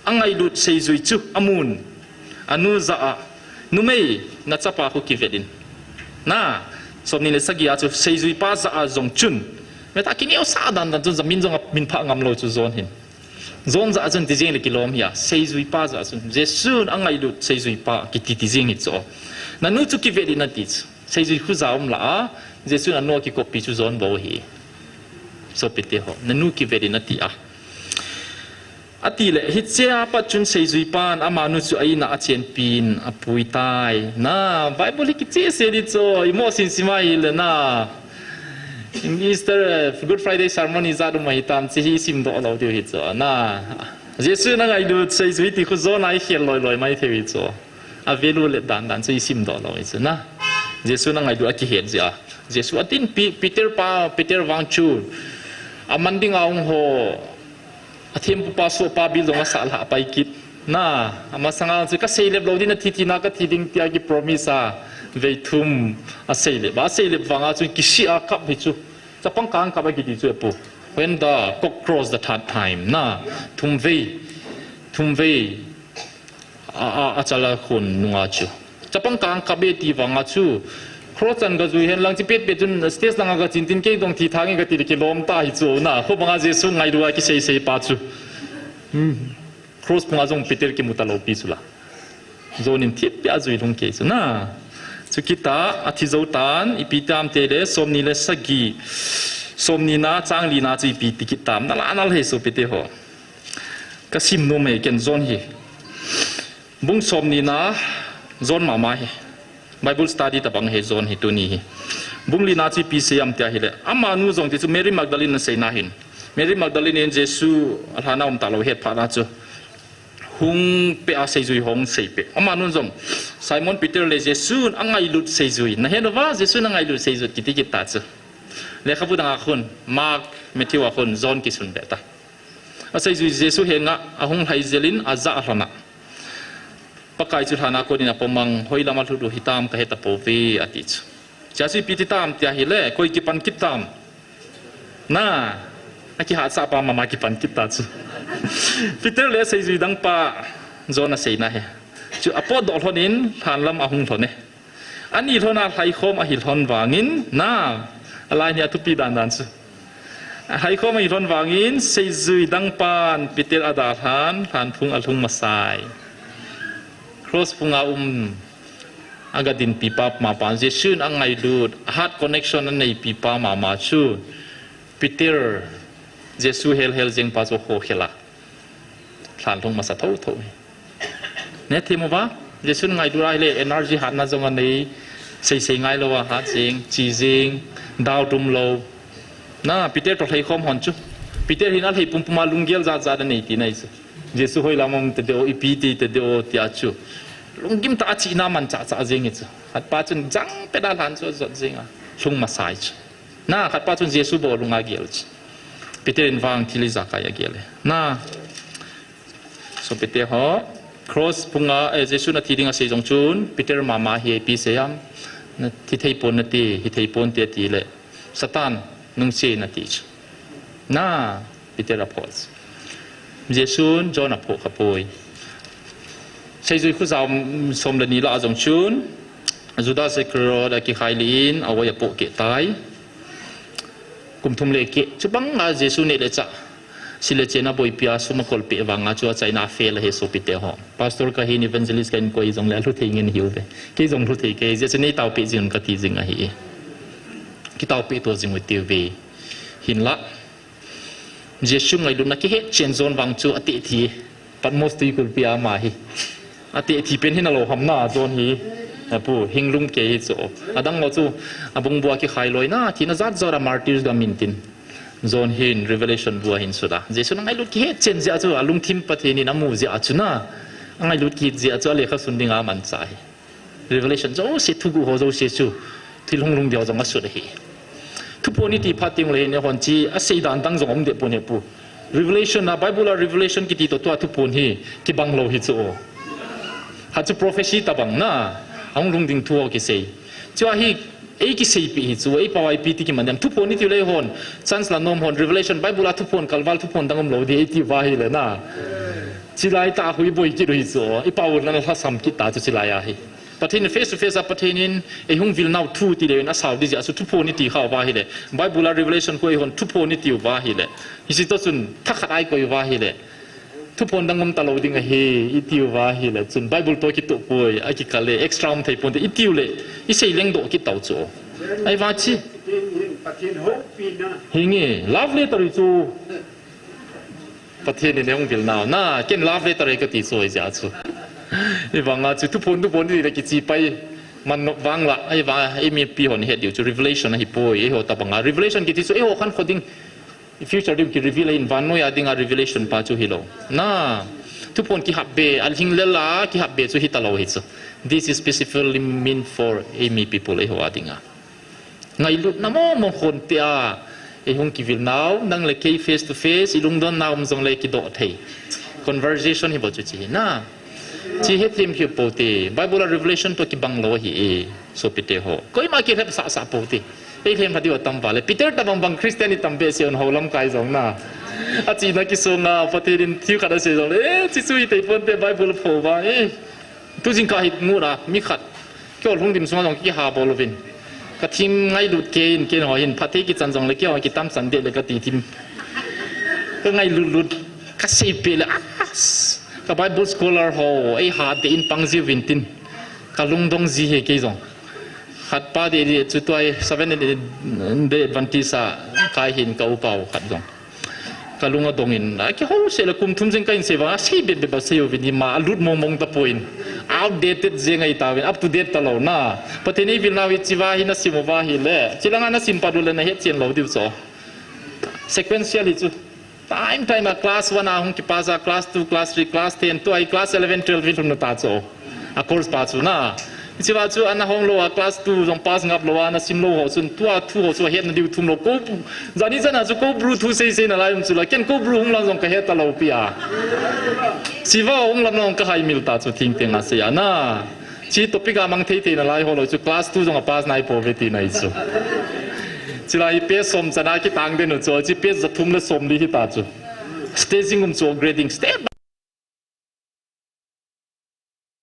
a ngailut seijui chu amun. Anu ja a, numei, na chapa khu kivet in. Na, som ni le sagi a chu seijui pa ja a jong chun. Meta kineo sa dan dan chun jamin jong a min pha ngam lou chu John hin. John ja a chun ti jing le kilom hi a, seijui pa ja a chun. Jesun a ngailut seijui pa kiti ti jing hi chu. Nanu chu kivet in ati chu. Seijui khuja um la a, Jesun anu a kikoppi chu John bou hi. Sopi te ho, nanu kivet in ati a. Ati le, hichea pat chun seijui pan amanu chu a ina a chenpin a pui tai. Na, Bible hi kiche se di chu, i mo sin sima hi le na. Easter, eh, Good Friday sermon i jat um ahi tam, chi hi sim doh lou diu hi chu. Na, Jesu na ngailut seijui ti khu John a i khel loi loi mai thei hi chu. A value le dan dan chu i sim doh lou hi chu na. Jesu na ngailut a kihet jia. Jesu a dinpi, Peter pa, Peter vang chu. A man ding a hung ho. A thempu pa, so pa bil jong a sa lha pai kit. Na, ama sanga chu ka seilep lou ding na thi thi na ka thi ding tia ki promise a. Vei thum a seilep. A seilep vanga chu kisi a kap hi chu. Chapang kang kap a kiti chu e pu. When the cock crows the third time. Na, thum vei. Thum vei. A, a, a chala khun nunga chu. Chapang kang kap e ti vanga chu. Cross chan ga jui hen lang chi pet pet chun stage langa ga chin tin kei dong thi thang e ga ti le kilom ta hi chu na. Khu banga Jesu ngailut a kisei sei pa chu. Hmm. Cross punga jong Peter kimu ta lou pi chu la. John in thip pia jui lhung kei chu na. Chu kita a thi jou tan ipi tam te le som ni le sagi. Som ni na chang li na chu ipi ti kit tam. Na la na le he sopi te ho. Ka sim nom e ken John hi. Bung som ni na John mama hi. Bible study tabang hi John hi tuni hi. Bung li na chu ipi sei am tia hi le. Amanu jong ti chu Mary Magdalene na sei na hin. Mary Magdalene in Jesu a lhana um ta lou het pha na chu. Hung pe a seijui hung sei pe. Amanu jong Simon Peter le Jesu a ngailut seijui. Na he no va Jesu na ngailut seijui kiti kit ta chu. Lekhabu dang a khun, Mark, Matthew a khun, John kisun be ta. A seijui Jesu henga, a hung lhai jel in, a ja a lhon a. Pakai chu lhana kon in a pom ang, hoi lam a lhut u hitam ka he ta pouve, a ti chu. Chia chu ipi ti tam, tia hi le, koi kipan kit tam. Na, a kihat sa pa mama kipan kit ta chu. Peter le seijui dang pa, John a sei na he. Chu a pot doh lhon in, lhan lam a hung lhon e. Ani lhon a lhaikhom ahi lhon vangin, na, a lai ni a thupi dan dan chu. A lhaikhom ahi lhon vangin, seijui dang pan, Peter a da lhan, lhan phung a lhung masai. Cross phung a um, a ga dinpi pa ma pan, Jesu in a ngailut, a heart connection a neipi pa mama chu, Peter, Jesu hel hel jeng pa chu ho khel a. Lhan lhung masa tho tho hi. Ne thim uva, Jesu ngailut a le energy hatna jong a nei, sei sei ngai lou a hat jing, chi jing, dau tum lou. Na, Peter to lhaikhom hon chu. Peter hin a lhai pum pum a lunggel jat jat a nei ti nai chu. Jesu hoi lam um te deo, ipi ti te deo, tia chu. Lunggim ta a chihna man cha cha jing hi chu. Hat pa chun jang pe da lhan chu jot jing a. Lhung masai chu. Na, khat pa chun Jesu bou lunga gel chu. Peter in vang thil ijakai a gel e. Na, Sopite ho, cross phunga, eh, Jesu na thi ding asei jong chun, Peter mama hi ipi asei am, na thi thei pon nate, hi thei ponte ati le, Satan, nungche in ati chu. Na, Peter aphoh chu. Jesun John aphoh kha poi. Seijui khu jao, mm, som le ni lah a jong chun, Judas Iscariot akikhai lih in, a-oi apoh keh tai. Kum thum le keh, chubang a Jesu neh le chah, si le chen a boipi a sum akol peh vang a chu achaina a fail ahi sopite ho. Pastor kahin, evangelist kahin, koi jong le alhu thei ngen hiuve. Kei jong lhu thei kei, Jesu nei taopeh jing un kati jing ahi. Kitaopeh to jing u tiuve. Hinlah. Jesu ngailutna kihet chen John vang chu ateh thi. Patmos tuikulpi a ama hi. Ateh thi pen hin alo ham na John hi. Apu, hinglum kei hi chu. Adang lo chu, abung bua kikhai loina, thina jat jat a martyrs gam in tin. John hin Revelation bua hin suda. Jesu na ngailut kihet chen jeh chu, alungthim Pathen in amu jeh chu na. Angailut kihet jeh chu, alekha sun ding a amanchah hi. Revelation jouse, thuguh ho jouse chu thil hung lhung ding ho jong asut ahi. Thuphon iti phat teng le hin eihon chi asei dan dang jong um deh pon hepu. Revelation a, Bible a Revelation kiti toh tua thuphon hi kibang lou hi chu o. Ha chu prophecy tabang na, ahung lhung ding thu ho kisei. Chua hi ei kiseipeh hi chu, ei pao a ipi ti kiman dem. Thuphon iti le eihon, chance la nom hon, Revelation, Bible a thuphon kalval thuphon dang um lou di, iti uva hile na. Chilai tah a hui boi kit u hi chu o, i pao u na lhasam kit ta chu chilai a hi. Pathen in face to face a Pathen in eihung vil nau thu ti leu in asao di jeh a chu thuphon iti kha uva hile. Bible a Revelation khu eihon thuphon iti uva hile. Hiche toh chun thakhat a i koi uva hile. Thuphon dang um talou ding ahi, iti uva hile. Chun Bible toh kitoh poi, akikal le, extra um thei ponte, iti u le, isei leng doh kit tau chu. Ahivang chi. Hinge, love letter chu. Pathen in eihung vil nau. Na, ken love letter e kati chu ahi jeh chu. Ahivang a chu thuphon, thuphon ti le kichi pai. Man nop vang la, ahivang a, eimipi hon het diu chu Revelation ahi poi, eiho tabang a. Revelation kiti chu eiho khankho ding. Future ding ki reveal ahin, vannoi a dinga revelation pa chu hilou. Na, thuphon kihap be, alhing lel a kihap be chu hitalou hi chu. This is specifically meant for eimi people eiho a dinga. Ngailutna mong mong khon tia, eihung kivil nau, nang le kei face to face, ilungdon na um jong le kidoh thei. Conversation hi bou chu chi hi na. Chi hethem hi pou te, Bible a Revelation toh kibang lou hi e, sopite ho. Koima kilhep sah sah pou te. Ei lhem khat diu atam vale. Peter tabang bang Christian itam behseh un ho lamkai jong na. Achina kisonga, Pathen in thil khat asei jong le, eh, chi chu itei ponte Bible pho va, eh. Tu jingkah hi ngut a, mi khat. Keiho lungdim sunga jong kiha bol uvin. Ka thim ngailut kei in, ken ho hin, phatthei kichan jong le, keiho kitam chan deh le kati thim. Ka ngailut lut, ka seipeh le, ah, ka Bible scholar ho, eiha deh in pang jiuvin tin. Ka lungdong ji hi kei jong. Khat pa deh deh chu tua hi Seventh Day Adventist a kai hin ka upa u khat jong. Ka lung adong in, a kihou seh le kum thum jeng ka hin sei vang, asei bep bep asei uvin ima alut mong mong tapon. Outdated jeng ahi tauvin, up to date talou na. Pathen in eivil nau hi chiva hi nasim uva hile. Chilanga nasim pat u le nahet chen lou diu chu. Sequential hi chu. Time time a class one a hung kipass a, class two, class three, class ten, tua hi class eleven, twelve hi lhun na ta chu. A course pa chu na. Hicheva chu ana hong lou a, class two jong pass ngap lou a, ana sim lou ho chun, tua thu ho chu ahetna diu thum lou. Ko, jani jana chu Kobru thu sei sei nalai um chu la, ken Kobru hung lang jong ka het talou pi a. Siva hung lam lang ka haimil ta chu thing teng a sei a na. Chi topic a mang thei thei nalai ho lou chu class two jong a pass nai pouve tina hi chu. Chilai hi page som chana kitang den u chu, chi page ja thum le som li hi ta chu. Staging um chu grading step.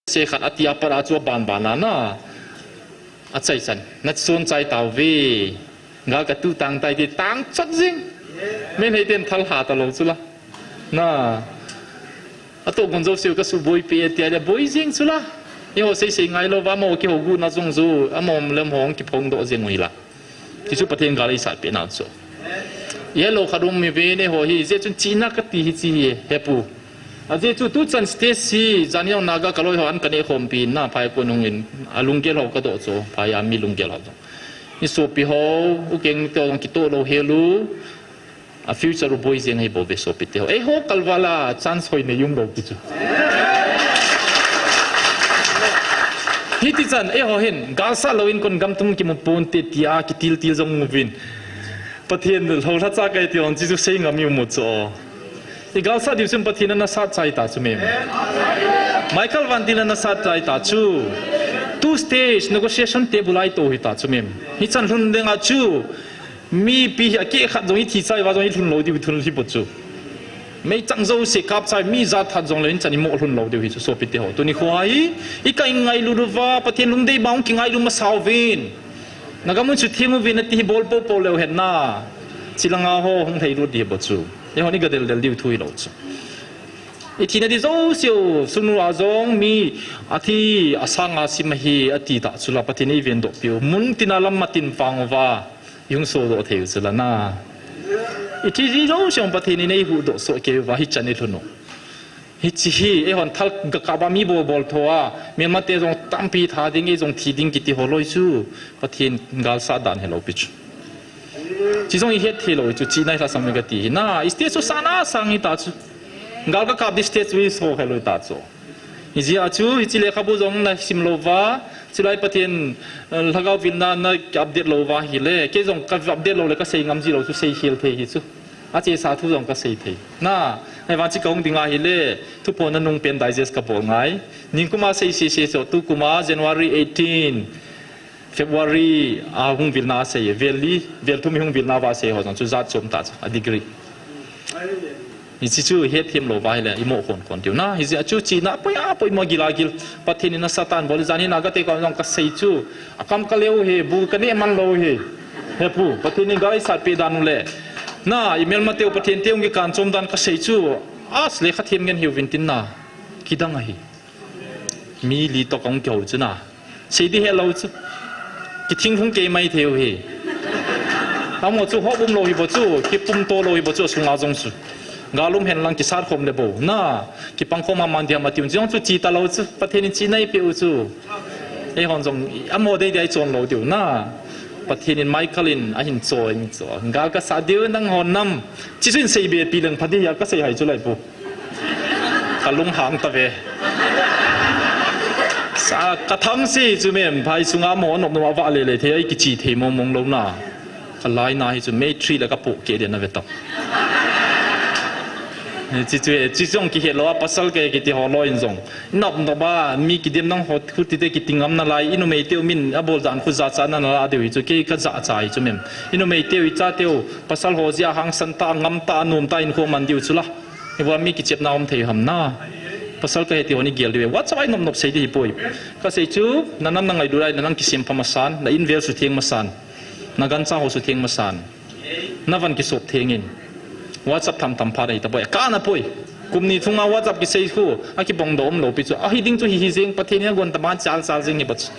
Se khat ati a pat a chu aban ban a na. Achai chan. Na chon chai tauve. Gal ka tu tang tai ti tang chot jing. Melhei ten thal ha talou chu la. Na. Atoh gon jouse u ka suboi pe tia le boi jing chu la. Eiho sei sei ngai lou va mo keiho gu na jong ju. Amo lem hong kiphong doh jing u hi la. Ti chu Pathen gal eisah peh nau chu. Helou khat um mi ve ne ho hi, jeh chun chihna kati hi chi hi, hepu. Ajeh chu tuchan stage hi, jani jong Naga ka loi ho an ka neh khompi in na phai kon hung in, alunggel ho ka doh chu, phai a mi lunggel ho jong. I sopi ho, u keng te jong kitoh lou hel u, a future u boi jeng ahi bou ve sopi te ho. Eiho kalval a chance hoi nei um lou ti chu. Hiti chan, eiho hin, galsah lou in kon gam tum kimu ponte tia kitil til jong uvin. Pathen lou lha cha kai ti hon chi chu sei ngam i um u chu. I galsat diu chun Pathen in ana sat chai ta chu mem. Michael Van Til ana sat chai ta chu. Two stage negotiation table a i tou hi ta chu mem. Hichan lhun ding a chu. Mipi hi akeh khat jong i thi chai uva jong i lhun lou diu thun hi bou chu. Meichang jouse kap chai mi jat that jong le hichan i mo lhun lou diu hi chu sopite ho. Tuni kho hi i ka i ngailut uva Pathen lungdei bang kingailu masa uvin. Na gam u chu theng uvin ati hi bol popo leu hen na. Chilanga ho hung thei lut di bou chu. Eihon i gadel del diu thu hilou chu. I thina di jouse u, sunu a jong mi athi asanga sim ahi ati ta chu la Pathen in eiven doh piu. Mun tina lam matin vang uva, i hung sodoh thei u chu la na. I thi di jouse u Pathen in eihuhdoh soh kei uva hichan i lhun u. Hiche hi, eihon thal ga kap a mi bol bol tho a, melmate jong tampi tha ding, ei jong thi ding kiti ho loi chu, Pathen galsat dan hilou pi chu. Chi jong i het thei lou chu, chi nai lhasam ni kati hi na, i stage chu sana sang hi ta chu. Gal ka kap di stage chu i so khe lou ta chu. Hijeh a chu, hiche lekhabu jong na sim lou uva, chulai Pathen, eh, lhagao vilna na update lou uva hile, kei jong ka update lou le ka sei ngam ji lou chu sei khel thei hi chu. Achesa thu jong ka sei thei. Na, ahivang chi ka hung ding ahile, thuphon nanung pen digest ka bol ngai. Ningkum a sei sei sei chu, tukum a January eighteen, February a hung vilna a sei, vel li, vel thum i hung vilna uva sei ho jong chu jat chom ta chu, a degree. Hiche chu hetthem lou uva ahile, i mo khon khon diu na, hijeh a chu china poi a poi mo gil a gil, Pathen in asat tan bol, jan hi na ka te ka jong ka sei chu, a kam ka leu hi, bu ka neh man lou hi, he pu, Pathen in gal eisat peh dan u le, na, i melmate u Pathen te hung kikan chom dan ka sei chu, as lekha them ngen hiuvin tin na, kidang ahi. Mi li toh ka hung kihou chu na. Sei di helou chu. Kithinglhung kei mai thei u hi. Amaho chu hop um lou hi bou chu, kipum to lou hi bou chu, asunga jong chu. Gal um hen lang kisat khom le bou. Na, kipang khom a man dia ma ti un jong chu chi ta lou chu. Pathen in chi nai pe u chu. Eihon jong, amaho dei dei chon lou diu na. Pathen in Michael in ahin cho in cho. Gal ka sa diu nang hon nam. Chi chu in sei be pi leng pha di ya ka sei hai chu lai pu. Ka lunghang ta ve. Sa ka tham si chu mem phai sunga mo nop nop a va le le thei ai kichi thei mong mong lou na. Ka lai na hi chu mei three le ka pu ke de na ve ta. Chi chu e, chi jong kihe lou a pasal ke kiti ho lou in jong. Nop nop a mi kidim nang ho khu ti te kiti ngam na lai, i numei teu min a bol dan khu ja cha na na la deu hi chu kei ka ja cha hi chu mem. I numei teu i cha teu pasal ho jia hangsan ta, ngam ta, nom ta in khu man diu chu la. Hibang mi kichepna um thei ham na. Pasal ka heti ho ni gel diu e. WhatsApp a i nop nop sei di hi poi. Ka sei chu, na nam na ngailut lai, na nam kisem pha masan, na in vel sutheng masan. Na gancha ho sutheng masan. Na van kisop theng in. WhatsApp tham tham pha dei ta poi. Ka na poi. Kum ni thunga WhatsApp kisei khu, a kibang doh um lou pi chu. Ahi ding chu hi hi jeng, Pathen in agon ta ban chal chal jeng hi bou chu.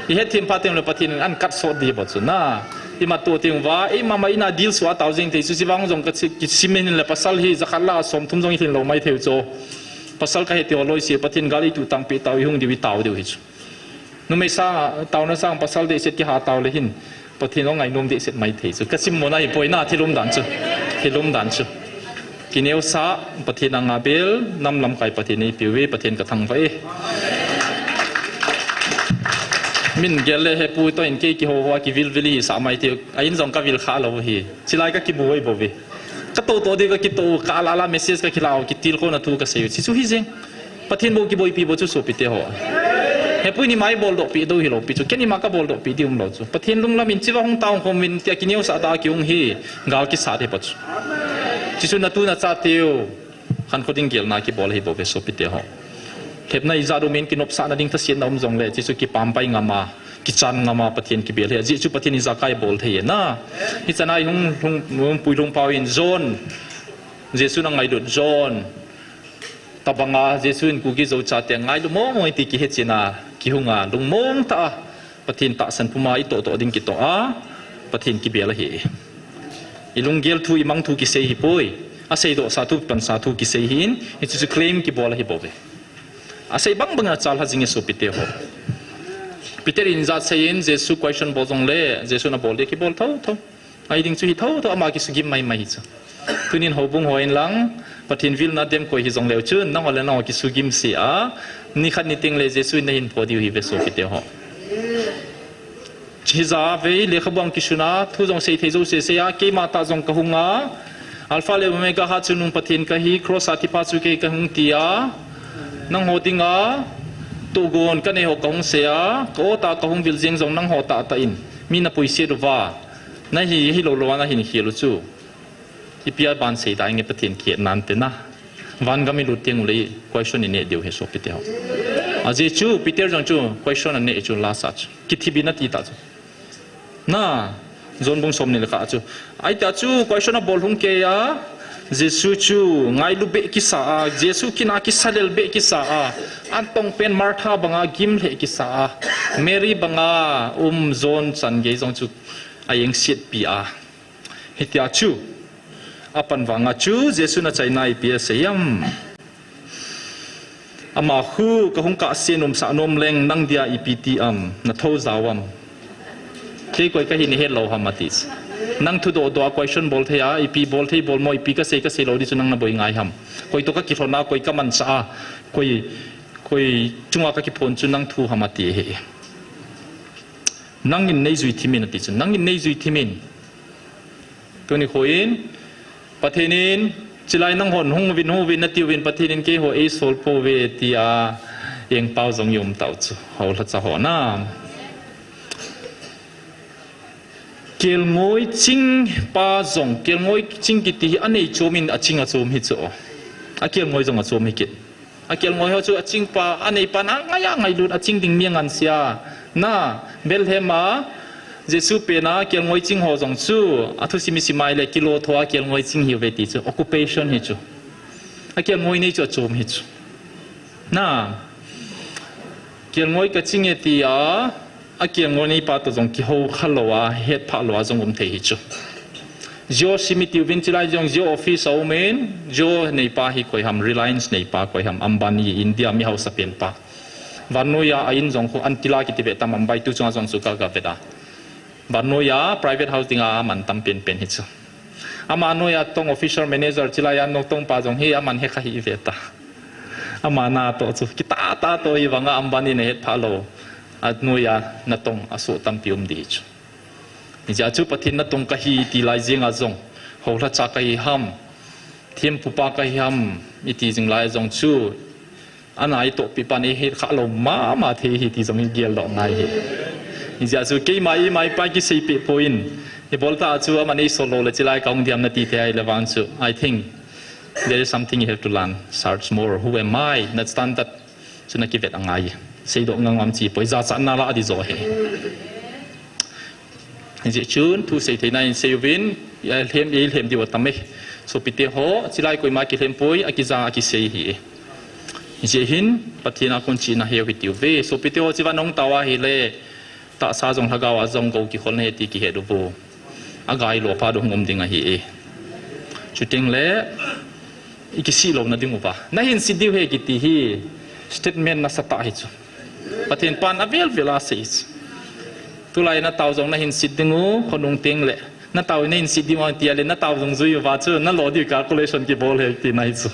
I hetthem pha teng le Pathen in an kat sot di bou chu. Na. I mat to teng uva, eima ma ina deal sua tau jeng thei chu, chivang jong ka chi, kisim in le pasal hi, jakhat la som thum jong i lhin lou mai thei u chu. Pasal ka heti ho loi si, Pathen gal i tu tang pe tau i hung diu i tau diu hi chu. Numei sang, tauna sang pasal dehset kiha tau le hin, Pathen jong ngainom dehset mai thei chu. Ka sim mo na hi poi na, thil um dan chu. Thil um dan chu. Kineo sa, Pathen anga bel, nam lamkai Pathen in eipe uve, Pathen ka thangvah e. Min gel le he pu toh in kei kiho ho a kivil vil hi sa mai thei, a in jong ka vil kha lou hi. Chilai ka kibu hoi bou ve. Ka to to di ka kito, ka la la message ka kila u, kitilkhou na thu ka sei u. Chi chu hi jeng. Pathen bou kiboipi bou chu sopite ho. He pu in ima i bol doh pi dou hi lou pi chu. Ken ima ka bol doh pi di um lou chu. Pathen lunglam in chiva hung ta hung khom in tia kineo sa ta ki hung hi. Gal kisat hi bou chu. Chi chu na tu na cha teu. Khankho ding gelna kibol hi bou ve sopite ho. Lhepna i ja dou min kinopsahna ding thasiatna um jong le. Chi chu kipampai ngam a. Kichan ngam a Pathen kibel hi. Ajeh chu Pathen in jaka i bol thei e na. Hichan a i hung, hung, hung pui lhung pau in John. Jesu na ngailut John. Tabanga Jesu in Kuki Zo chate ngailut mong mong ti kihe chin a, kihung a, lungmong tah a, Pathen tahsan puma i toh toh ding kitoh a, Pathen kibel ahi. I lunggel thu, i mang thu kisei hi poi, a seidoh sa thu, pansa thu kisei hi in, hichu chu claim kibol ahi bou ve. A sei bang bang a chal ha jing e sopite ho. Peter in jat sei in, Jesu question bol jong le, Jesu na bol le kibol tho tho. Ahi ding chu hi tho tho ama kisugim mai mai hi chu. Tunin houbung ho in lang, Pathen vilna dem koi hi jong leu chun, nangho le nangho kisugim se a, ni khat ni teng le Jesu in na hin pho diu hi ve sopite ho. Hijeh a vei lekhabu ang kisun a, thu jong sei thei jouse sei a, keima tah jong ka hung a, Alpha le Omega hatchungnung Pathen kahi, cross a thipa chu kei kahung tia, nangho dinga togon kanei ho kahung sei a, ka-o ta kahung vil jeng jong nangho tahtah in mi napuiset uva, nahi, hilou lou a nahin khel u chu, ipi a ban sei ta inge Pathen kihetnan te na. Vangam ilut teng uleh question ineh diu ahi sopite ho. Ajeh chu Peter jong chu question anei chu lasa chu, kithi bin ati ta chu. Na, John bung somni le khat chu, ahita chu question abol hung kei a, Jesu chu ngailu beh kisa a, Jesu kin a kisa lel beh kisa a, atongpen Martha banga gim lheh kisa a, Mary banga um, John chan gei jong chu a engsetpi a. Hitia chu, apan vanga chu Jesun achaina ipi asei em? Ama khu kahung kahsen umsah nom leng nang dia ipi ti am, nathou jao am? Kei koi kahi nahet lou ham ati. Nang thudoh doh a question bol thei a, ipi bol thei bol mo, ipi kasei kasei lou di chu nang naboi ngai ham? Koi toh kakilhon a, koi kamanchah a, koi, koi chunga kakiphon chu nang thu ham ati ahi. Nangin neijui thimin ati chun, nangin neijui thimin. Tuni khoin, Pathen in, chilai nanghon hung uvin, hung uvin natiuvin, Pathen in keiho eisol pouve tia, engpao jong i um tau chu, houlhacha ho na. Kelngoi ching pa jong, kelngoi ching kiti hi anei chomin aching achom hi chu. Akelngoi jong achom hi kit. Akelngoi ho chu aching pa, anei pa na ngaiya ngailut, aching ding mi angansea. Na, Bethlehem a, Jesu pena kelngoi ching ho jong chu, athusim isim a ile kilo tho a kelngoi ching hiuve ti chu, occupation hi chu. Akelngoi nei chu achom hi chu. Na, kelngoi kachinge tia, akelngoi neipa toh jong kihou khalou a, hetphah lou a jong um thei hi chu. Jio sim itiuvin chilai jong Jio office aumin, Jio neipa hi koi ham, Reliance neipa koi ham, Ambani India mi hausa penpa. Vannoiya a in jong khu Antila kiti ve tam Mumbai tu chunga jong chu kagavet a. Vannoiya private house dinga aman tam penpen hi chu. Ama noiya tong officer manager chilaiya notongpa jong hi aman hekha hi ive ta. Ama natoh chu, kitah tah toh hivanga Ambani in ahetphah lou. Anoiya natong asoh tampi um di hi chu. Hijeh a chu Pathen natong kahi iti lai jenga jong, houlhacha kahi ham, thempupa kahi ham, iti jing lai jong chu, ana itohpi pan eihet khah lou mama thei hi ti jong igel doh ngai hi. Hijeh a chu keima ima ipa kiseipeh poi, ibol tah a chu aman eisol lou le chilai kahung diam nati thei ahile vang chu, I think there is something you have to learn, search more, who am I, na standard chu nakivet angai. Seidoh ngamngam chi poi, jachatna lah a di jo hi. Hijeh chun thu seitheina in seiuvin, ilhem, ilhem diu atam e. Sopite ho, chilai koima kilhem poi, akija akisei hi. Hijeh hin, Pathen a kon chihna heu hitiuve. Sopite ho, chivan hung tao ahile, tahsa jong lhagao a jong gou kikholna ahi ti kihet uvo. Agai lou phat u hung um ding ahi e. Chutengle, ikisih louna dinguva, nahinse diu ahi kiti hi statement nasatah hi chu. Pathen pan avel vel a asei chu. Tulai natao jong nahinse dingu, khonung tengle. Natao nahinse diu ahi ti ahile, natao jong jui uva chu, nalo diu calculation kibol ahi tina hi chu.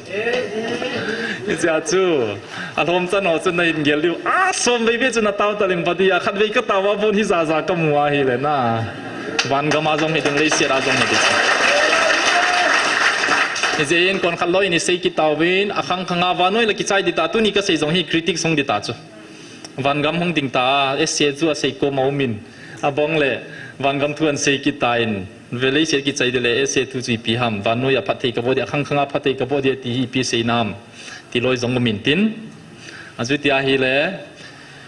Hijeh a chu, alhomchan ho chu nahin gel diu. Asom vei vei chu natao taleng pati a, khatvei katao a bon hijaja kamu ahile na. Vangam a jong hiding, leiset a jong hiding. Hijeh in konkhat loi in isei kit tauvin, akhang khang a vannoi la kichai dita, tuni kasei jong hi critics hung dita chu. Vangam hung ding ta, essay chu asei koma umin. Abang le, vangam thu ahin sei kit tan, ve leiset kichai dile, essay thu chu ipi ham, vannoi a phatthei kabo di, akhang khang a phatthei kabo di ti hi ipi seinam, ti loi jong umin tin. Achuti ahile,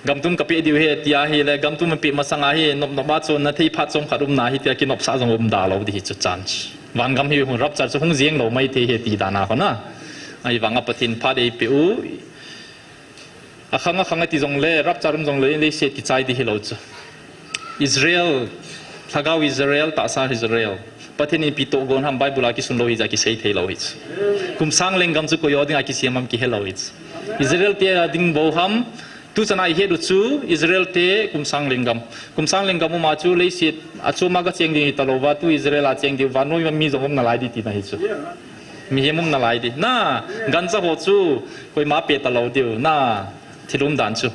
gamtum kapeh diu ahi ti ahile, gamtum apeh masang a hi, nop nop a chun nathei phat chomkhat umna ahi tia kinopsah jong umda lou di hi chu chance. Vangam hi hung rapture chu hung jeng lou mai thei ahi ti dan a hona. Ahivanga Pathen phat eipeh u. Akhang akhang ati jongle, rapture um jongle, leiset kichai di hilou chu. Israel, lhagao Israel, tahsa Israel. Pathen in ipi tohgon ham Bible a kisun lou hijeh a kisei thei lou hi chu. Kum sang lenggam chu koi ho dinga kisem ham kihe lou hi chu. Israel te a ding bou ham, tuchan a ihet u chu Israel te kum sang lenggam. Kum sang lenggam um a chu leiset a chom a gacheng ding hita louva, tu Israel a cheng diu, vannoi a mi jong um nalai di tina hi chu. Mihem um nalai di. Na, gancha ho chu koima peh talou diu. Na, thil umdan chu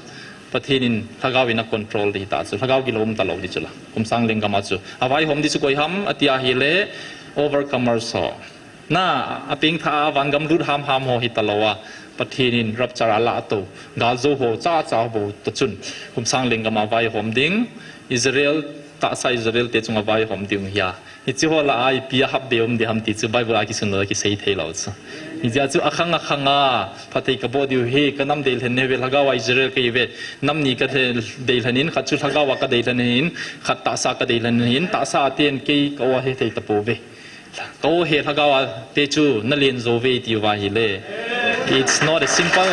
Pathen in lhagao in acontrol di hita chu. Lhagao gilou um talou di chu la. Kum sang lenggam a chu. Avaihom di chu koi ham ati ahile, overcomers ho. Na, a pengtha a van gam lut ham ham ho hi talou a, Pathen in rapture a la to, gal jo ho cha cha ho to chun, kum sang leng gam a vaihom ding, Israel, tahsa Israel te chunga vaihom ding hi a. Hiche ho lah a ipi a hap be um ding ham ti chu Bible a kisun lou a kisei thei lou chu. Hijeh a chu akhang akhang a, phatthei ka boh diu hi, ka nam deilhen nei ve, lhagao a Israel ka hi ve, nam ni ka de-, deilhen in, khat chu lhagao a ka deilhen in, khat tahsa ka deilhen in, tahsa a ten kei ka o a he thei ta pou ve. Ka o he lhagao a te chu na len jo ve ti uva hi le. It's not a simple,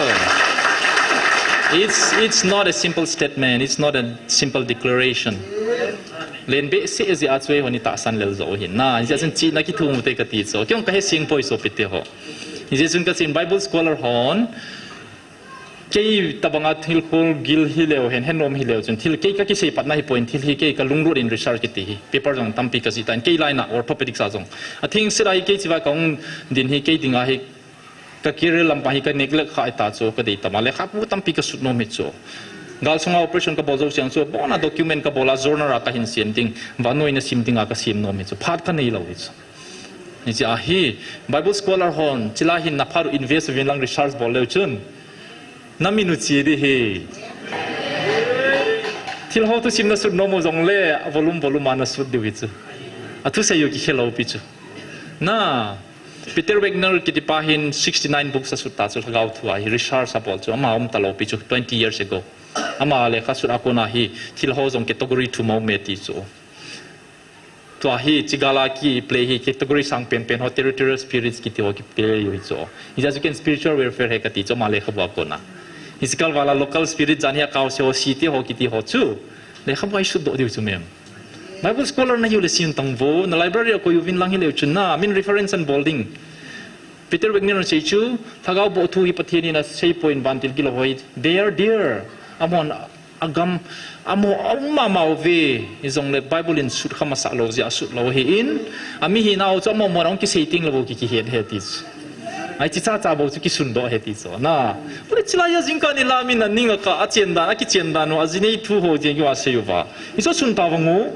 it's, it's not a simple statement, it's not a simple declaration. Len behseh jeh a chu eiho ni tahsan lel jo u hin. Na, hijeh chun chihna kithum u te ka ti chu. Kei jong ka he seng poi sopi te ho. Hijeh chun ka chin Bible scholar hon, kei tabang a thil khol gil hi leu hen, hen nom hi leu chun. Thil kei ka kisei patna hi poi, thil hi kei ka lunglut in research kiti hi. Paper jong tampi ka jih tan, kei line a orthopedics a jong. A thing sila hi kei chiva ka hung din hi kei dinga hi ka career lam pa hi ka neglect kha ta chu ka dei tama le kha pu tampi ka sut nom hi chu. Gal sunga operation ka bol jo siang chu, bona document ka bol a, journal a ka hin sem ding, vannoi na sim dinga ka sem nom hi chu. Phat ka nei lou hi chu. Hiche a hi, Bible scholar hon, chila hin na phat u invest uvin lang research bol leu chun, na min u che di hi. Thil ho thusim na sut nom u jong le, volume, volume a na sut diu hi chu. A thusei u kikhel lou pi chu. Na, Peter Wagner kiti pa hin sixty-nine books a sut ta chu lhagao thu a hi research a bol chu. Ama um ta lou pi chu, twenty years ago. Ama lekha sut a kona hi, thil ho jong category thum a um e ti chu. Tua hi, chigala ki play hi, category sang pen pen ho, territorial spirits kiti ho ki play u hi chu. Hijeh chu ken spiritual warfare hi ka ti chu, ama lekhabu a kona. Hiche kal vala local spirit jan hi a kau se ho, si te ho kiti ho chu. Lekhabu a i sut doh diu chu mem. Bible scholar na hiu le sin tang vo, na library a koi uvin lang hi leu chun na, min reference an bol ding. Peter Wagner in asei chu, lhagao boh thu hi Pathen in asei poi in vantil gilou ho hi. They are there. Amahon agam, amaho aum mama uve, hijongle Bible in sut kha masat lou jeh a sut lou ahin, ami hina u chu amaho mona hung kisei teng le bou ki, kihet ahi ti chu. Hiche cha cha bou chu kisun doh ahi ti chu. Na, pule chilai a jingkah ni la min aning a kah a chen dan, a kichen dan u, a ji nei thu ho jeng u asei uva. Hichu sun ta vang u.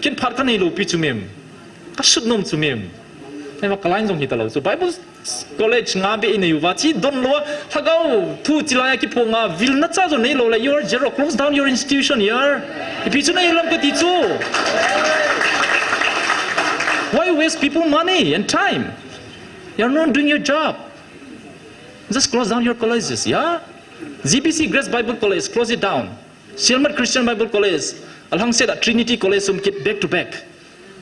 Ken phat ka nei lou pi chu mem. Ka sut nom chu mem. Ema ka line jong hi ta lou chu. Bible College nga beh i nei uva, chi don lou a, lhagao thu chilai a kiphong a, vilna cha jong nei lou le, you are zero, close down your institution, yaar. Ipi chu nei lam ka ti chu. Why waste people money and time? You are not doing your job. Just close down your colleges, yeah? G B C, Grace Bible College, close it down. Sielmat Christian Bible College, alhangset a Trinity College um kit back to back.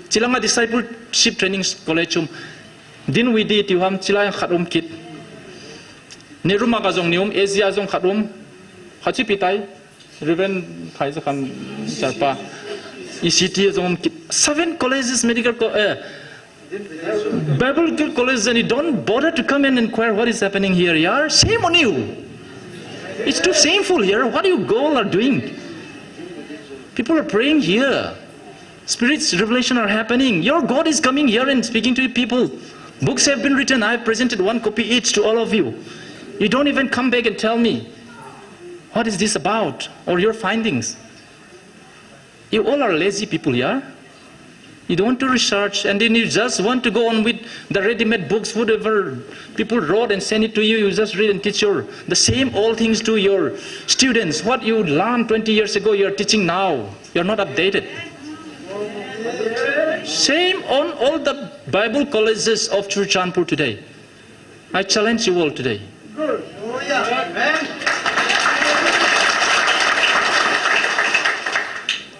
Chilanga Discipleship Training College um, Dinwiddie tiu ham, chilai a khat um kit. Nehru Marg a jong ni um, Asia jong khat um. Khat chu ipi tai, Reverend Phaijakhan Charpa. E C T jong um kit. Seven colleges, medical co-, eh, Bible College, and you don't bother to come and inquire what is happening here, yaar. Shame on you. It's too shameful here. What you all are doing? People are praying here. Spirits revelation are happening. Your God is coming here and speaking to you people. Books have been written. I have presented one copy each to all of you. You don't even come back and tell me, "What is this about?" or your findings. You all are lazy people here. You don't want to research, and then you just want to go on with the ready-made books, whatever people wrote and send it to you, you just read and teach your, the same old things to your students. What you learned twenty years ago, you are teaching now. You are not updated. Shame on all the Bible colleges of Churachandpur today. I challenge you all today.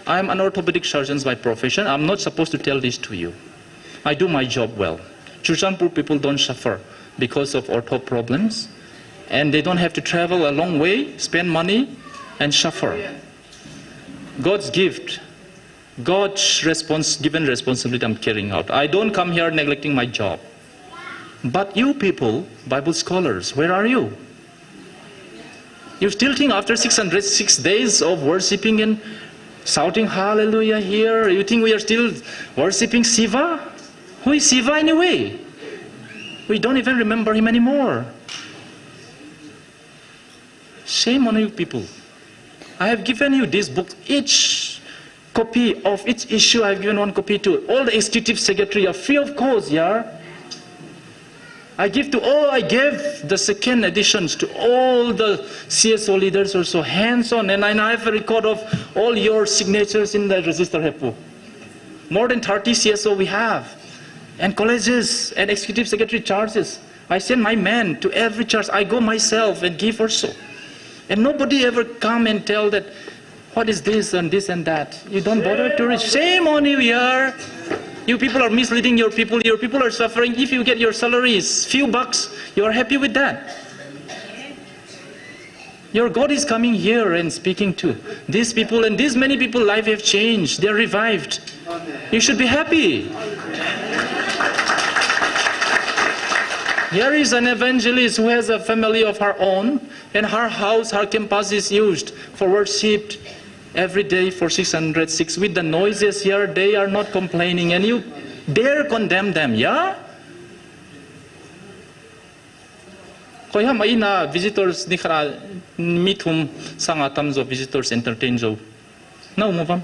I am an orthopedic surgeon by profession. I'm not supposed to tell this to you. I do my job well. Churachandpur people don't suffer because of ortho problems, and they don't have to travel a long way, spend money, and suffer. God's gift, God's response, given responsibility I'm carrying out. I don't come here neglecting my job. But you people, Bible scholars, where are you? You still think after six hundred six days of worshipping and shouting hallelujah here, you think we are still worshipping Shiva? Who is Shiva anyway? We don't even remember him anymore. Shame on you people. I have given you this book, each copy of each issue, I have given one copy to all the executive secretary, are free of cost, yaar. I give to all, I gave the second editions to all the C S O leaders also, hands on, and I have a record of all your signatures in the register, Hepu. More than thirty C S O we have, and colleges and executive secretary charges. I send my men to every church. I go myself and give also. And nobody ever come and tell that, "What is this and this and that?" You don't bother to reach. Shame on you here. You people are misleading your people. Your people are suffering. If you get your salaries, few bucks, you are happy with that. Your God is coming here and speaking to these people, and these many people life have changed. They are revived. You should be happy. Here is an evangelist who has a family of her own, and her house, her campus is used for worship every day for six hundred six. With the noises here, they are not complaining, and you dare condemn them, yeah? Koi ham a ina visitors ni khat a mi thum sang a tam jo visitors entertain jo. Na um uvam.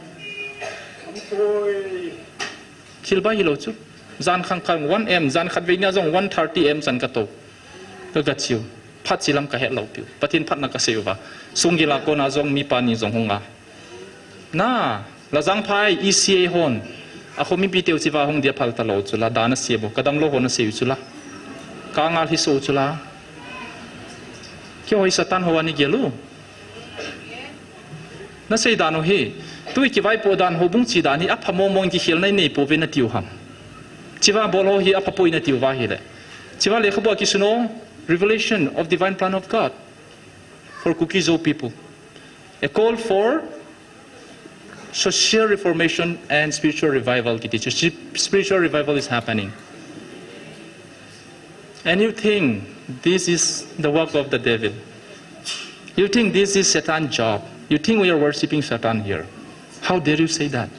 Thil ba hi lo chu. Jan khang khang one A M, jan khat vei nia jong one thirty A M chan ka to. Ka ga chiu. Phat chi lam ka het lo piu. Pathen phatna ka sei uva. Sunggil a kona jong mi pa ni jong hung a. Na, Lajangphai E C A hon. A kho mipi teu chiva hung dia phal ta lo chu la, dan a sei bo. Ka damlou hon a sei u chu la. Ka ngal hi so chu la. Kihoi Satan ho ani gelu. Na sei dan u hi. Tui kivaipo dan ho bung chi dan hi a pha mo mo in kikhel nai nei po ve na tiu ham. Chiva bol ho hi a pha po in a tiu va hi le. Chiva lekhabu a kisun o, revelation of divine plan of God for Kuki Zo people. A call for social reformation and spiritual revival kiti chu. Spi-, spiritual revival is happening. And you think this is the work of the devil. You think this is Satan's job. You think we are worshipping Satan here. How dare you say that?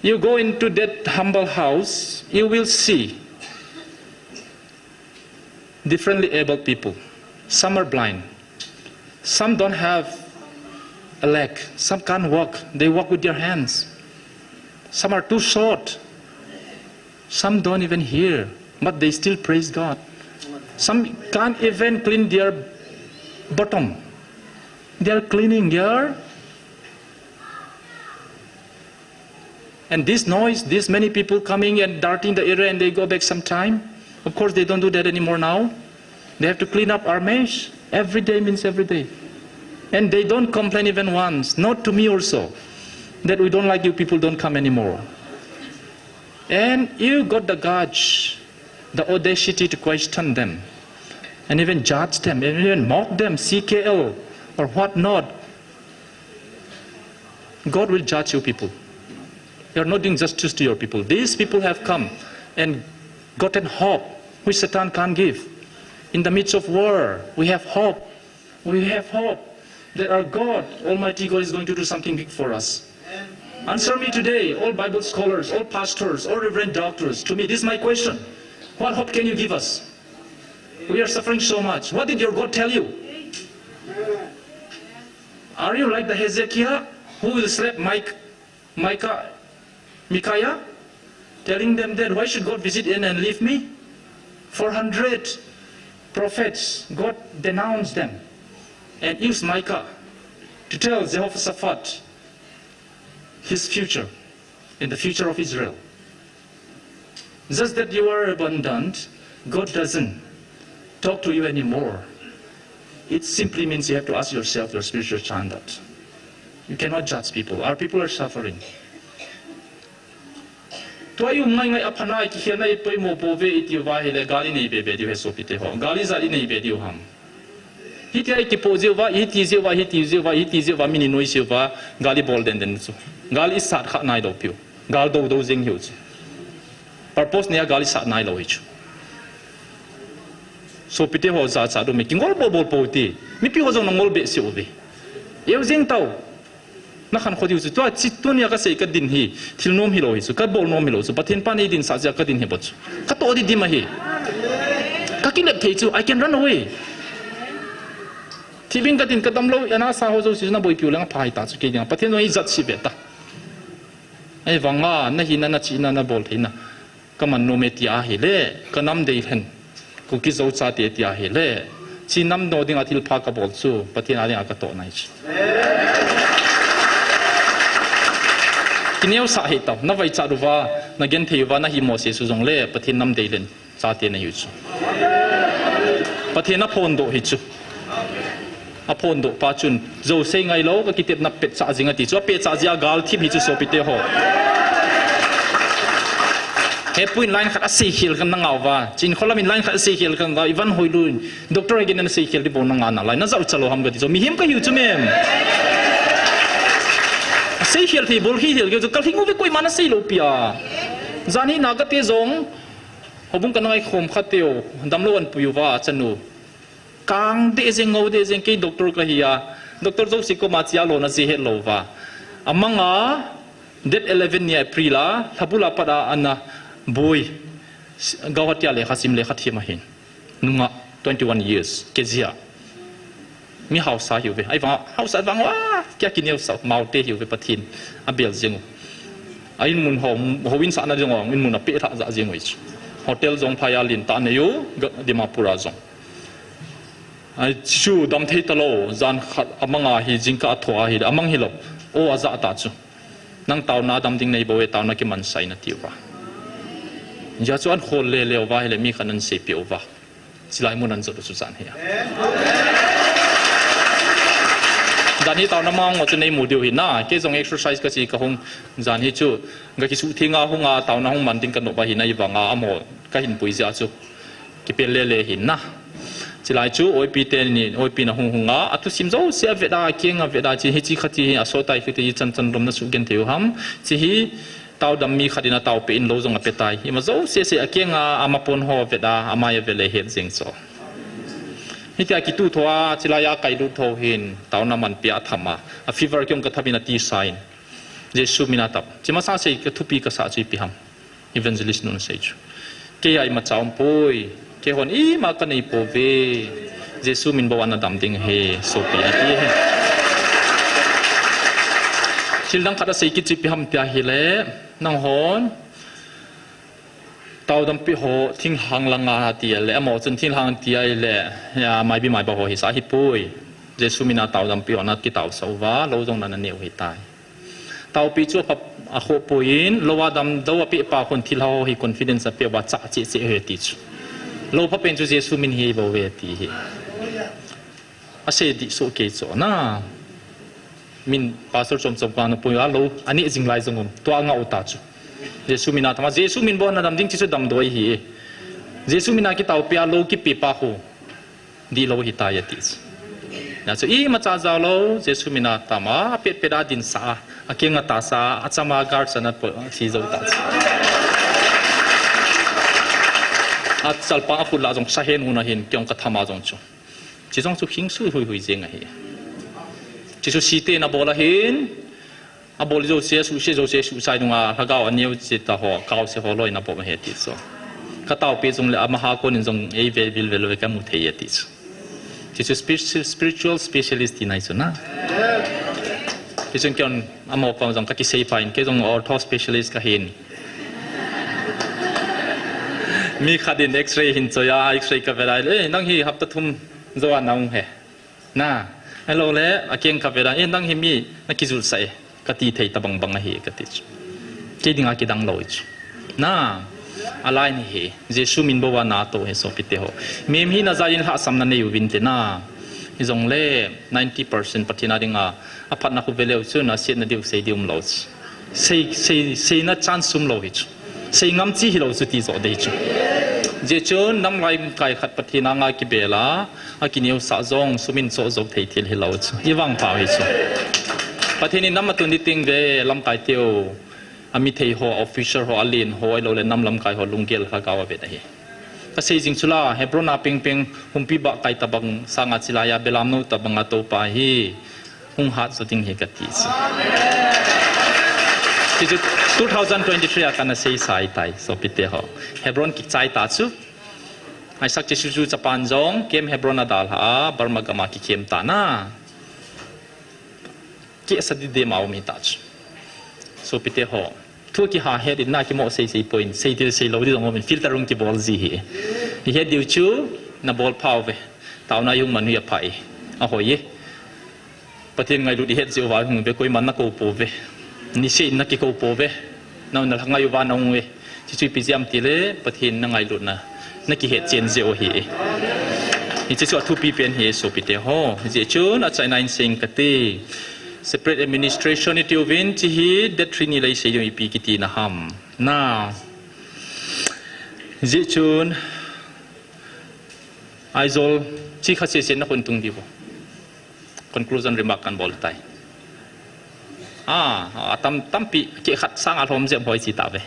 You go into that humble house, you will see differently abled people. Some are blind. Some don't have a leg. Some can't walk. They walk with their hands. Some are too short. Some don't even hear, but they still praise God. Some can't even clean their bottom. They are cleaning their And this noise, this many people coming and darting the area and they go back sometime. Of course, they don't do that anymore now. They have to clean up our mess. Every day means every day. And they don't complain even once, not to me also, that we don't like you people, don't come anymore. And you got the guts, the audacity to question them, and even judge them, and even mock them, C K L or whatnot. God will judge you people. You are not doing justice to your people. These people have come and gotten hope which Satan can't give. In the midst of war, we have hope. We have hope that our God, Almighty God, is going to do something big for us. Answer me today, all Bible scholars, all pastors, all reverend doctors, to me, this is my question. What hope can you give us? We are suffering so much. What did your God tell you? Are you like the Hezekiah who will slap Mike, Micah, Micaiah, telling them that, "Why should God visit and, and leave me?" Four hundred prophets, God denounced them and used Micah to tell Jehoshaphat his future and the future of Israel. Just that you are abandoned, God doesn't talk to you anymore. It simply means you have to ask yourself your spiritual standard. You cannot judge people. Our people are suffering. Tua i um ngai ngai a phanai kikhelna i poimo po ve i tiu va hi le gal i nei be be diu he sopite ho. Gal i jat i nei be diu ham. Hitia i kipo jiu va, hiti jiu va, hiti jiu va, hiti jiu va, min i noi jiu va, gal i bol den den chu. Gal i sat kha nai lo piu. Gal do do jing hiu chu. Purpose nia gal i sat nai lo hi chu. Sopite ho ja cha do me kingol bol bol po ti. Mipi ho jong na ngol be si u ve. Eu jing tau. Na khan kho diu chu. Tua chi tunia ka sei ka din hi. Thil nom hi lo hi chu. Ka bol nom hi lo chu. Pathen pa nei din sa cha ka din hi bo chu. Ka to di di ma hi. Ka kilep thei chu. I can run away. Thibing ka din ka dam lo. Ana sa ho jo si na boi piu lang phai ta chu ke dia. Pathen jong i jat si ve ta. Ei vanga na hi na na chi na na bol thei na. Ka man nom e tia ahile, ka nam dei hen. Kuki Zo chate tia ahile, chi nam no dinga thilpha ka bol chu, Pathen a dinga ka toh nai chu. Kineosah hih tau, na vaichat uva, na genthei uva, na himo sese u jongle, Pathen nam dei len chate na hiu chu. Pathen a phondoh hi chu. A phondoh pa chun, Zo sei ngai lou, ka kitepna pehcha jing ati chu, a pehcha jia gal thip hi chu sopite ho. He puin line khat a seikhel kan na ngah uva, chin kholam in line khat a seikhel kan na, i van hoi lu, doctor a gen na seikhel di bou na ngah nalai, na jao cha lou ham kati chu, mihem ka hiu chu mem. A seikhel thei bol hi hel keu chu, ka lhing uve koima na sei lou pia. Jan hi na kate jong, houbung ka na ngai khom khat teu, damlou an pui uva, chanu. Kang deh jeng, ngou deh jeng, kei doctor ka hi a. Doctor jouse koma chia lona ji het lou va. Amang a, date eleven ni April a, lhabul a pat a ana boi. Guwahati a lekha sim lekha them ahin. Nunga, twenty-one years, kei jia. Mi hausa hiu ve. Ai vang, hausa vang, wa, kia kineosah, maute hiu ve Pathen. A bel jeng u. A in mun ho, houin sahna jong, in mun a peh thah ja jeng u. Hotel jong phai a lin ta nei u, ga, Dimapur a jong. Ai, chu dam thei talou, jan khat amang a hi, jingkah a tho a hi, amang hilou. O, a ja ta chu. Nang taona dam ding nei bou e, taona kiman sai na tiu va. Jia chu an khol le le uva hile mi khat an seipeh uva. Chilai mun an jot u chu jan hi a. Jan hi taona mang u chu nei mu diu hi na, kei jong exercise ka chi ka hung, jan hi chu, ga kisuh theng a hung a, taona hung man ding ka nop ahi na i vang a, amaho ka hin pui jia chu. Kipel le le hin na. Chilai chu, oipi teni, oipi na hung hung a, a thusim jouse a vet a, a keng a vet a, chi hi chi khat hi, a so tai kiti hi chan chan lom na suh genthei u ham. Chi hi, tao dam mi khat in a tao pe in lou jong a pe tai. Ima jouse se a keng a, ama pon ho vet a, amai a vet le het jeng cho. Hitia kitu tho a, chilai a kai lut tho hin, taona man pia a tham a. A fever kiong ka tham in a ti sign. Jesu min a tao. Chi masa sei ka thupi ka sa chu ipi ham. Evangelist nun sei chu. Kei a imacha um poi. Kei hon ima ka nei pouve. Jesu min bou a na dam ding ahi, sopi ati hi. Thil dang khat a sei kit chu ipi ham tia hile, nang hon tao dam pi ho, thinglhang lang a ti le, amaho chun thinglhang ti a le, ya, maibi maiba ho hi sa hi poi. Jesu min a tao dam pi ho na kitao sa uva, lou jong na na neu hi tai. Taopi chu a pha, a khoh poi in, lou a dam, lou a peh pa khun thilha ho hi confidence a peh uva cha cheh cheh hi ti chu. Lou pha pen chu Jesu min hi bou ve ti hi. A sei dih soh kei chu na. Min pastor chom chom ka na poi a lou, a neh jing lai jong um. Tua ngah u ta chu. Jesu min a tham a, Jesu min bou a na dam ding chi chu damdoi hi. Jesu min a kitaopi a lou kipe pa khu. Dih lou hi tai a ti chu. Na chu imacha jao lou, Jesu min a tham a, a pet pet a din sa a, a keng a ta sa a, a cham a gar sa na po, a thi jou ta chu. A chalpang a khut lah jong sa hen hun a hin, kei jong ka tham a jong chu. Chi jong chu hing sui hui hui jeng ahi. Chi chu site na bol a hin, A bol jouse, suhse jouse, suhsai nunga, lhagao a neo che ta ho, kaose ho loi na bol he ti chu. Ka taopi chung le, amaha konin jong ei ve vil vel ve ka mu thei e ti chu. Ti chu spir-, spiritual specialist ti nai chu na. Ti chun kei jong amaho pang jong ka kisei pai in, kei jong ortho specialist ka hin. Mi khat in X-ray hin choi a, X-ray ka ve lai le, "Eh, nang hi hapta thum jou a na um he." Na, hello le, a keng ka ve dan, "Eh, nang hi mi na kijul sa e," ka ti thei ta bang bang ahi, ka ti chu. Kei dinga kidang lou chu. Na, a lai ni hi, Jesu min bou a na to he sopi te ho. Mim hi na za in lhasam na nei uvin te na. Hi jong le, ninety percent Pathen a dinga, a phatna khu ve leu chu na siat na diu sei diu um lou chu. Sei, sei, seina chance um lou hi chu. Sei ngam chi hi lou chu ti jo de hi chu. Je chun nam lamkai khat Pathen a nga kibel a, a kineo sa jong sumin cho jo thei thil hi lou chu. I vang pau hi chu. Pathen in nam a tun ni ting ve lamkai teu. A mi thei ho, officer ho, a len ho, a lou le nam lamkai ho lunggel lhagao a vet ahi. Ka sei jing chu la, Hebron a peng peng, humpi ba kai ta bang, sanga chilai a belam no ta bang a to pa hi. Hung hat zo ding hi ka ti chu. Ti chu two thousand twenty-three a kana sei sai tai, sopi te ho. Hebron kichai ta chu. Isaac Chisu chu Japan jong, Camp Hebron a dalha a, Burma gam a kikem ta na. Kei sa di de mau mi ta chu. Sopi te ho. Thu kiha het in na kimo sei sei point, sei til sei lou di dong min filter rung kibol ji hi. Hi het diu chu, na bol phau ve. Tauna yung manu ya phai. A hoi ye. Pathen ngailut i het ji uva hung ve koi man na ko po ve. Ni sei na ki ko po ve. Na na ngai uva na hung ve. Chi chui pi jiam ti le, Pathen na ngailut na. Na ki het chen ji u hi. Hi chi chu a thupi pen hi sopite ho. Ji chun a chaina in sing kati. Separate administration i tiu vin chi hi, that three ni lei sei diu i pi kiti na ham. Na. Ji chun, Aizawl, chi kha se se na khun tung di bo. Conclusion remark kan bol tai. A, a tam, tampi, ke khat sang a lhom jep hoi chi ta ve.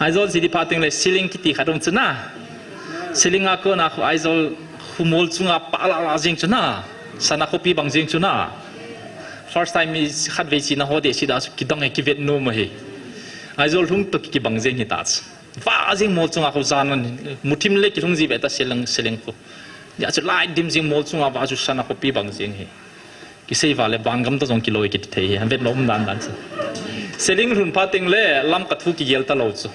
Aizawl chi di pha ting le ceiling kiti khat um chu na. Ceiling a kona khu Aizawl khu mol chunga pa la la jing chu na. Sana khopi bang jing chu na. First time mi khat ve chi na ho de chi da chu kidang e kivet nu ma hi. Aizawl lhung to ki, kibang jing hi ta chu. Va jing mol chunga khu jan an muthim le kilhung ji ve ta ceiling, ceiling khu. Ya chu light dim jing mol chunga va chu sana khopi bang jing hi. Kisei va le van gam ta jong kiloi kiti thei hi. Han vet lom dan dan chu. Ceiling lhun pha ting le lam ka thu kigel ta lou chu.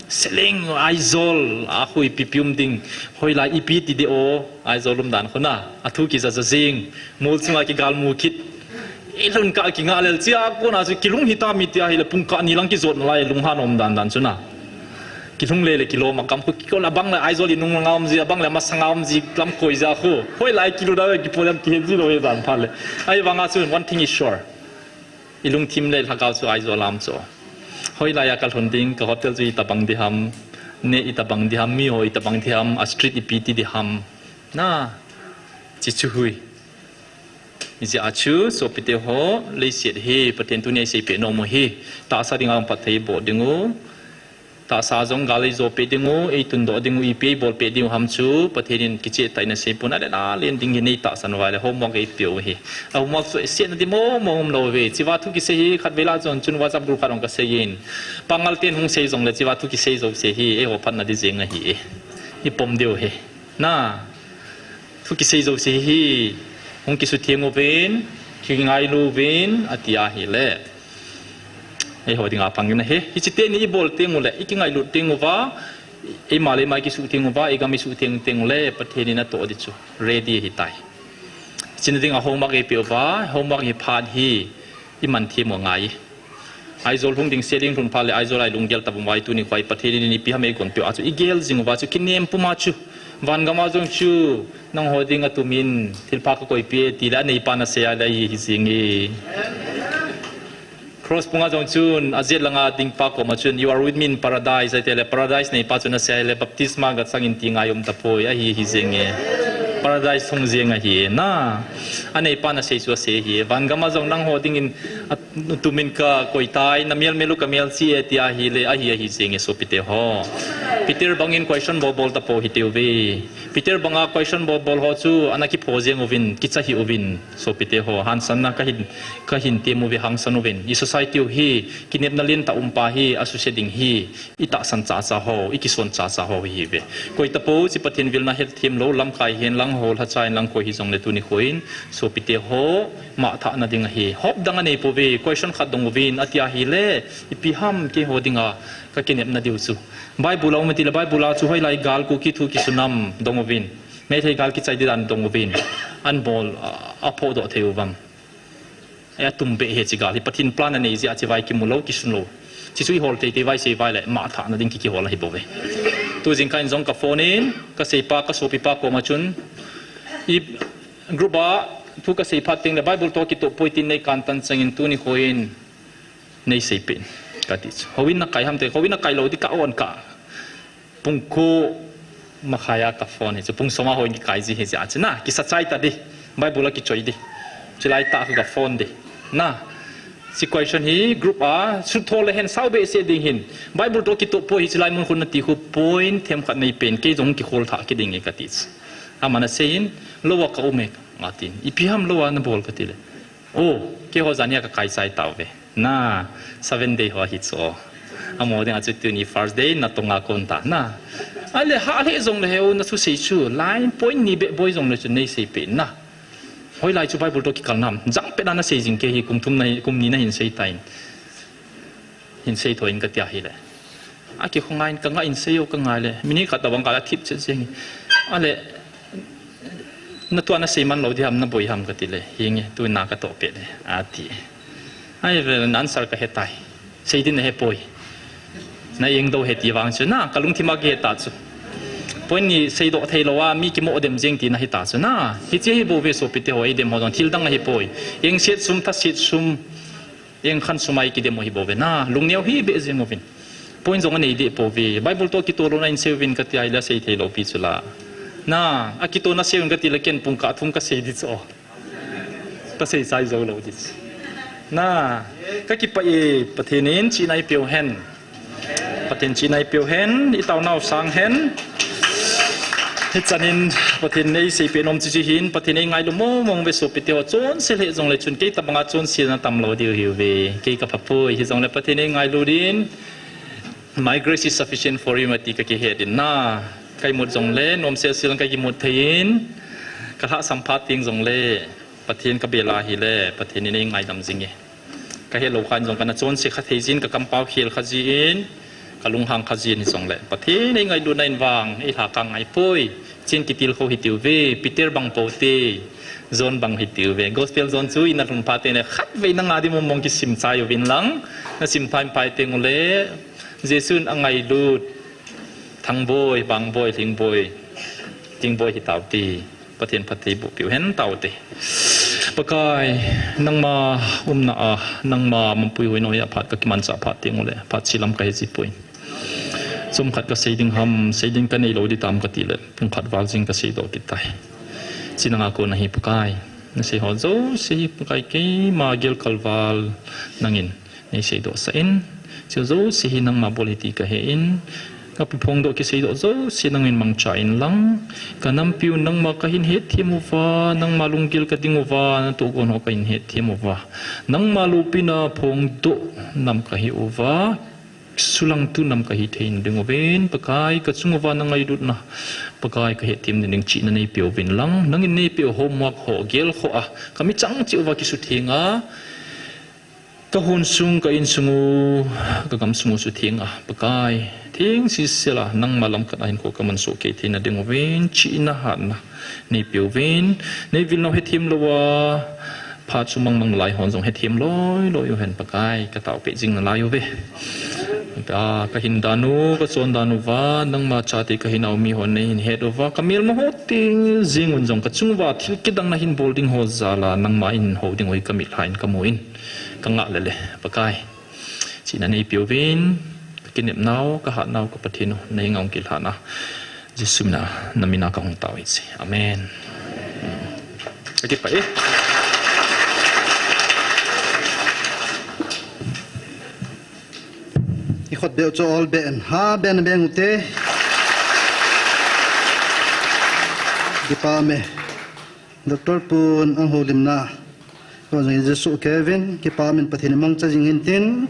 Ceiling Aizawl a khu ipi pi um ding. Hoilai ipi ti de o Aizawl um dan khu na. A thu kija ja jing. Mol chunga kigal mu kit. I lhun kah kinga lel chia kona chu kilung hi ta mi tia hi le pung kah ni lang kijot na lai lung han um dan dan chu na. Kilung le le kilom a kam khu kikol a bang le Aizawl i nung nga um ji, a bang le masanga um ji lam koi ja khu. Hoilai kilu da ve kipo jam kihen ji lou he dan pha le. Ahivanga chu one thing is sure. I lungthim le lhagao chu Aizawl lam chu. Hoilai a ka lhun ding, ka hotel chu i ta bang di ham, ne i ta bang di ham, mi ho i ta bang di ham, a street ipi ti di ham. Na, chi chu hui. Ijeh a chu, sopite ho, leiset hi, Pathen tuni a i sei pe nom u hi. Tahsa ding a um phat thei bo ding u. Tahsa jong gal ei jo pe ding u, ei tun doh ding u, ipi ei bol pe ding u ham chu, Pathen in kicheh tah in a sei pon a le na len ding hi nei tahsan uva le homework ei pe u hi. A homework chu ei sei na di mo mo um lou ve. Chiva thu kisei hi khat vela chun chun WhatsApp group khat ong ka sei in. Pangal ten hung sei jong le chiva thu kisei jo se hi, ei ho phat na di jeng ahi e. I pom diu hi. Na, thu kisei jo se hi, hung kisutheng uvin, kingailu uvin, ati ahi le. Ei ho ding a pang in ahi. Hichi teni i bol teng u le, i kingailut teng uva, ei ma le ma i kisutheng uva, ei gam i sutheng teng u le, Pathen in a toh di chu. Ready hi tai. China ding a homework ei pe uva, homework hi phat hi, i man them u ngai. Aizawl hung ding ceiling lhun pha le Aizawl a i lunggel ta bum vai tuni khoi Pathen in ipi ham ei gon pe a chu i gel jing uva chu kinem puma chu van gam a jong chu nang ho ding a tumin thil pha ka koi pe ti le a nei pa na sei a le hi hi jing e. Cross punga jong chun a jet langa ding pa koma chun you are with me in paradise a ti le paradise nei pa chu na sei a le baptisma ga chang in ti ngai um ta poi a hi hi jing e. Paradise hung jing a hi e na. A nei pa na sei chu a sei hi e. Van gam a jong nang ho ding in a tumin ka koi tai, na mial mial u ka mial chi e, ti ahi le, ahi, ahi jing e sopite ho. Peter bangin question bol bol ta po hi teu ve. Peter banga question bol bol ho chu, ana kipho jeng uvin, kicha hi uvin, sopite ho. Hangsan na ka hin, ka hin tem uve hangsan uvin. I society u hi, kinepna lien ta um pa hi, a suse ding hi, i tahsan cha cha ho, i kison cha cha ho hi ve. Koi ta po, chi Pathen vilna het them lo, lamkai hen lang ho, lhacha hen lang koi hi jong le tuni khoin, sopite ho, mah thah na ding ahi. Hop dang a nei po ve, question khat dong uvin, a ti ahi le, ipi ham kei ho dinga ka kinepna diu chu. Bible a um ti le, Bible a chu hoilai gal ku ki thu ki sunam dong uvin. Meithei gal ki chai di dan dong uvin. An bol, a, a pho doh thei u vang. A tum be he chi gal hi Pathen plan a nei jeh a chi vai ki mu lo, ki sun lo. Chi chu i hol tei tei vai sei vai le, mah thah na ding ki ki hol ahi bo ve. Tu jing kha in jong ka phone in, ka sei pa, ka sopi pa koma chun. I group a, thu ka sei phat teng le, Bible to ki to poi tin nei kan tan chang in tuni khoin. Nei sei pen, ka ti chu. Houin na kai ham te, houin na kai lo di ka on ka. Pung ko makhai a ka phone hi chu. Pung som a houin ki kai ji hi jeh a chu na. Ki sa chai ta di. Bible a ki choi di. Chulai ta ka phone di. Na. Chi question hi group a, su tho le hen sau be se ding hin. Bible to ki to po hi chulai mun khun na ti khu point them khat nei pen. Kei jong ki khol tha ki ding e ka ti chu. Ama na sei in, lo a ka um e, nga tin. Ipi ham lo a na bol ka ti le. O, kei ho jan hi a ka kai chai tau ve. Na, seven day ho hi chu. Amo ding a chu tuni first day na tonga kon ta. Na. A le ha le jong le heu na chu sei chu. Line point ni be boi jong le chu nei sei pe na. Hoilai chu Bible to ki kal nam. Jang pe na na sei jing kei hi kum thum na hi, kum ni na hin sei tain. Hin sei thoi in ka tia hile. A kikhongai in ka nga in sei o ka ngai le. Mini khat tabang ka la thip chet jeng. A le, na tua na sei man lo di ham, na boi ham ka ti le. Hinge, tu na ka to pe le. A ti. Ai ve na answer ka he tai. Sei din na he poi. Na eng do he ti vang chu na, ka lungthim a ki he ta chu. Point ni sei do thei lo a, mi ki mo dem jeng ti na hi ta chu na. Hi che hi bo ve sopi te ho, ei dem ho dong thil dang na hi poi. Eng set sum, tha set sum. Eng khan sum a i ki dem ho hi bo ve na. Lungneo hi be jeng uvin. Point jong a nei de po ve. Bible to ki to lo na in sei uvin ka ti ai la sei thei lo pi chu la. Na, a ki to na sei uvin ka ti la ken pung ka thum ka sei di chu. Ka sei sai zo lo di. Na, ka kipah e, Pathen in chihna ei peh u hen. Pathen chihna ei peh u hen, i taonau sang hen. Hichan in Pathen in ei seipeh nom chu chu hin, Pathen in ei ngailu mong mong ve sopi te ho, chonse lheh jongle chun kei tabang a chonse na tam lo diu hiu ve. Kei ka pha poi, hijongle Pathen in ei ngailu din. My grace is sufficient for you, ati ka kihe din na. Ka imut jongle, nomse sil ka kimut thei in. Ka lhasam phat ding jongle, Pathen ka bel a hile, Pathen in ei ngaidam jing e. Ka he lo khan jong ka na chonse kha thei jin, ka kampao khel kha jin, ka lunghang kha jin hijongle. Pathen in ei ngailutna in vang, ei lha ka ngai poi. Chin kitil kho hi tiu ve, Peter bang po te, John bang hi tiu ve. Gospel John chu i na lhun phat te le, khat vei na nga di mong mong kisim chai uvin lang, na sim thaim pai teng ule, Jesu in a ngailut, Thangboi, Bangboi, Lhingboi, Tingboi hi tau ti, Pathen phatthei boh piu hen tau ti. Pakai, nangma umna a, nangma mapui hoi noi a phat ka kimancha phat teng ule, phat chilam ka he ji poi. Chomkhat ka sei ding ham, sei ding ka nei lo di tam ka ti le, pung khat val jing ka sei doh kit tai. China nga ko na hi Pakai, na sei ho jouse hi Pakai keima gel kal val nangin. Nei seidoh sah in, chujou se hi nangma bol hi ti kahe in, kapi phongdoh kiseidoh jouse nangin mangcha in lang, kanampiu nangma kahin hetthem uva, nangma lunggil kading uva, natohgon ho kahin hetthem uva, nangma lopina phongdoh nam kahi uva, sulangtu nam kahi thei nading uvin, Pakai kachung uva nangailutna, Pakai kahetthem nading chihna neipeh uvin lang, nangin neipeh u homework ho gelkhoh a, kamichang cheh uva kisutheng a, Kahon sung, ka insung u, kagamsung u sutheng a, Pakai, theng sisel a, nangma lamkat a hinkho kaman soh kei theina ding uvin, chihna hatna neipeuvin, neivilna u hethem louva, phat sumang mang lai hon jong hethem loi loi uhen Pakai, kataopeh jing nalai uve. A, kahin dan u, kachon dan uva, nangma chate kahinau mihon neihin het uva, kamelma ho teng jeng un jong kachung uva thil kidang nahin bol ding ho jal a, nangma in hou ding u hi kamit lha in kamu in. Kangah lele, Pakai. Chihna neipeuvin, kakinepnau, kahatnau, ka Pathen u, nangin hung kilhana. Jesu mina, namin a kahung tao e. Amen. Akipah e. Ikhut beu chu ol ben, ha ben beng ute. Kipah me. Doctor Pun ahoulimna. Ko jong Jesu Kevin, kipah min Pathen in mangcha jing hintin.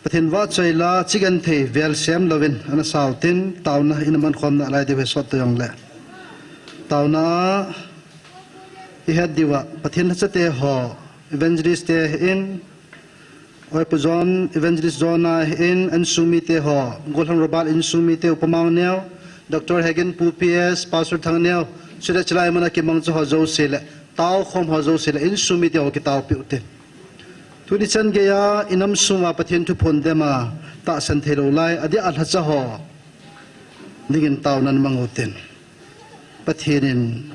Pathen vahchoi la, chigenthei vel sem louvin, ana sao tin, taona in aman khom nalai diu hi sot to jongle. Taona, ihet diuva, Pathen lhachate ho, evangelist te in, Oi Pu John, Evangelist John a in, insung mite ho, Golhang Robert insung mite, Upa Mangneo, Doctor Hegin Pu P S, Pastor Thangneo, chule chilai muna kimangcha ho jouse le, taokhom ho jouse le, insung mite ho kitaopeh ute. Tuni chan geiya, inam sunga Pathen thuphon dema, tahsan theilou lai, adeh a lhacha ho, dingin taonan mang uten. Pathen in,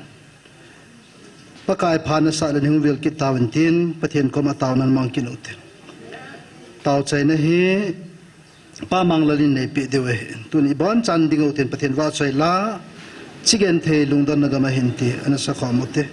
Pakai pha nasah le nahung vil kit tauvin tin, Pathen koma taonan mang kit uten. Taochaina hi, Pa Manglal in neipeh diu ahi. Tuni bonchan ding uten Pathen vahchoi la, chigenthei lungdonna gam ahin ti, ana sakhom ute.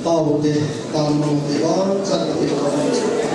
Aute, tangmang te, bang chan te, bang chan te.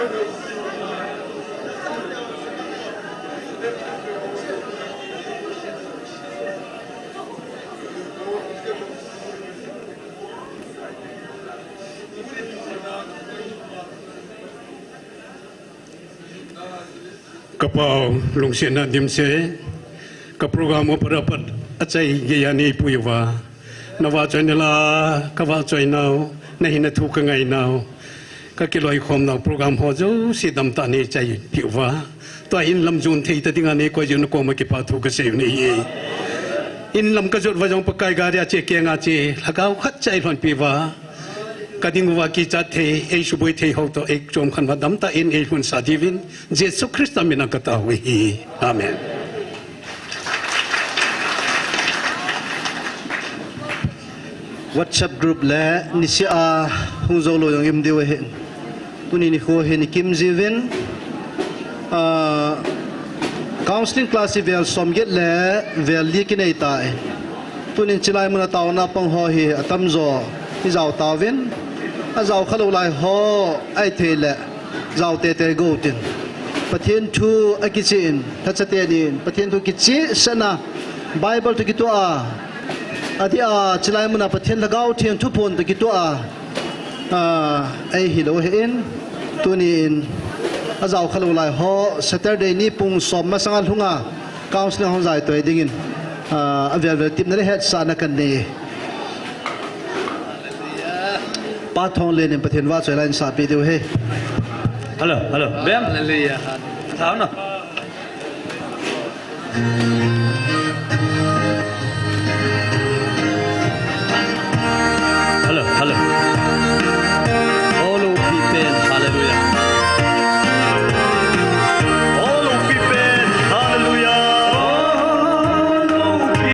Ka Pa u, lungsetna dimset, ka program u para pat achai geiya neipui uva, na vahchoina la ka vahchoi nau, na hinna thu ka ngai nau, ka kiloikhom nau program ho jouse damtah neichai peh uva, tua in lam jon thei ta dinga neikoi jeh u na koma kipa thu ka sei u ahi. In lam ka jot uva jong Pakai gari a che, kenga che, lhagao khat cha eilhonpi uva, ka ding uva kichat thei, eisuboi thei ho toh eichom khen uva damtah in eilhunsah diuvin, Jesu Christa mina ka tao u ahi. Amen. WhatsApp group le niseh a hung jou lou jong um diu ahi. Tuni nikho hi ni kim jiuvin, ah, counseling class hi vel somget le vel li kinei tai. Tunin chilai muna taona pang ho hi atamjo ijao tauvin, ajao khalou lai ho ahithei le jao teitei go tin. Pathen thu akicheh in, lhacha tenin Pathen thu kichehsahna, Bible toh kitoh a, adeh a chilai muna Pathen Lhagao Theng thuphon toh kitoh a, ah, eihil u ahin, tunin ajao khalou lai ho Saturday ni pung som masanga lhunga counseling hung jaitoi dingin, ah, avel vel tepna le hetsahna kanei. Pa Thonglen in Pathen vahchoi la einsahpeh diu ahi. Hello, hello. Bem? Hallelujah. Thao na.